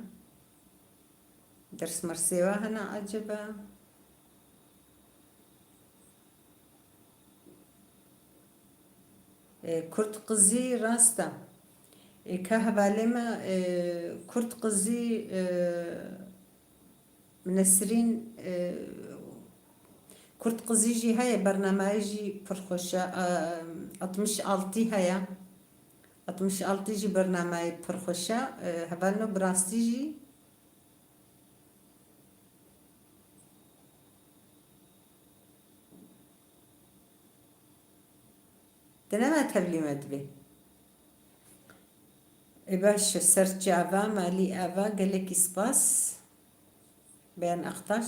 Ders mersê wa hene ecebe? E, Kurd qizî rast e. E, ka hevalê me, e, Kurd qizî, e, Nesrîn, e, Kurd qizî jî heye, bernameyê jî pir xweş e. E, altmış altı heye. Altmış altı jî bernameyê pir xweş e. E, hevalno bi rastî jî Dinema tevlî me dibê. Ê baş, ser çi ava, malî ava, gelekî spas. Beyan Aktaş.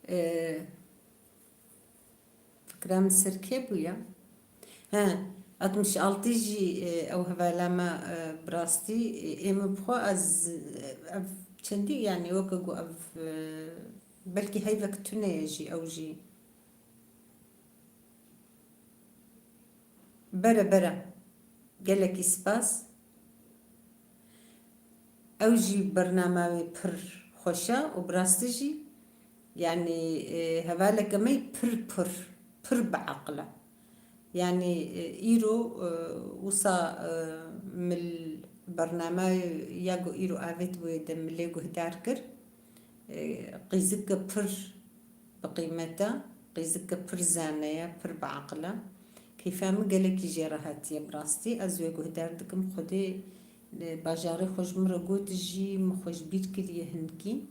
Ee, fikra min ser kê bû ya? He, altmış altı jî, e, ew hevala me, e, bi rastî, e, ê min bi xwe ez, e, ev çendî, yanî weke ku ev, e, belkî heyvek tune ye jî ew jî. Bere, bere. Gelekî spas. Ew jî bernama wê pir xweş e û bi rastî jî, yanî, e, hevaleke me yî pir, pir, pir bi eqil e. Yanî, e, îro, e, wisa, e, min bernama ya ku îro avêt wê de min lê guhdar kir. E, qîzike pir bi qîmet e, qîzike pir zane ye, pir bi eqil e. Keyfa min gelekî jê re hatiye bi rastî. Ez wê guhdar dikim. Xwedê, e, bajarê xwe ji min re got jî, min xwe ji bîr kiriye hinkî.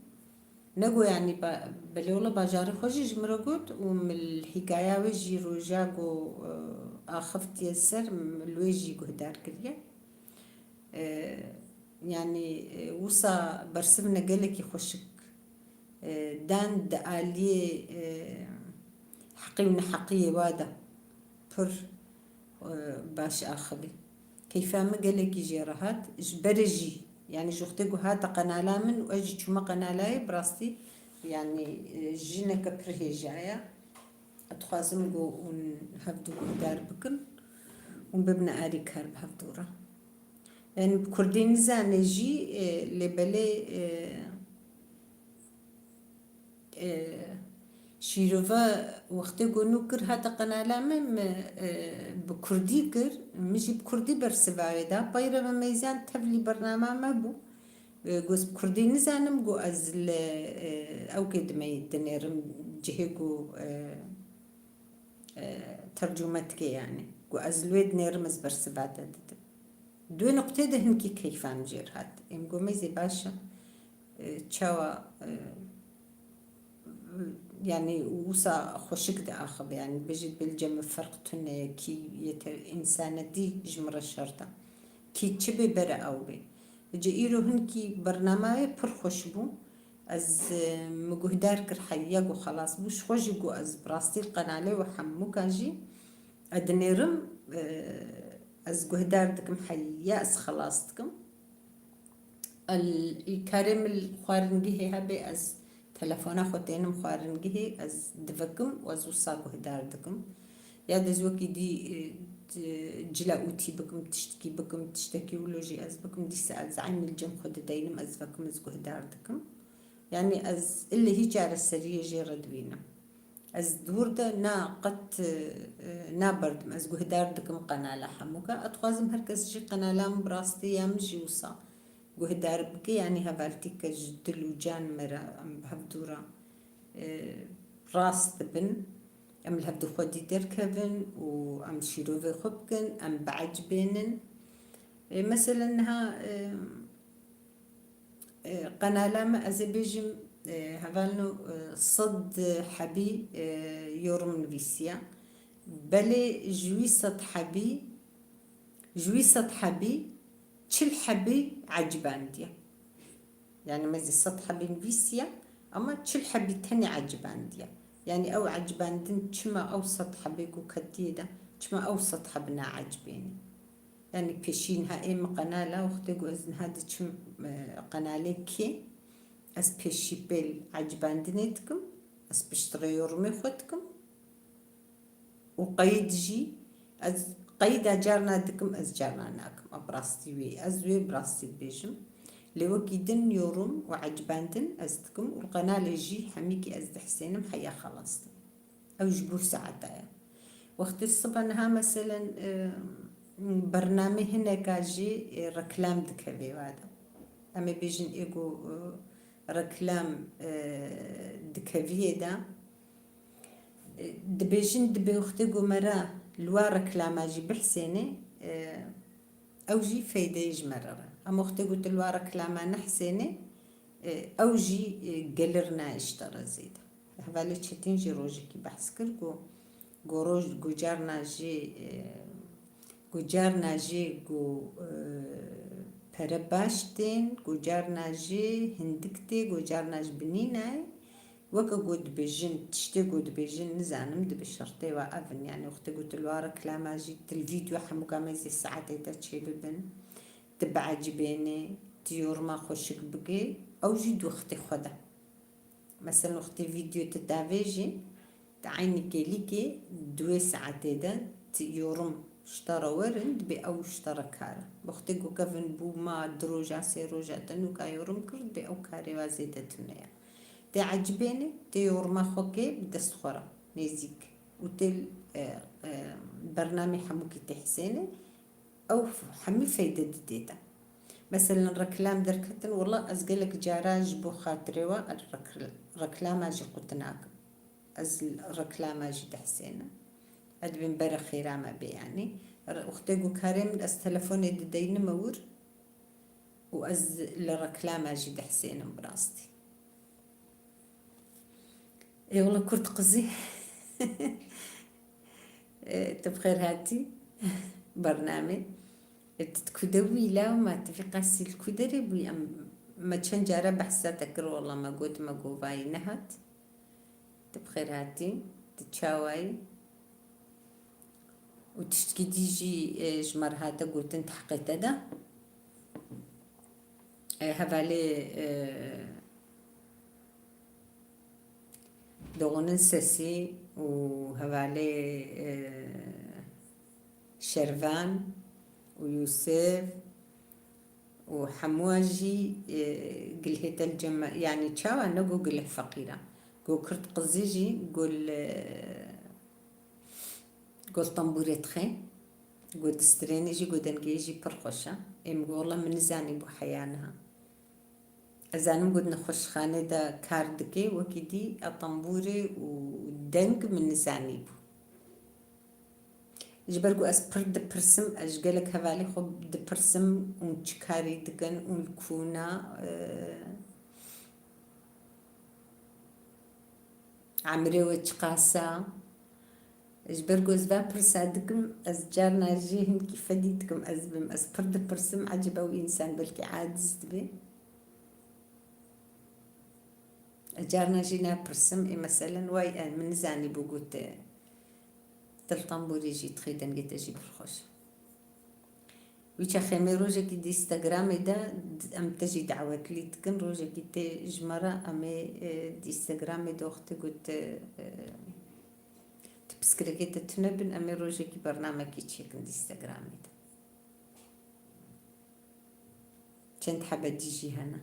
Ne got, yanî, ba-, belê wele bajarê xwe jî ji min re got û min li hîkaya wê jî roja ku, e, axiftiye ser, min li wê jî guhdar kiriye. E, yanî, e, wisa bersivne gelekî xweşik, e, dan di aliyê, e, heqî û neheqiyê wa de pir, e, baş axivî. Keyfa min gelekî jê re hat. Ji berê jî, yanî ji wextê ku hate qenala min û ez jî çûme qenala wê, bi rastî, yanî, e, jineke pir hêja ye. Dixwazim ku hûn hevdu guhdar bikin, hûn bibine alîkar bi hevdu re. Yanî bi kurdî nizane jî, e, lê belê, e, e, şîrove wextê ku nû kir hate qenala min, min, e, bi kurdî kir, min jî bi kurdî bersiva wê da. Pey re min mêziyan tevlî bernama me bû. E, got, bi kurdî nizanim, got, ez li, e, ewkê dimey-, dinêrim, cihê ku, e, e, tercûme dike, yanî. Got, ez li wê dinêrim, ez bersiva te didim. Di wê nuqtê de hinkî keyfa min jê re hat. Ê min got, mêzê baş e. E, çawa, e, yanî wisa xweşik diaxive, yanî bêjî, bêlce min ferq tune ye, kî yê te însanetî ji min re şert e. Kî çi bê bere ew bê. Ji îro hinkî bernama wê pir xweş bû. Ez, e, min guhdar kir heya ku xelas bû. Ji xwe jî got ez bi rastî li qenalê we hemûka jî ez dinêrim, e, ez guhdar dikim heya ez xelas dikim. El, îkarê min li xwaringehê hebe, ez telefona xwe tênim xwaringehê, ez divekim û ez wisa guhdar dikim. Ya de ez wekî dî, e, di-, cila ûtî bikim, tiştkî bikim, tiştekî wilo jî ez bikim, dîsa ez eynî li cem xwe dideynim, ez vekim, ez guhdar dikim. Yanî ez ilê hî çareseriyê jê re dibînim. Ez di wir de na qet, e, e, naberdim. Ez guhdar dikim qenala hemûka. Ez dixwazim her kes jî qenala min bi rastî ya min jî wisa guhdar bike. Yanî hevaltîke ji dil û can me re, em bi hevdû re, e, rast dibin. Em li hevdû xwedî derkevin û em şîrovê xwe bikin, em biecibênin. E, meselen niha, e, E, qenala me, ez ê bêjim, e, hevalno, e, sed hebî, e, yorum nivîsiya. Belê ji wî sed hebî, ji wî sed hebî çil hebî ecibandiye. Yanî me zî sed hebî nivîsiya, ama çil hebî tenê ecibandiye. Yanî ew ecibandin çima ew sed hebê ku ketiye de, çima ew sed heb naecibêne? Yanî pêşî niha ê min qenala, wextê ku ez niha diçim, e, qenalê kê, ez pêşî pêl ecibandinê dikim, ez piştre yorumê xwe dikim û qeyd jî, ez qeyda carna dikim, ez carna nakim. A bi rastî wê, ez wê bi rastî dibêjim. Lê wekî din yorum û ecibandin ez dikim û li qenalê jî hemîkî ez dihsênim heya xelas dikim. Ew ji bo saeta ye. Wextê sibe niha, meselen, e, bernamê hineka jî, e, reklam dikevê wa de. Em ê bêjin ê ku, e, reklam, e, dikeviyê de. Dibêjin, dibê wextê ku me re li wa reklama jî bihsênê, e, ew jî feydeyê ji me re re. Em wextê ku tu li wa reklama nehsênê, e, ew jî, e, gelir nayê ji te re zêde. Hevalê Çetîn jî rojekî behs kir ku, ku roj, ku carna jî, e, ku carna jî ku, e, pere baş tên, ku carna jî hindik tê, ku carna ji binî nayê. Weke ku dibêjin, tiştê ku dibêjin, nizanim, dibe şertê wa ev in. Yanî wextê ku tu li wa reklama jî, tu li vîdeo hemûka mêzê saetê te çêbibin, tu biecibênê, tu yoruma xweşik bikê, ew jî di wextê xwe de. Mesela wextê vîdeo tu davêjî, di eynî kêlîkê di wê saetê de tu yorum ji te re werin, dibê ew ji te re kar e. Wextê ku kevin bû ma du roja, sê roja te nûka yorum kir, dibê ew karê wa zêde tune ye. Tê ecibênê, tê yoruma xwe kê bi dest xwe re nêzîk û tê, e, e, bernamê hemûkî tê hisênê, ew hemî feyde didê te. Meselen, reklam derketin, wela ez gelek cara ji bo xatirê we rek-, reklama jî qut nakim. Ez reklama jî dihsênim. Ez dibêm bere xêra me bê, yanî. Re-, wextê ku karê min, ez telefonê dideynime wir û ez li reklama jî dihsênim bi rastî. Ê wele kurt qizî. Ê, tu bi xêr hatî bernamê. Ê, tu di ku de bûyî law ma, tu vî qasî li ku derê bûyî? Em, me çend cara behsa te kir, wela me got me govayî nehat. Tu bi xêr hatî, tu çawayî? Û tiştkî dî jî, e, ji me re hate gotin di heqê te de. E, hevalê, e, Doğu'nun Sesi û hevalê, e, Şervan û Yûsif û hemûa jî, e, gilhê te li cem me, yanî çawa ne got gilek feqîra. Got kurt qizî jî got li, e, got tembûrê dixê, got distrênê jî, got dengê jî pir xweş e. Ê min got, wela min nizanî bû heya niha. Ez zanim got nexweşxanê de kar dike, wekî dî a tembûrê û deng min nizanî bû. Ji ber ku ez pir dipirsim, ez ji gelek hevalê xwe dipirsim, hûn çi karî dikin, hûn li ku ne, e, emrê we çiqas e? Ji ber ku ez va pirsa dikim, ez carna jî hinkî fedî dikim, ez bim, ez pir dipirsim, ecêba wî însan belkî aciz dibe. Ez carna jî napirsim, ê meselen, way, e, min nizanî bû got, e, tu li tembûrê jî dixê, dengê te jî pir xweş e. Wî çaxê me rojekî di Instagramê de, em te jî dawetlî dikin, rojekî tê ji me re, em ê, e, di Instagramê de wextê got, e, tu piskirekê te tune bin, em ê rojekî bernamekî çêkin di Instagramê de. Çend hebe dî jî hene.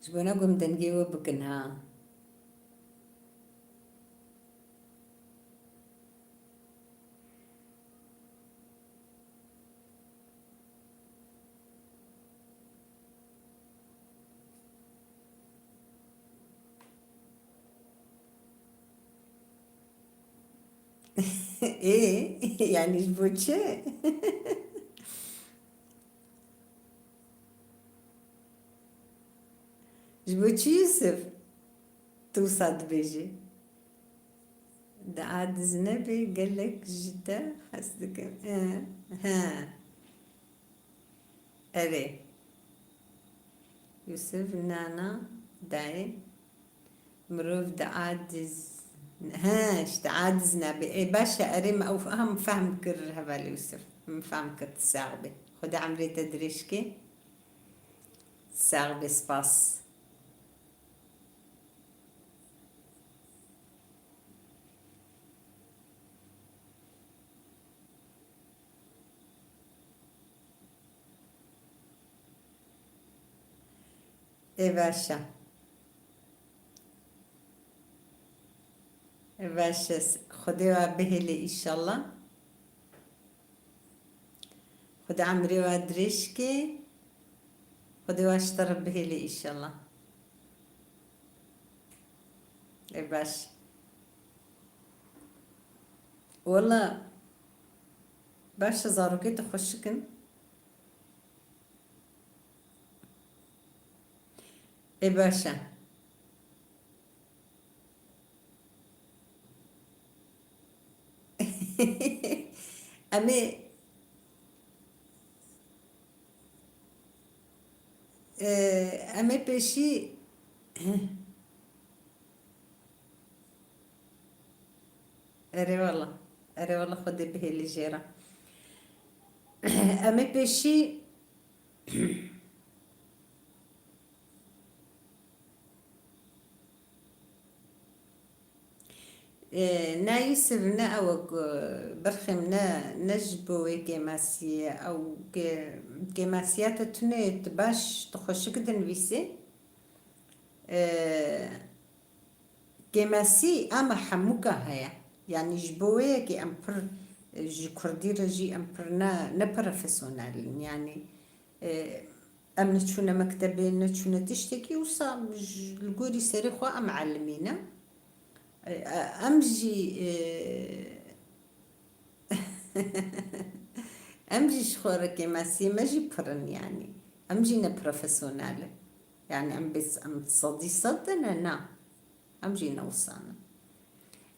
Ji bona ku em dengê we bikin ha. Ê, yanî ji bo çi? Ji bo çi Yusuf? Tu wisa dibêjî? Di aciz nebê, gelek ji te hez dikim. E, he. Erê. Yusuf nana dayê. Mirov di aciz, he, işte aciz nabê. Ê, baş e, erê, me ew, aha, min fehm kir hevalê Yusuf. Min fehm kir, tu sax bê. Xwedê emrê te dirêj kê. Sax bê, spas. Ê baş e. Baş e, Xwedê we bihêlê înşallah. Xwedê emrê we dirêj ke. Xwedê we ji te re bihêlê înşallah. Ê baş. Wela baş e, zarokê te xweşik in. Ê baş e. Em ê, e, em ê pêşî, erê wela, erê wela Xwedê bihêlî jê re. Em ê pêşî Ê, ne Yusuf, ne ew ku berxê min ne, ne ji bo wê kêmasiyê ye. Ew kê-, kêmasiya te tune tu baş, tu xweşik dinivîsî. Ê, kêmasî ama hemûka heye. Yanî ji bo wê yekê em pir, ji kurdî re jî em pir ne, ne profesyonel in. Yanî, ê, Em neçûne mektebê, neçûne tiştekî, wisa ji, li gorî serê xwe em elimîne. E, e, em jî, e, em jî ji xwe re kêmasiyê me jî pir in, yanî. Em jî ne profesyonel in. Yanî em bês, em sedî sed de ne, na. Em jî ne wisa ne.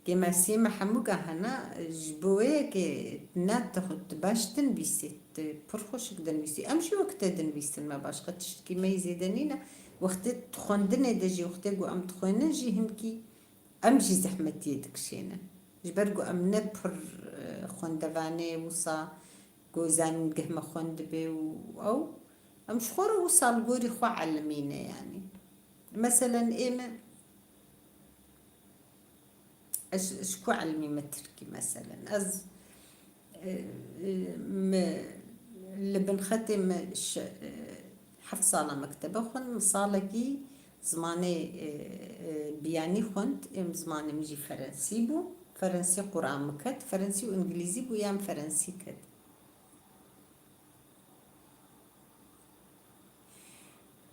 Kêmasiyê me hemû gahana, ji bo wê yekê ne tu, tu baş dinivîsî, tu pir xweşik dinivîsî. Em jî wek te dinivîsin me baş, qet tiştekî me yî zêde nîne. Wextê tu xwendinê de jî, wextê ku em dixwînin jî hinkî em jî zehmetiyê dikişênin. Ji ber ku em ne pir, e, xwendevanê wisa ku zanîngeh me xwendibê û ew, em ji xwe re wisa li gorî xwe elimîne yanî. Meselen ê me, ez ji ku elimîme tirkî meselen. Ez, e, e, me, li bin xetê me şe-, e, heft sala mektebe xwend, min salekî zimanê, e, e, biyanî xwend, êm zimanê min jî ferensî bû. Ferensî Quran min ket, ferensî û îngilîzî bû, ya min ferensî ket.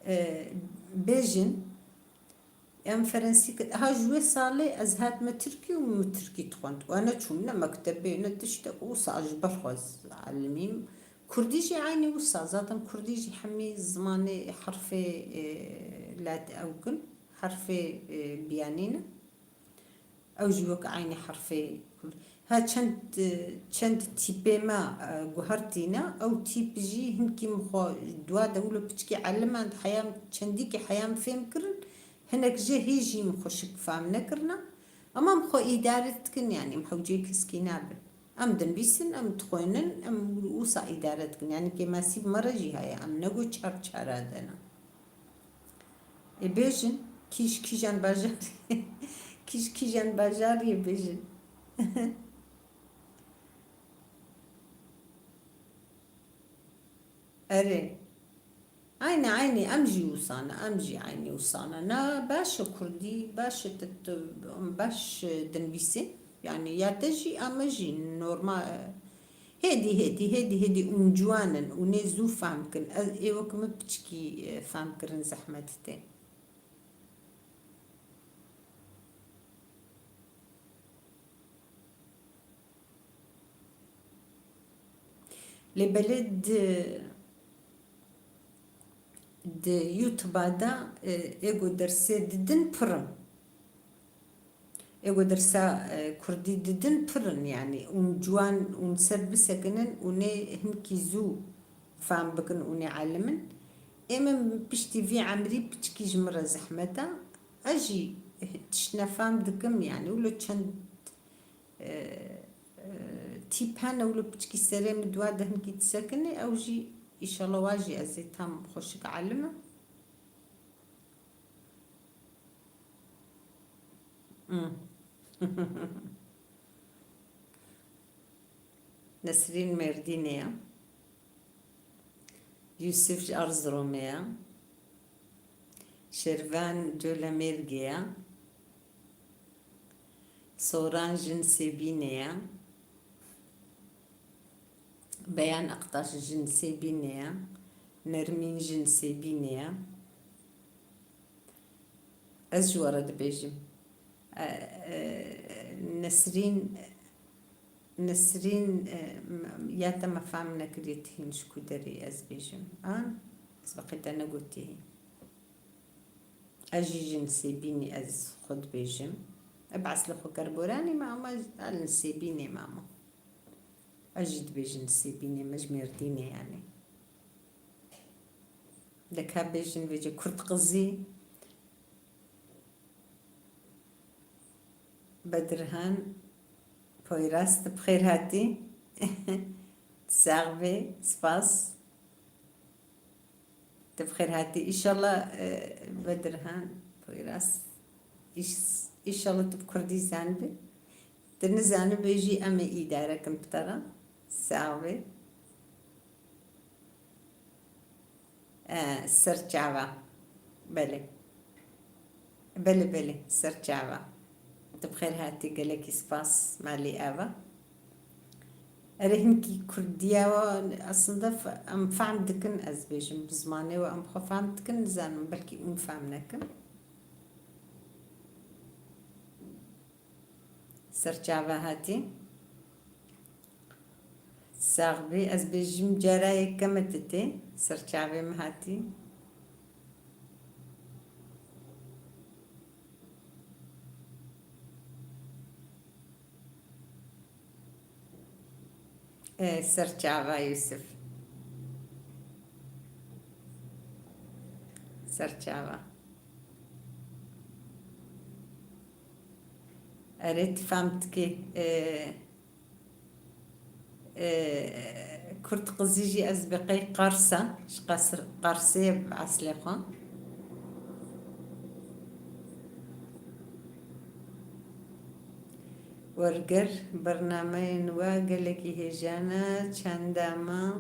E, bêjin, em ferensî kir. Ha ji wê salê ez hatime Tirkî û min tirkî dixwend. Û ne çûm ne mektebê, ne tiştek, wisa ji ber xwe ez elimîm. Kurdî jî eynî wisa. Zaten kurdî jî hemî zimanê herfê, e, lat ew kin. Herfê, e, biyanî ne. Ew jî wek eynî herfê Kurd. Ha çend, çend tîpê me, e, guhertîne. Ew tîp jî hinkî min xwe dua de wilo piçkî elime, heya min çendîkî heya min fêm kirin. Hinek jê hê jî min xweşik fam nekirine. Ema min xwe îdare dikin, yanî em hewceyê keskî nabin. Em dinivîsin, em dixwînin, em wisa îdare dikin. Yanî kêmasî bi me re jî heye, em ne ku çar çara de ne. Ê bêjin, kî ji kîjan bajarî, kî ji kîjan bajarî ye bêjin. Erê. Eynî, eynî, em jî wisa ne, em jî eynî wisa ne. Na baş e kurdî, baş e tu, tu, baş dinivîsî. Yanî ya te jî, ya me jî normal. Hêdî, hêdî, hêdî, hêdî û ciwan in, û nê zû fam kin. Ez, ê wek min piçkî, e, fam kirin zehmet tê. Lê belê di, di YouTube-a de, e, ê ku dersê didin pir in. Ê ku dersa, e, kurdî didin pir in, yanî, ûn ciwan, ûn ser bisekinin, û nê hinkî zû fam bikin, û nê elim in. Ê min piştî vî emrî piçkî ji min re zehmet e. Ez jî tiştine fam dikim, yanî, wilo çend, e, e, tîp hene, wilo piçkî serê min dua de hinkî disekine, ew jî, îşallah, wa jî ez ê tam xweşik elim im. Hmm. Nesrîn Mêrdînê ye. Yusuf ji Erziromê ye. Şêrvan Colemêrgê ye. Soran jin Sêbînê ye. Beyan Aktaş jin Sêbînê ye. Nermîn jin Sêbînê ye. Ez ji we re dibêjim. E, e, Nesrîn, Nesrîn, e, m-, ya te me fehm nekiriye, tu hîn ji ku derê ez bêjim. An? Ez bi qeyde negotiye hîn. Ez jî jin Sêbînî ez xwe dibêjim. Eb eslê xwe ker boranî me ama ez li Sêbînê me ama. Ez jî dibêjin Sêbînê me ji Mêrdînê yani. De ka bêjin vêce Kurd qizî. Bedirhan Poyraz, tu bi xêr hatî. Sax bê, spas. Tu bi xêr hatî. Îşallah, e, Bedirhan Poyraz. Îş-, îşallah tu bi kurdî zanibî. Tu nizanibî jî em ê îdare kin bi te re. Sax bê. E, ser çava. Belê. Belê, belê, ser çava. Tu bi xêr hatî, gelekî spas, malî ava. Erê, hinkî kurdiya we aslında f-, em fehm dikin, ez bêjim, bi zimanê we em xwe fehm dikin, nizanim, belkî hûn fehm nekin. Ser çava hatî. Sax bî, ez bêjim cara yekem e tu tê ser çavê min hatî. E, ser çava Yusuf. Ser çava. Erê, tu fam dikê. E, e, Kurd qizî jî ez bi qey Qars e. Ji Qasr-, Qarsê ye bi eslê xwe. Werger, bernameyên we gelekî hêja ne, çanda me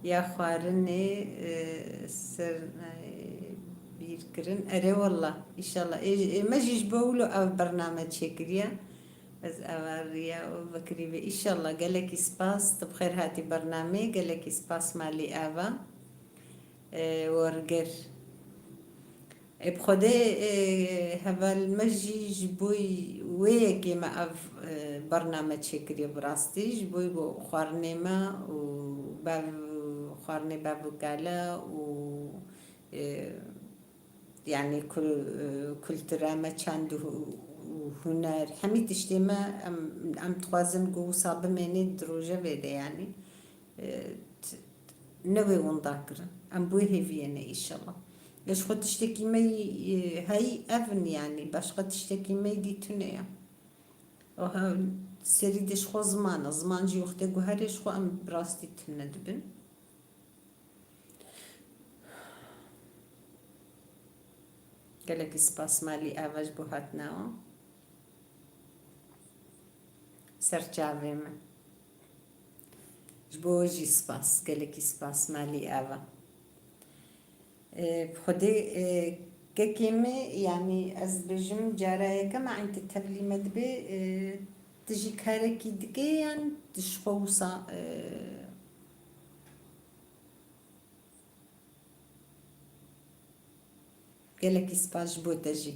ya xwarinê, e, ser, e, bîr kirin. Erê, wela, îşallah. Ê, ê, me jî ji bo wilo ev bername çêkiriye. Ez eva riya û vekirî ve. Îşallah, gelekî spas. Tu bi xêr hatî bernameyê. Gelekî spas malî ava. E, werger. Ê, bi Xwedê, ê, heval me jî ji bo wê yekê me ev, e, bername çêkiriye bi rastî. Ji bo ku xwarinê me û bev, xwarinê bev û kale û, e, yani kul-, e, kultura me, çand û hu-, û huner, hemî tiştê me em, em dixwazin ku wisa bimênê di rojevê de yani. E, t-, t-, newê winda kirin. Em bi wê hêviyê ne, îşallah. Ya ji xwe tiştekî me yî, e, heyî ev in, yanî başqa tiştekî me yî dî tune ye. Aha, serî de ji xwe ziman e. Ziman jî wextê guherê ji xwe em bi rastî tune dibin. Gelekî spas malî ava ji bo hatina wan. Ser çavê min. Ji bo we jî spas, gelekî spas malî ava. Ê, bi Xwedê, ê, kekê min, yanî ez bêjim cara yekem e eyn tu tevlî me dibê, ê, tu jî karekî dikê yan tu ji xwe wisa, ê, Gelekî spas ji bo te jî.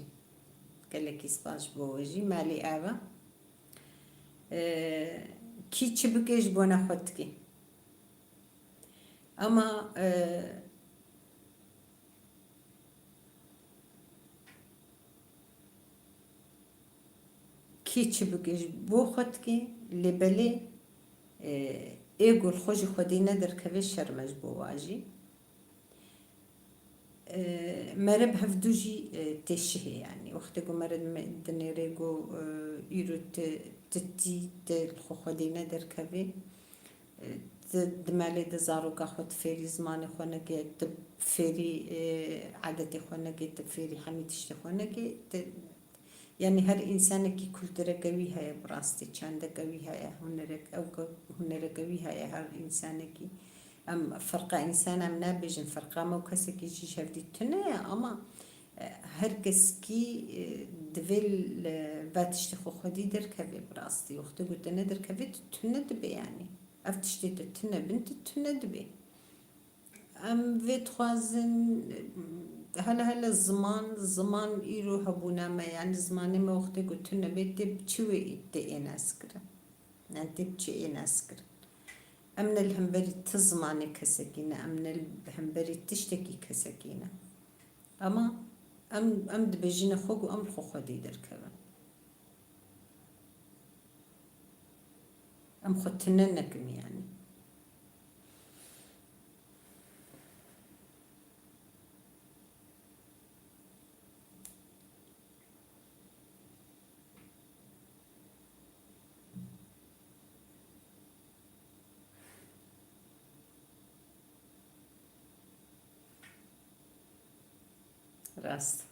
Gelekî spas ji bo we jî. Malî ava. Ee, kî çi bike ji bona xwe dike. Ama, ee, Kî çi bike ji bo xwe dike, lê belê, e, ê ku li xwe ji Xwedê ne derkeve şerm e ji bo wa jî. E, mere bi hevdû jî, e, tê şihê, yanî wextê ku mere dime-, dinêrê ku, e, îro tu, tu tî, tu li xwe Xwedê ne derkevê, Tu di malê de zaroka xwe tu fêrî zimanê xwe neke, tu fêrî, e, adetê xwe neke, tu fêrî hemî tiştê xwe neke, tu, yanî her însanekî kultureke wî heye bi rastî, çandeke wî heye, hunerek-, ew ke hunereke wî heye her însanekî. Em ferqa însan em nabêjin, ferqa me û kesekî jî ji hevdî tune ye, ama Her keskî, e, divê li va tiştê xwe xwedî derkeve bi rastî. Wextê ku te nedirkeve, tu tune dibê yanî. Ev tiştê te tune bin, tu tune dibê. Em vê dixwazin, hele hele ziman, ziman îro hebûna me, yanî zimanê me wextê ku tune bê, tê bi çi wê tê ê neskirin? Yanî tê bi çi ê neskirin? Em ne li hemberî ti zimanê kesekî ne, em ne li hemberî tiştekî kesekî ne. Ama em, em dibêjine xwe ku em li xwe xwedî derkevin. Em xwe tune nekin yanî. Rast.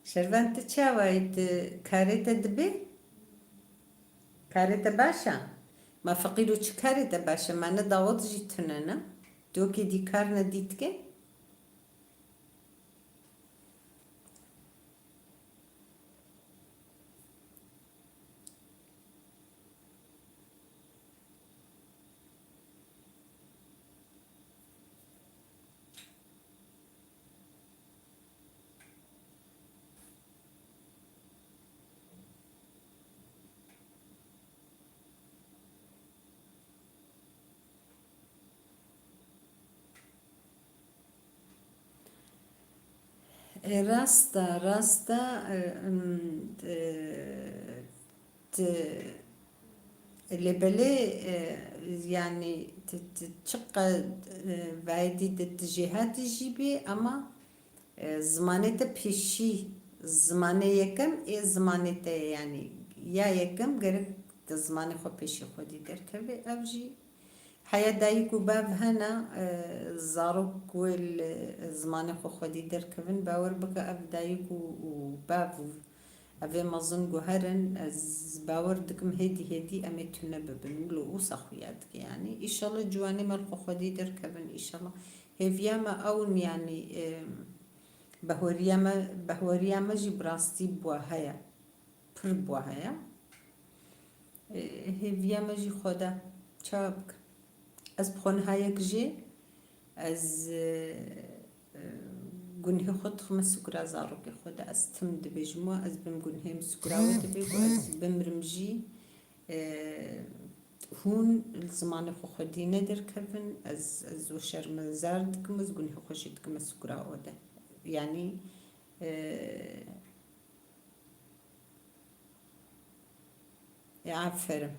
Şervan, tu çawa yî, tu karê te dibê? Karê te baş e? Ma feqîro, çi karê te baş e? Ma ne dawet jî tune ne? Tu wekî dî kar ne dî dike? E, rast e, rast e, e, m, e, t-, lê belê, e, yanî t-, t-, çiqe, e, vaydî de tu jêhatî jî bî, ama, e, zimanê te pêşî, zimanê yekem ê zimanê te ye, yanî ya yekem gerek tu zimanê xwe pêşî xwedî derkevê, ev jî Heya dayik û bav hene, e, zarok wê li zimanê xwe xwedî derkevin. Bawer bike ev dayik û, û bav, evê mezin guherin, ez bawer dikim hêdî hêdî em ê tune bibin. Wilo wisa xuya dike yanî. Îşallah ciwanê me li xwe xwedî derkevin, îşallah. Hêviya me ew in yanî, e, bahweriya me, bahweriya me jî bi rastî bi wa heye. Pir bi wa heye. E, hêviya me jî Xweda. Çawa bikim? Ez bi xwe niha yek jê, ez, e, e, gunhê xwe dixime sukra zarokê xwe de. Ez tim dibêjim we, ez bim gunhê min sukra we dibe ku ez bimrim jî, e, hûn li zimanê xwe xwedî nederkevin. Ez, ez we şermezar dikim, ez gunhê xwe jî dikime sukra we de. Yanî, e, E, aferin.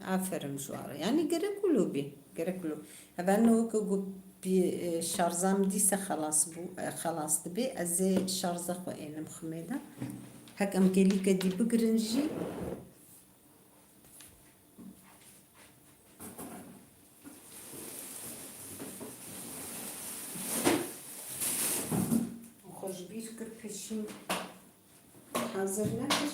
Aferin ji wan re. Yanî gerek wilo bî. Gerek wilo. Hevalno weke ku pî, e, şarja min dîse xelas bû, e, xelas dibe. Ez ê şarja xwe ênim ximê de. Hek em gelîke dî bigirin jî. Xwe ji bîr kir, pêşî hazir nekir.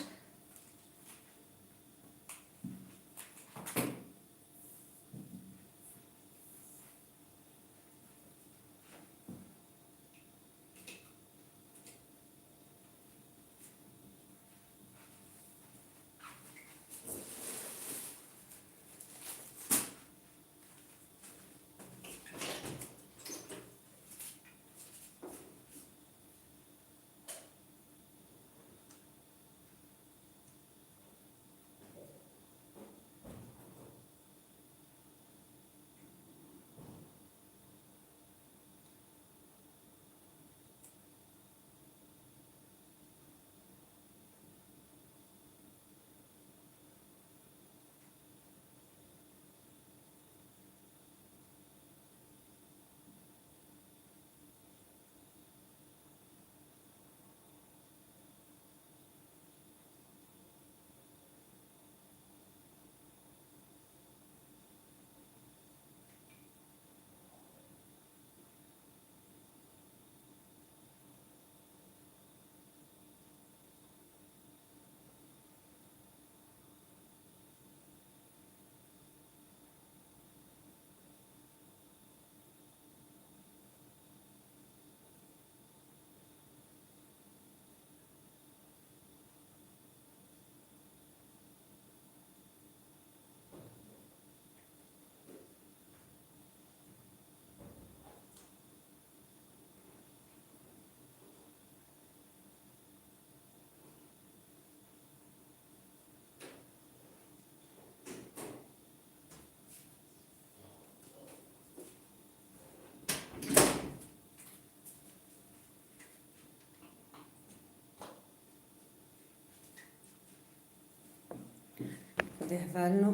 Lê hevalno,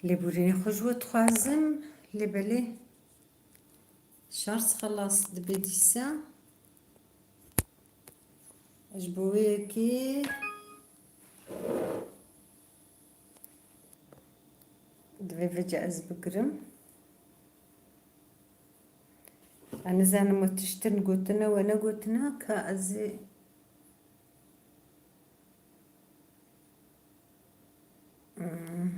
lêborînê xwe ji we dixwazim, lê belê şarj xelas dibe dîsa. Ji bo wê yekê divê vêca ez bigirim. Ez nizanim we tiştin gotine, we negotine, ka ez ê Hmm.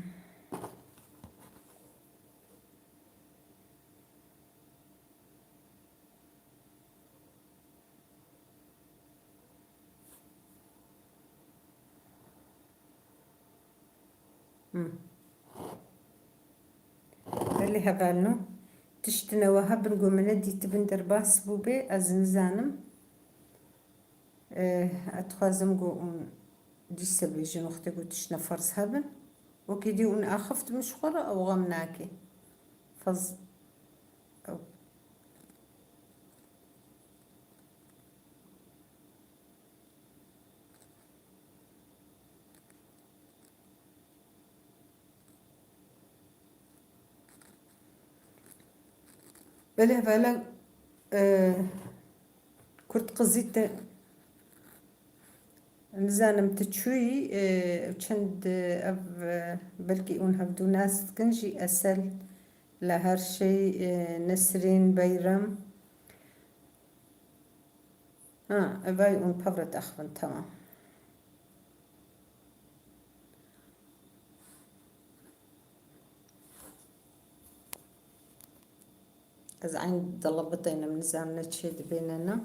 Hmm. Belê hevalno. Tiştine we hebin ku min nedîtibin derbas bûbe, ez nizanim. Eh, ez dixwazim ku hûn dîse bêjin wextê ku tiştine ferz hebin. Wekî dî hûn axiftin ji xwe re, ew xem nake. Fez-, ew. Belê hevala, e, Kurd qizî te, nizanim tu çûyî, e, çend, e, ev, e, belkî hûn hevdû nas dikin jî, Esel, La Her Şey, e, Nesrîn, Beyrem. Ha, evay un pevret axvin, tamam. Ez eyn dala biteynim, nizam ne çê dibêne ne.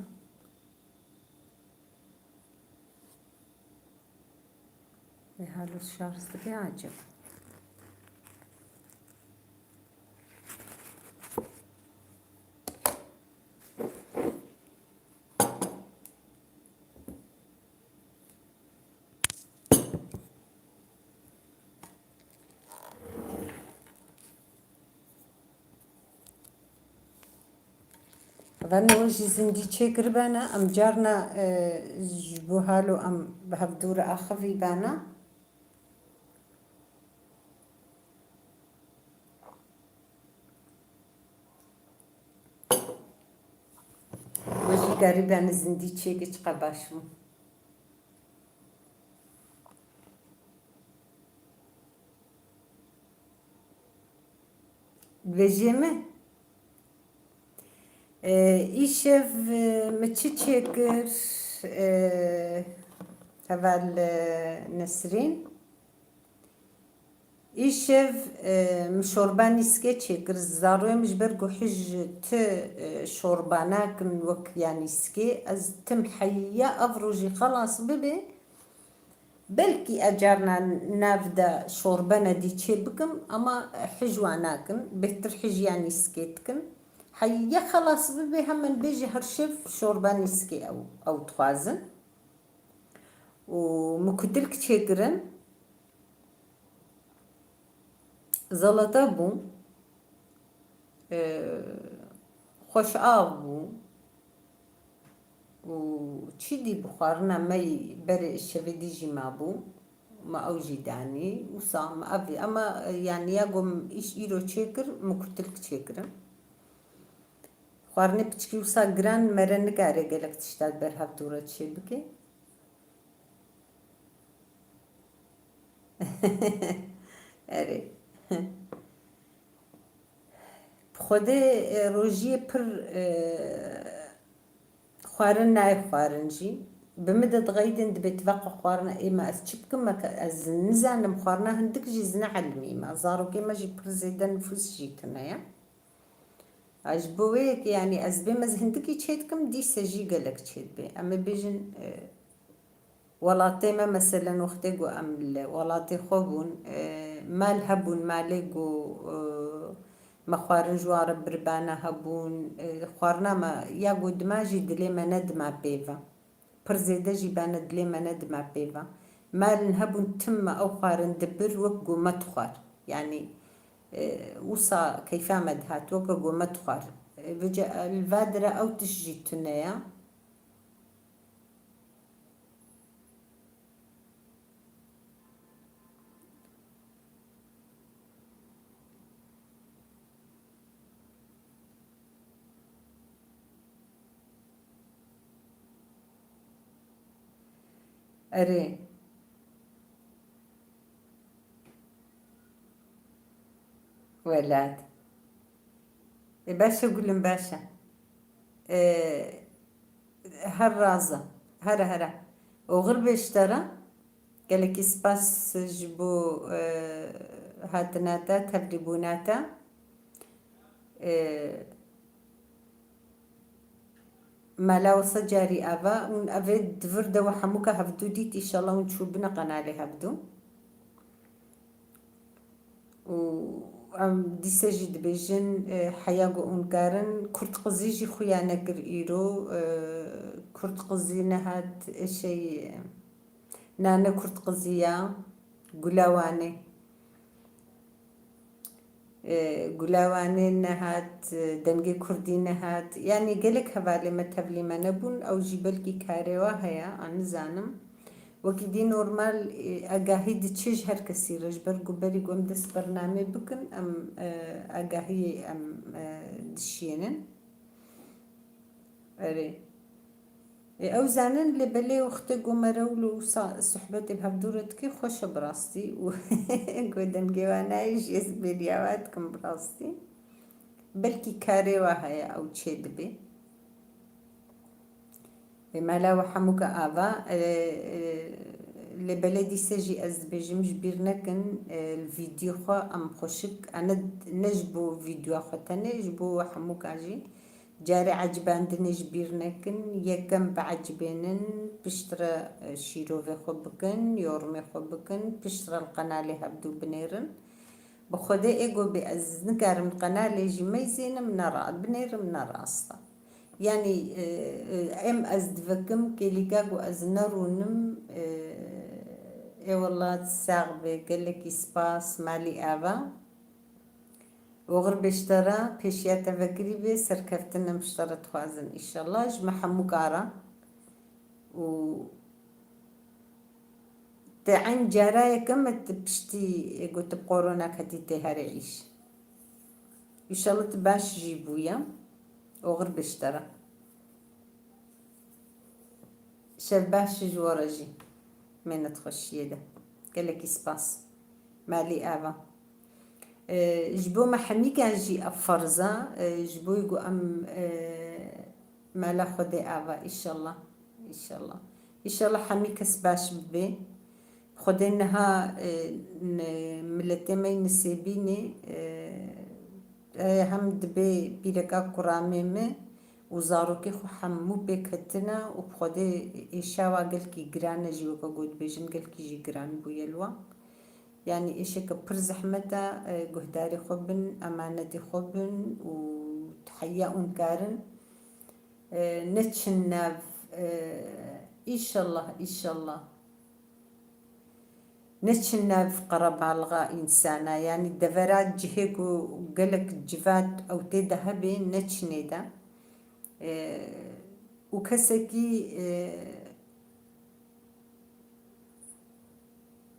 Ê halo şarj dike acaba? Venê we jî zindî çêkiribene, em carna, e, ji bo halo em bi hevdû re axivî bene. We jî gerîbene zindî çêkir çiqas baş bû. Dibêjê min, e, îşev, e, min çi çêkir, e, heval, e, Nesrîn? Îşev, e, min şorba nîskê çêkir. Zaroyê min ji ber ku hij ti, e, şorba nakin, wek ya nîskê. Ez tim heya ev rojî xelas bibe. Belkî ez carna nav de şorbe nedî çê bikim, ama hij wan nakin. Bêhtir hij ya nîskê dikin. Heya xelas bibe, hemen bêjî her şev şorba nîskê ew, ew dixwazin. Û min kutilk çêkirin. Zelata bû. E, xweş av bû. Û çi dî bi xwarina me yî berê şevê dî jî mabû. Me ew jî danî. Wisa me ev, ama, e, yanî ya ku min îş îro çêkir, min kutilk çêkirin. Xwarinê piçkî wisa giran, mere nikare gelek tişta ber hev dû re çêbike. Erê. Bi Xwedê, e, rojiyê pir, e, xwarin nayê xwarin jî. Bi min de dixeydin, dibê tu veqa xwarina ê me, ez çi bikim, me ke-, ez nizanim, xwarina hindik jî ez neelimîme. Zarokê me jî pir zêde nifûs jî tune ye. Ha, ji bo wê yekê, yanî ez bêm ez hindikî çê dikim, dîse jî gelek çê dibe. Em ê bêjin, e, welatê me, meselen, wextê ku em li welatê xwe bûn, e, mal hebûn, malê ku, e, me xwarin ji wan re biribane hebûn, e, xwarina me ya ku dima jî dilê me nedima pê ve. Pir zêde jî bene dilê me nedime pê ve. Malin hebûn tim me ew xwarin dibir wek ku me dixwar. Yanî, e, wisa keyfa me dihat weke ku me dixwar. E, vêca, e, li va dire ew tişt jî tune ye. Erê. Welat. E, baş e gulüm, baş e. E, her raza. Here, here. Oxir be ji te re. Gelekî spas ji bo, e, hatina te, tevlîbûna te. E, Mala wisa carî ava, û ev ê di vir de we hemûka hevdû dît, îşallah hûn çûbine qenalê hevdû. Û em dîse jî dibêjin, e, heya ku hûn karin, Kurtqizî jî xuya nekir îro, e, Kurtqizî nehat, e, şey, e, nane Kurtqizî ya, Gulawanê. E, Gulawanê nehat, e, Dengê Kurdî nehat. Yanî gelek hevalê me tevlî me nebûn, ew jî belkî karê wa heye, an nizanim. Wekî dî normal, e, agahî diçe ji her kesî re, ji ber ku berî ku em dest bernamê bikin, em, e, agahiyê em, e, dişiyênin. Erê. Ê, ew zanin, lê belê wextê ku me re wilo wisa sohbetê bi hevdû re dikê, xweş e bi rastî. Û ku dengê wan nayê jî ez bêriya wa dikim bi rastî. Belkî karê wa heye ew çê dibê. Ê, mala we hemûka ava, e, e, lê belê dîse jî ez dibêjim ji bîr nekin, e, li vîdyo xwe em xweşik, ene ne ji bo vîdyoya xwe tenê, ji bo we hemûka jî. Carê ecibandinê ji bîr nekin, yekem biecibênin, piştre, e, şîrovê xwe bikin, yorumê xwe bikin, piştre li qenalê hevdû binêrin. Bi Xwedê ê ku bê ez nikarim li qenalê jî meyzênim, ne ra-, binêrim, ne rast e. Yanî, e, e, em ez divekim kêlîka ku ez nerûnim, e, ê wela sax be, gelekî spas, malî ava. Oxir be ji te re, pêşiya te vekirî be, serkeftin em ji te re dixwazin, îşallah, ji me hemûka re. Û te eyn cara yekem e tu piştî, e, got, bi korona ketî tê herê îş. Îşallah tu baş jî bûye. Oxir be ji te re. Şev baş ji we re jî. Mênet xweşiyê de. Gelekî spas. Malî ava. E, ji bo me hemîkan jî ev ferz e. E, ji bo ku em, e, mala Xwedê ava, îşallah. Îşallah. Îşallah hemî kes baş bibe. Xwedê niha, e, n-, miletê me yê Nisêbînê, e, e, hem dibe pîreka kuramê me û zarokê xwe hemû pê ketine û bi Xwedê êşa wa gelkî giran e jî, weke ku dibêjin gelkî jî giran bûye li wan. Yanî êşeke pir zehmet e, e, guhdarê xwe bin, emanetê xwe bin û heya hûn karin, e, neçin nav, e, îşallah, îşallah. Neçin nav qerebalixa însana, yanî devera cihê ku gelek civat ew tê de hebe, neçinê de. E, û kesekî, e,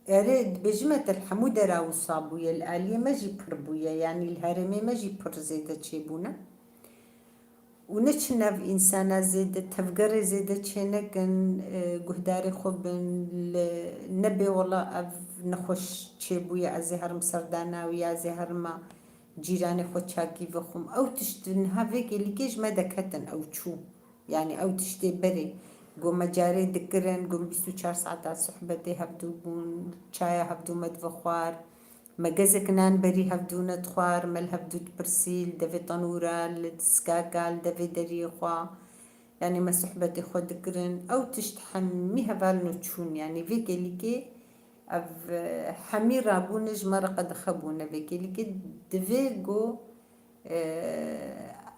erê, dibêjime te li hemû dera wisa bûye, li aliyê me jî pir bûye, yanî li herêmê me jî pir zêde çêbûne. Û neçin nav însana zêde, tevgerê zêde çênekin, e, guhdarê xwe bin, li, nebê wela ev nexweş çêbûye, ez ê herim serdana wî, ez ê herima cîranê xwe çakî vexwim. Ew tişt niha vê kêlîkê ji me deketin, ew çû. Yanî ew tiştê berê, ku me carê dikirin, ku bîst û çar saeta sohbetê hevdû bûn, çaya hevdû me divexwar. Me gezek nan berî hevdû nedixwar, me li hevdû dipirsî, li devê tenûra, li diskaka, li devê deriyê xwe. Yanî me sohbetê xwe dikirin. Ew tişt hemî hevalno çûn. Yanî vê kêlîkê ev, e, hemî rabûne ji me re qedexe bûne. Vê kêlîkê divê ku, e,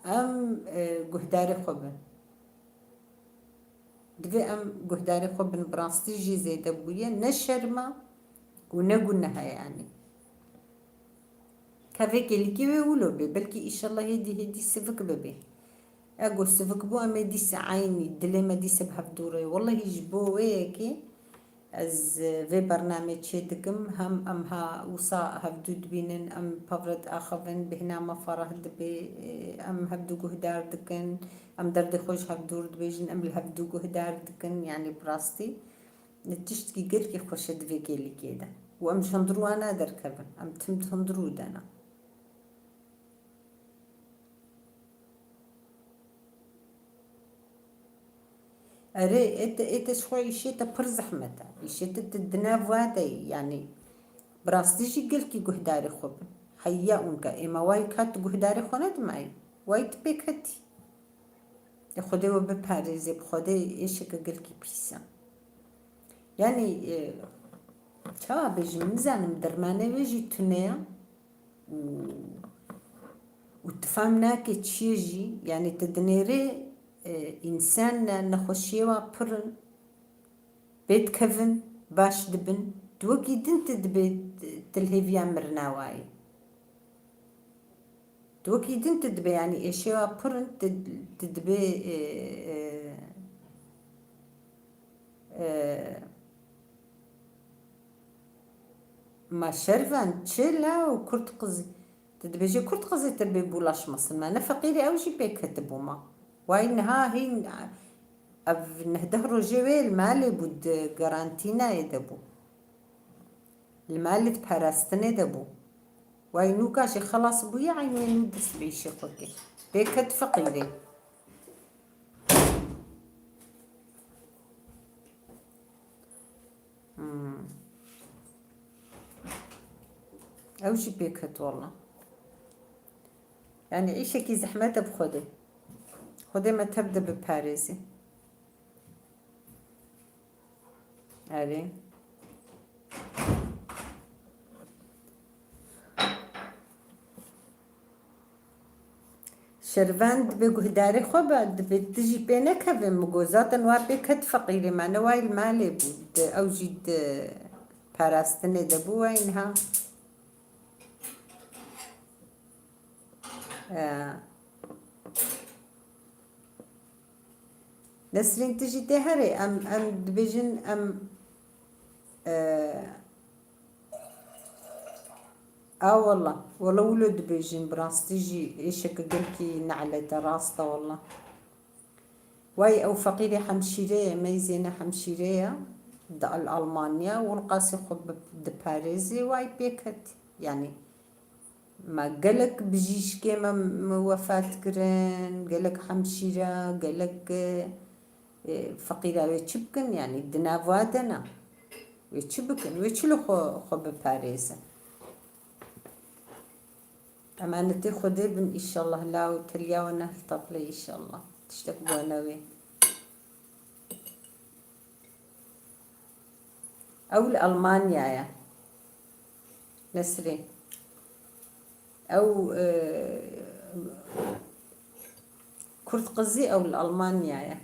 em, e, guhdarê xwe bin. Divê em guhdarê xwe bin, bi rastî jî zêde bûye, ne şerm e û ne guneh e yanî. Ka vê kêlîkê wê wilo bê, belkî îşallah hêdî hêdî sivik bibe. Ego sivik bû, em ê dîse eynî, dilê me dîse bi hevdû re. Wellehî ji bo wê yekê ez vê bernamê çê dikim, hem em ha wisa hevdû dibînin, em pevre diaxivin, bêhna me ferah dibe, em hevdû guhdar dikin. Em derdê xwe ji hevdû re dibêjin, em li hevdû guhdar dikin, yanî bi rastî. Ne tiştkî gelkî xweş e di vê kêlîkê de. Û em ji hundirû wana derkevin. Em tim di hundirû de ne. Erê, ê te, ê te ji xwe îşê te pir zehmet e. Îşê te, te di nav wa de yî, yanî bi rastî jî gelkî guhdarê xwe bin. Heya ûnka êma wayî ka tu guhdarê xwe nedimayî. Wayî tu pê ketî. Ê Xwedê we biparêze, bi Xwedê êşeke gelkî pîs e. Yanî, e, çawa bêjim, nizanim, dermanê wê jî tune ye. Û, û tu fam nake çi ye jî, yanî tu dinêrê, e, însan ne, nexweşiyê wa pir in, pê dikevin, baş dibin. Tu wekî din tu dibê, tu li hêviya mirina wayî. Tu wekî din tu dibê, yanî êşê wa pir in, tu, tu dibê, e, e, e, Ma şervan çi la û kurt qizî? Tu dibêje kurt qizî te bê bulaşmasın. Ma ne feqîrê ew jî pê ketibû ma. Way niha hîn ev neh deh rojê wê li malê bû, di garantînayê de bû. Li malê di parastinê de bû. Way nûka jî xelas bûye, eynê nû dest bi îşê xwe kir. Pê ket feqîrê. Hmm. Ew jî pê ket walla. Yani îşekî zehmet e bi Xwedê. Xwedê me tev de biparêzî. Erê. Şervan dibê guhdarê xwe be, dibê tu jî pê nekevê, min got, zaten wa pê ket feqîrê me, ne way li malê bû, di, ew jî di parastinê de bû, way niha. Ee, Nesrîn, tu jî tê herê, em, em dibêjin, em, e, a walla, walla wilo dibêjin, bi rastî jî êşeke gelkî ne'let e, rast e walla. Way ew feqîrê hemşîre ye, meyzê ne hemşîre ye, di Al-, Almanya, wilqasî xwe bi-, diparêzê, way pê ket. Yanî, Ma gelek bijîşkê me, me wefat kirin, gelek hemşîre, gelek, e, feqîra wê çi bikin? Yanî di nav wa de ne. Wê çi bikin? Wê çi li xwe, xwe biparêzin? Emanetê Xwedê bin, îşallah, law teliya we nehiltapile, îşallah. Tiştek bû ne wê. Ew li Almanya ye. Nesrîn. Ew, e, kurt qizî ew li Almanya ye.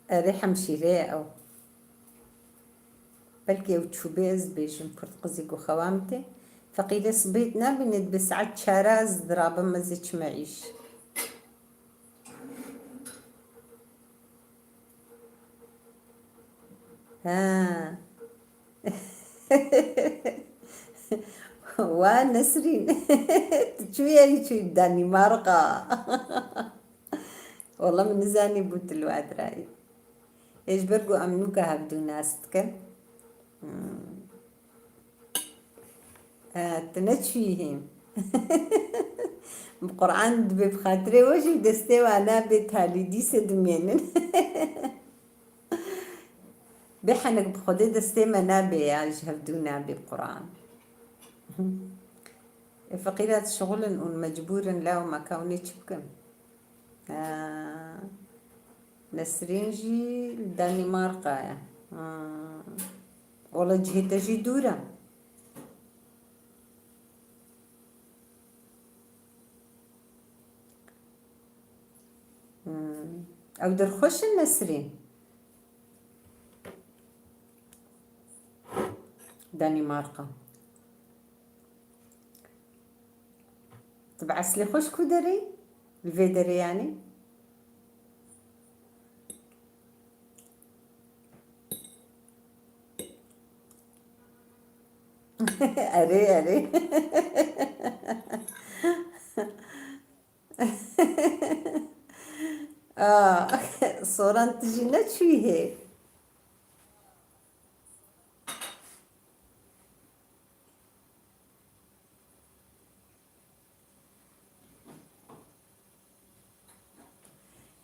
Erê hemşîre ye ew. Belkî ew çûbê ez dibêjim, kurt qizî ku xewa min tê. Feqîre sibê nabîne, dibê saet çar ez dirabim, ez ê çime îş. Ha. Wa Nesrîn. Tu çûyî çûyî Danîmarka. Wala min nizanî bû tu li we dirayî. Ê ji ber ku em nûka hevdû nas dikin. Hmm. He, tu neçûyî hîn. Bi Quran dibê bi xatirê we jî destê we nabê talî dîse dimênin. Bê henek bi Xwedê destê me nabê ya, ji hevdû nabê bi Quran. E, feqîra dişixulin û mecbûr in, law me ka hûn ê çi bikin? Ha, Nesrîn jî li Danîmarka ye. Ha. Wala cihê te jî dûr e. Hmm. Ew derxweş in, Nesrîn? Danîmarka. Tu bi eslê xwe ji ku derê? Li vê derê yanî? Erê, erê. Aa, Soran, tu jî neçûyî hê.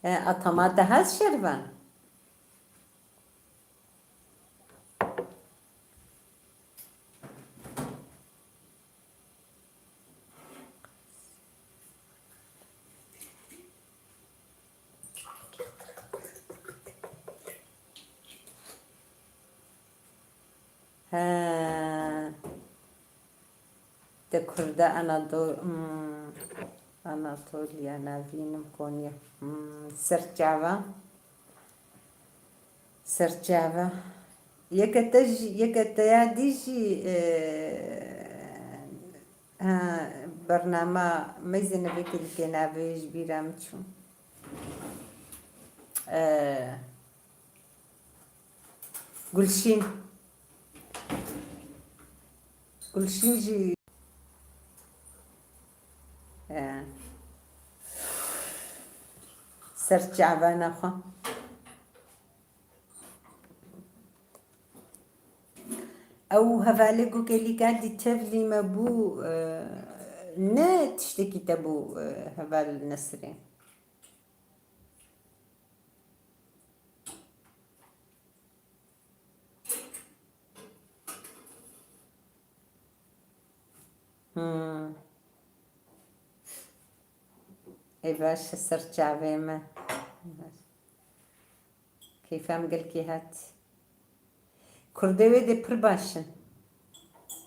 E, a, tamam, te hest şervan. He. Te Kurda Anadol-, hmm, Anatoliya navînim Konya. Hmm, serçava. Serçava. Yeke te jî, yeke te ya dî jî, e, ha, bernama Meyzê Nevê Kêlîkê navê ji bîra min çû. E, Gulşîn. Gulşîn jî, e, ser çavana xwe. Ew hevalê ku Kêlîka dî tevlî me bû, e, ne tiştekî te bû, e, heval Nesrê. Hmm. Ê baş, ser çavê me. Keyfa min gelkî hat. Kurdê wê dê pir baş in.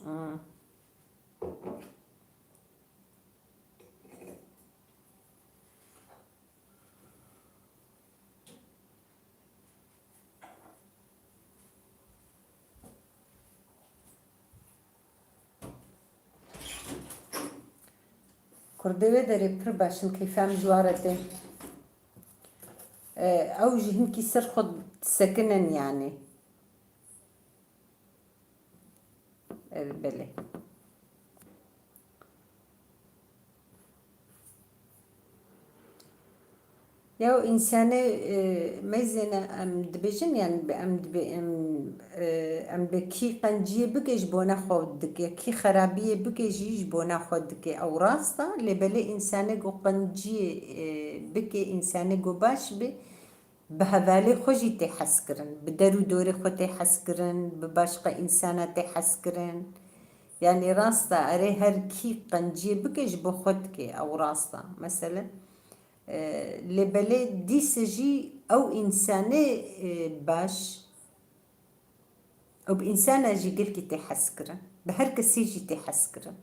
Hmm. Kurdê wê derê pir baş in, keyfa min ji wan re tê. E, ew jî hinkî ser xwe disekinin yanî. E, belê. Ya însanê, e, meyzêne em dibêjin, yani em dibê-, em, e, em bi kî qenciyê bike ji bona xwe dike, kî xerabiyê bike jî ji bona xwe dike. Ew rast e, lê belê însanê ku qenciyê, e, bike, însanê ku baş be, bi hevalê xwe jî tê hezkirin, bi der û dorê xwe tê hezkirin, bi başqa însana tê hezkirin. Yanî rast e, erê her kî qenciyê bike ji bo xwe dike, ew rast e. Meselen, e, lê belê dîse jî ew însanê, e, baş, ew bi însana jî gelkî tê hezkirin, bi her kesî jî tê hezkirin.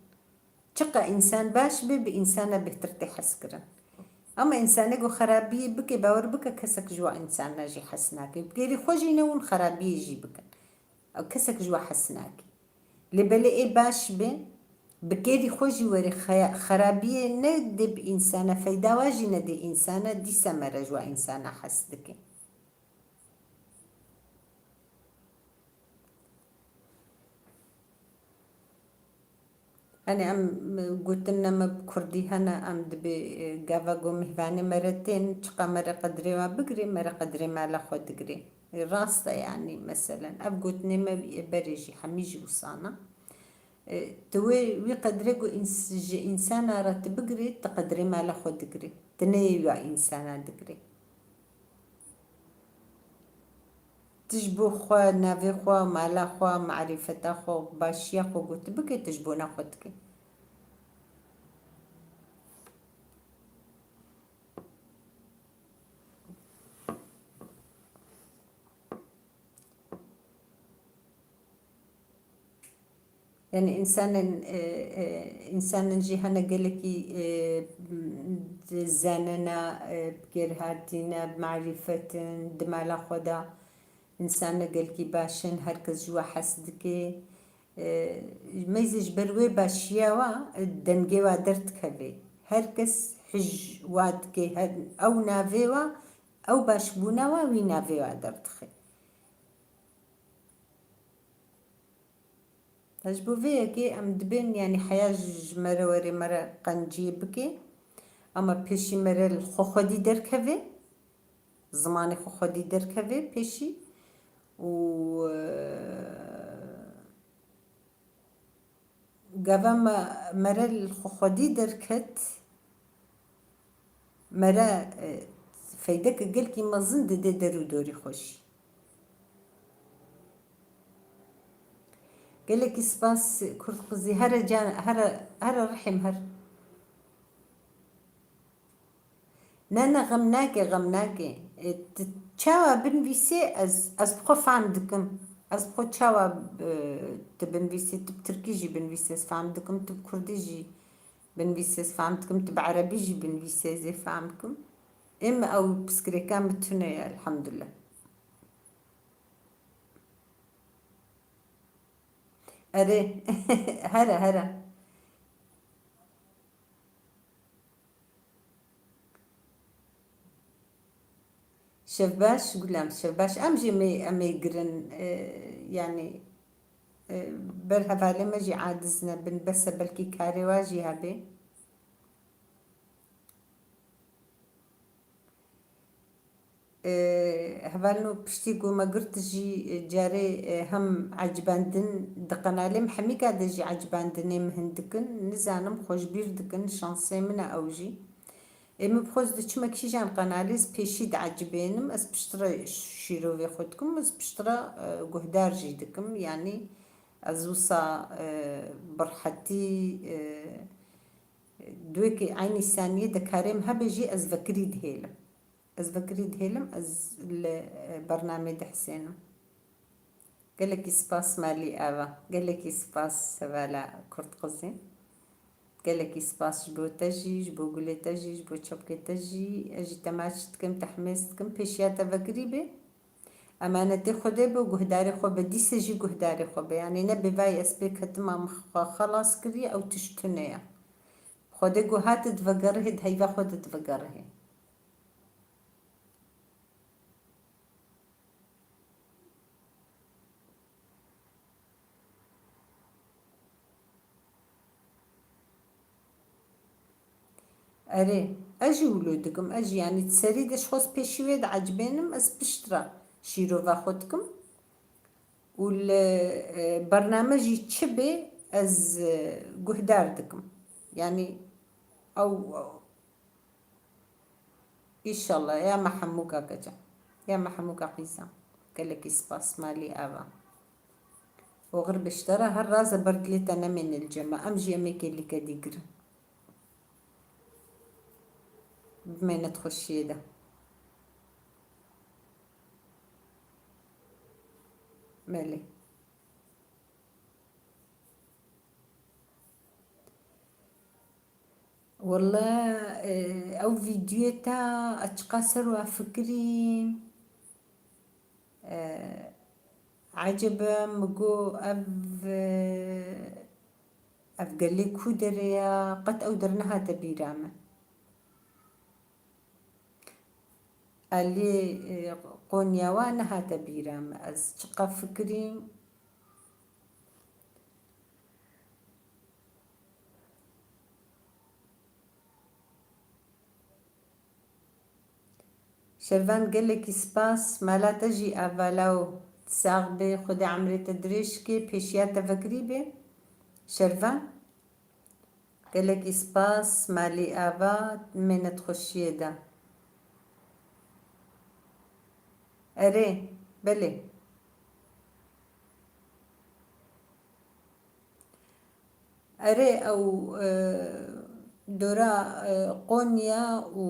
Çiqa însan baş be, bi însana bêhtir tê hezkirin. Ama însanê ku xerabiyê bike, bawer bike kesek ji wan însana jî hez nake. Bi kêrî xwe jî ne hûn xerabiyê jî bikin. Ew kesek ji wan hez nake. Lê belê ê baş be, bi kêrî xwe jî were xeya-, xerabiyê nedê bi însana, feyda wa jî nedê însana, dîsa mere ji wan însana hez dike. Hani em, gotinê me bi kurdî hene, em dibê, e, gava ku mêvanê me re tên, çiqa me re qedrê me bigirê, me re qedrê mala xwe digirê. E, rast e yanî, meselen, ev gotinê me berê jî, hemî jî wisana. E, tu wê wî qedrê ku îns-, ji însana re tu bigirê, tu qedrê mala xwe digirê. Tu neyê ya însana digirê. Tu ji bo xwe, navê xwe, mala xwe, marîfeta xwe, başiya xwe ku tu bike, tu ji bona xwe dike. Yani insanên, e, e, insanên jî hene gelekî, e, di zanena, e, bi kêrhatîne, bi marîfetin, di mala xwe de insane gelkî baş in, her kes ji we hez dike. E, meyzê ji ber wê başiya wa, e, dengê wa derdikeve. Her kes hij wa dike, her, ew navê wa, ew başbûna wa wî navê wa derdixe. Ji bo vê yekê em dibên, yanî heya ji me re were, me re qenciyê bike, ama pêşî me re li xwe xwedî derkeve, zimanê xwe xwedî derkeve pêşî û, e, gava me, me re li xwe xwedî derket, me re, e, feydeke gelkî mezin dide der û dorî xwe jî. Gelekî spas Kurd qizî. Here can, here, here rihê min, here. Ne, ne, xem nake, xem nake. E, tu çawa binivîsê, ez, ez bi xwe fehm dikim. Ez bi xwe çawa, e, tu binivîsê, tu bi tirkî jî binivîsê, ez fehm dikim, tu bi kurdî jî binivîsê, ez fehm dikim, tu bi erebî jî binivîsê, ez ê fehm dikim. Ê min ew pirsgirêka min tune ye, elhamdulillah. Erê, here, here. Şevbaş, gulam, şevbaş. Em jî em ê, em ê girin, e, yanî, e, ber hevalê me jî aciz nebin, bes e belkî karê wa jî hebe. E, hevalno piştî ku me girt jî, e, carê, e, hem ecibandin di qenalê min hemîka de jî ecibandinê min hin dikin. Nizanim xwe ji bîr dikin, şansê min e ew jî. Ê min bi xwe ez diçim kîjan qenalê ez pêşî diecibênim, ez piştre şîrovê xwe dikim, ez piştre, e, guhdar jî dikim. Yanî ez wisa, e, bi rehetî, e, Duwekî eynî saniyê dikarêm hebe jî ez vekirî dihêlim. Ez vekirî dihêlim, ez li, e, bernamê dihesênim. Gelekî spas malî ava. Gelekî spas hevala Kurd qizî. Gelekî spas ji bo te jî, ji bo gulê te jî, ji bo çepkê te jî. Ez jî te maç dikim, te hemêz dikim. Pêşiya te vekirî bê. Emanetê Xwedê be û guhdarê xwe be, dîse jî guhdarê xwe be. Yanî ne bêvayî ez pê ketima min xwe xelas kiriye, ew tişt tune ye. Xwedê ku hate divegerihê, di heyva xwe de divegerihê. Erê, ez jî wilo dikim, ez jî, yanî, di serî de ji xwe ez pêşî wê diecibênim, ez piştre şîrova xwe dikim û li, e, bername jî çi bê ez, e, guhdar dikim. Yanî, ew, Îşallah, ya me hemû kake can. Ya me hemû kaqîza. Gelekî spas malî ava. Oxir biştera her raze ber dilê te nemêne li cem me. Em jî em ê kêlîke dî girin. Bimêne di xweşiyê de. Belê. Wele, e, ew vîdyoyê te ez çiqas ser wa fikirîm. E, ecebe min got ev, e, ev gelê ku derê ye, qet ew der nehate bîra min. Aliyê, e, Qonya wa nehate bîra min. Ez çiqas fikirîm. Şervan, gelekî spas. Mala te jî ava law. Sax bê, Xwedê emrê te dirêj ke, pêşiya te vekirî bê. Şervan. Gelekî spas, malî ava, mêne di xweşiyê de. Erê, belê. Erê, ew, e, dora, e, Qonya û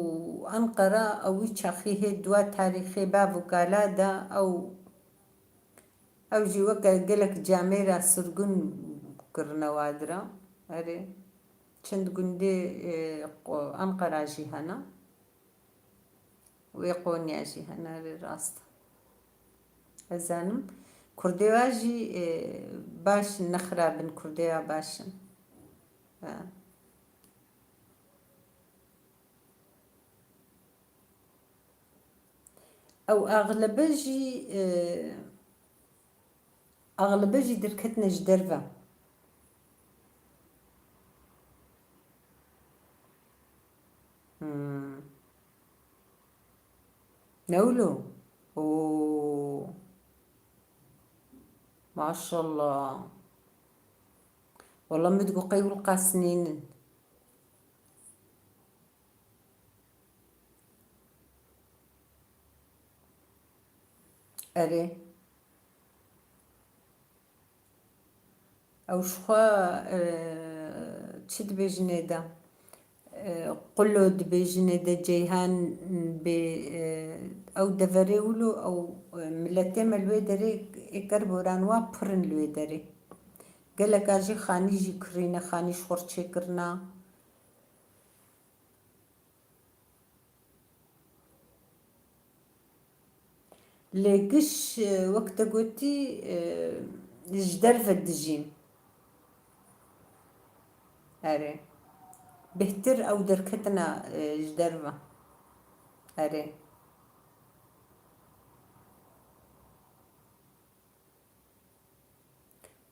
Enqera, ew wî çaxî hê di wa tarîxê bav û kala de, ew Ew jî weke gelek camêra sirgûn kirine wadira. Erê, çend gundê, e, Qo-, Enqera jî hene. Wê Qonya jî hene, erê rast e. Ez zanim. Kurdê wa jî, e, baş in, ne xirab in, Kurdê wa baş in. Ha. Ew axlebe jî, e, axlebe jî derketine ji derve. Hmm. Ne wilo? Oo. Maşallah. Wala min digot qey wilo qas nînin. Erê. Ew ji xwe, e, çi dibêjin ê de? E, qulo dibêjin ê de, ceyhan bê, e, ew deverê wilo, ew, e, miletê me li wê derê ê kerboran wa pir in li wê derê. Geleka jî xanî jî kirîne, xanî ji xwe re çêkirina. Lê giş, e, wek te gotî, e, ji derve dijîn. Erê. Bêhtir ew derketina, e, ji derve. Erê.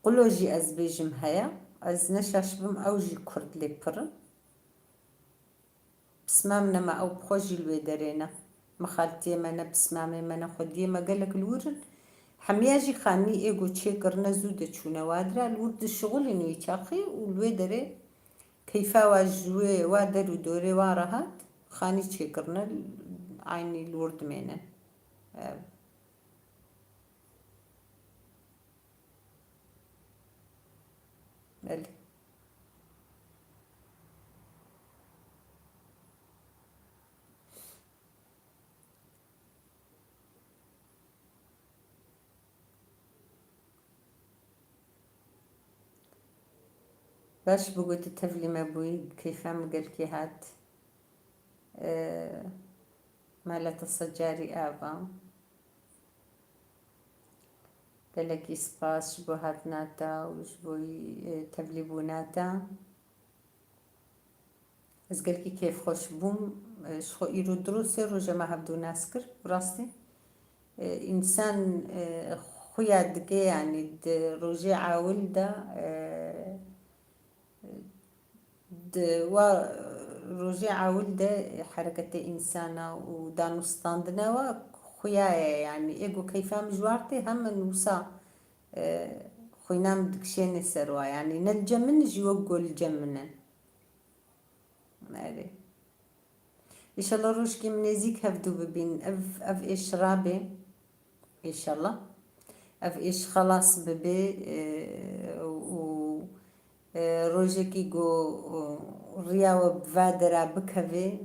Qulo jî ez bêjim heye. Ez ne şaş bim, ew jî kurd lê pir in. Pismam nema ew bi xwe jî li wê derê ne. Mixaltiyê me ne, pismamê me ne, xwediyê me gelek li wir in. Hemiya jî xanî ê ku çêkirine zû diçûne wa dira, li wir dişixulîn wî çaxî û li wê derê keyfa wa ji wê wa der û dorê wa re hat, xanî çêkirine, eynî li wir dimêne. Ev. Belê. Baş bû ku tu tevlî me bûyî, keyfa min gelkî hat. Ee, mala te sed carî ava. Gelekî spas ji bo hatina te û ji bo, e, tevlîbûna te. Ez gelkî kêfxweş bûm. E, ji xwe îro du roj, sê roj e me hevdû nas kir. Bi rastî, e, însan, e, xuya dike, yanî di rojê ewil de, e, Di wa rojê ewil de hereketê însana û danûstandina wa xuya ye, yanî ê ku keyfa min ji war tê, hemin wisa, e, xwîna min dikişêne ser wa, yanî ne li cem min jî wek ku li cem min in. Erê. Înşallah rojkê min nêzîk hevdû bibîn. Ev, ev êş rabe. Înşallah. Ev êş xelas bibe, e, û, e, rojekî ku, e, riya we bi va dera bikeve,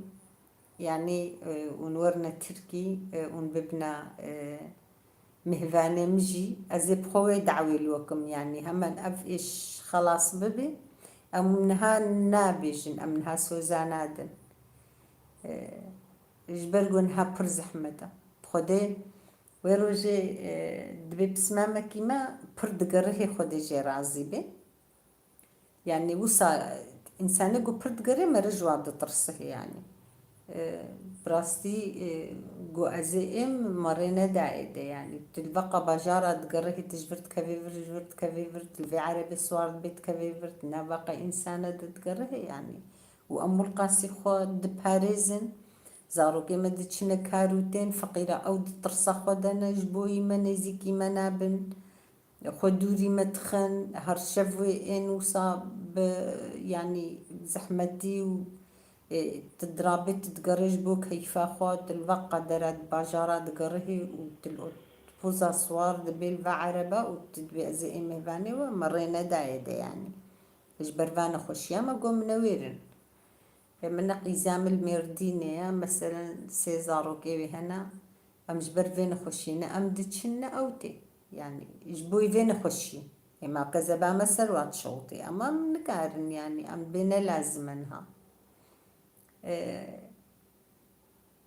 yanî, e, hûn werine Tirkî, e, hûn bibina, e, mêvanê min jî, ez ê bi xwe wê dawê li we kim, yanî hemen ev êş xelas bibe, em niha nabêjin, em niha soza nadin. E, ji ber ku niha pir zehmet e. Xwedê wê rojê, e, dibê pismamekî me pir digerihê, Xwedê jê razî be. Yanî wisa însanê ku pir digerê mere ji wan ditirsihê yanî. E, bi rastî, e, ku ez ê êm me rê nedayê de yanî. Tu li veqa bajara digerihê, tu ji vir dikevê vir, ji vir dikevê vir, tu li vê erebê siwar dibê dikevê vir, tu nav veqa însana de digerihê yanî. Û em wilqasî xwe diparêzin. Zarokê me diçine kar û tên, feqîra ew di tirsa xwe de ne, ji bo yî me nêzîkî me nabin. Xwe dûrî me dixin, her şev wê ên wisa bi, yanî zehmetî û, e, tu dirabê tu digerê ji bo keyfa xwe, tu li va qedera di bajara digerihê û tu li ot-, poza siwar dibê li va ereba û tu dibê ez ê ê mêvanê we, me rê nedayê de yanî. Ji ber va nexweşiya me got min newêrin. Ê min ne qîza min li Mêrdînê ye, meselen sê zarokê wê hene, em ji ber vê nexweşiyê ne em diçin ne ew tê. Yanî ji bo vê nexweşiyê. Ê ma kezeba me ser wa dişewitê. Em, em nikarin yanî, em bê ne lazim e niha. Ê,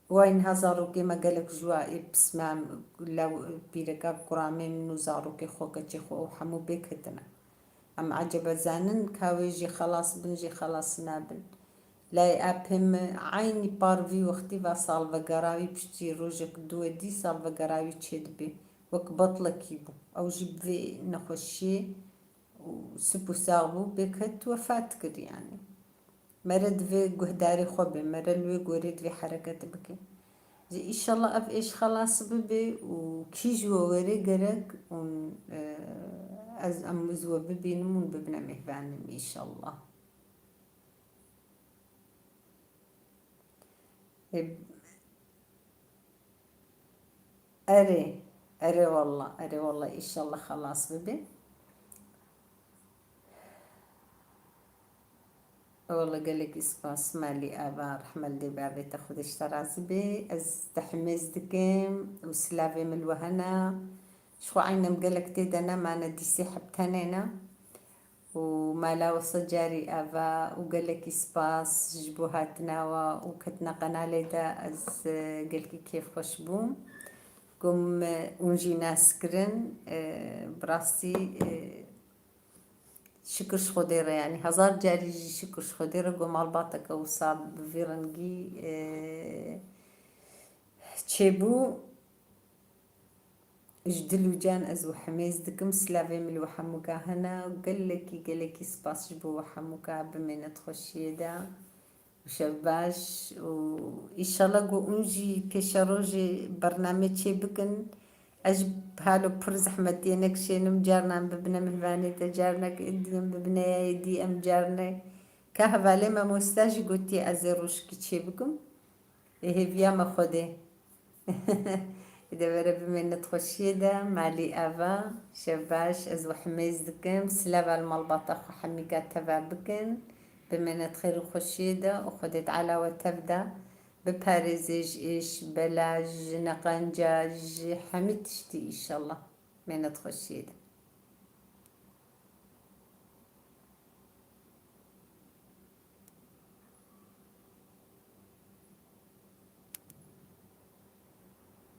Way niha zarokê me gelek ji wa ê pismam, lew pîreka kuramê min û zarokê xwe, keçê xwe û hemû pêk ketine. Em ecebe zanin ka wê jê xelas bin, jê xelas nabin. Lay apê min eynî par vî wextî va salvegera wî piştî rojek duwedî salvegera wî çêdibê. Wek betlekî bû. Ew jî bi vê nexweşiyê û sip û sax bû, bêket wefat kir yanî. Mere divê guhdarê xwe bê, mere li wê gorê divê hereket bike. Ji îşallah ev êş xelas bibe û kî ji we were gerek û, e, ez, em ez we bibînim û bibine mêhvanê min îşallah. E, Erê, erê wallah, erê wallah, îşallah xelas bibe. Wallah gelekî spas Malî Ava, rehme li dê bavê te, Xwedê ji te razî be. Ez te himêz dikim û silavê min li we hene. Ji xwe eynî em gelek tê de nemane, dîsê heb tenê ne. û mala we sed carî ava û gelekî spas ji bo hatina we û ketina qenalê de. Ez, e, gelkî kêfxweş bûm. Got min, e, hûn jî nas kirin, e, bi rastî, e, şikir ji Xwedê re, yanî hezar carî jî şikir ji Xwedê re, got malbateke wisa bi vî rengî, e, çêbû. Ji dil û can ez we hemêz dikim, silavê min li we hemûka hene û gelekî, gelekî spas ji bo we hemûka, bimêne di xweşiyê de û şev baş û îşallah ku hûn jî pêşerojê bernamê çê bikin. Ez ji halo pir zehmetiyê nekişênim, carnan bibine mihvanê te, carnek êdî em bibine ya êdî, em carnek ka hevalê me Mosta jî gotiye ez ê rojkî çê bikim. Ê hêviya me Xwedê. Ê de were bimêne di xweşiyê de, Malî Ava, şev baş, ez we himêz dikim, silava li malbata xwe hemîka teva bikin, bimêne di xêr û xweşiyê de û Xwedê Teala we tev de biparêze ji êş, bela, ji neqenca, ji hemî tiştî îşallah. Mêne di xweşiyê de.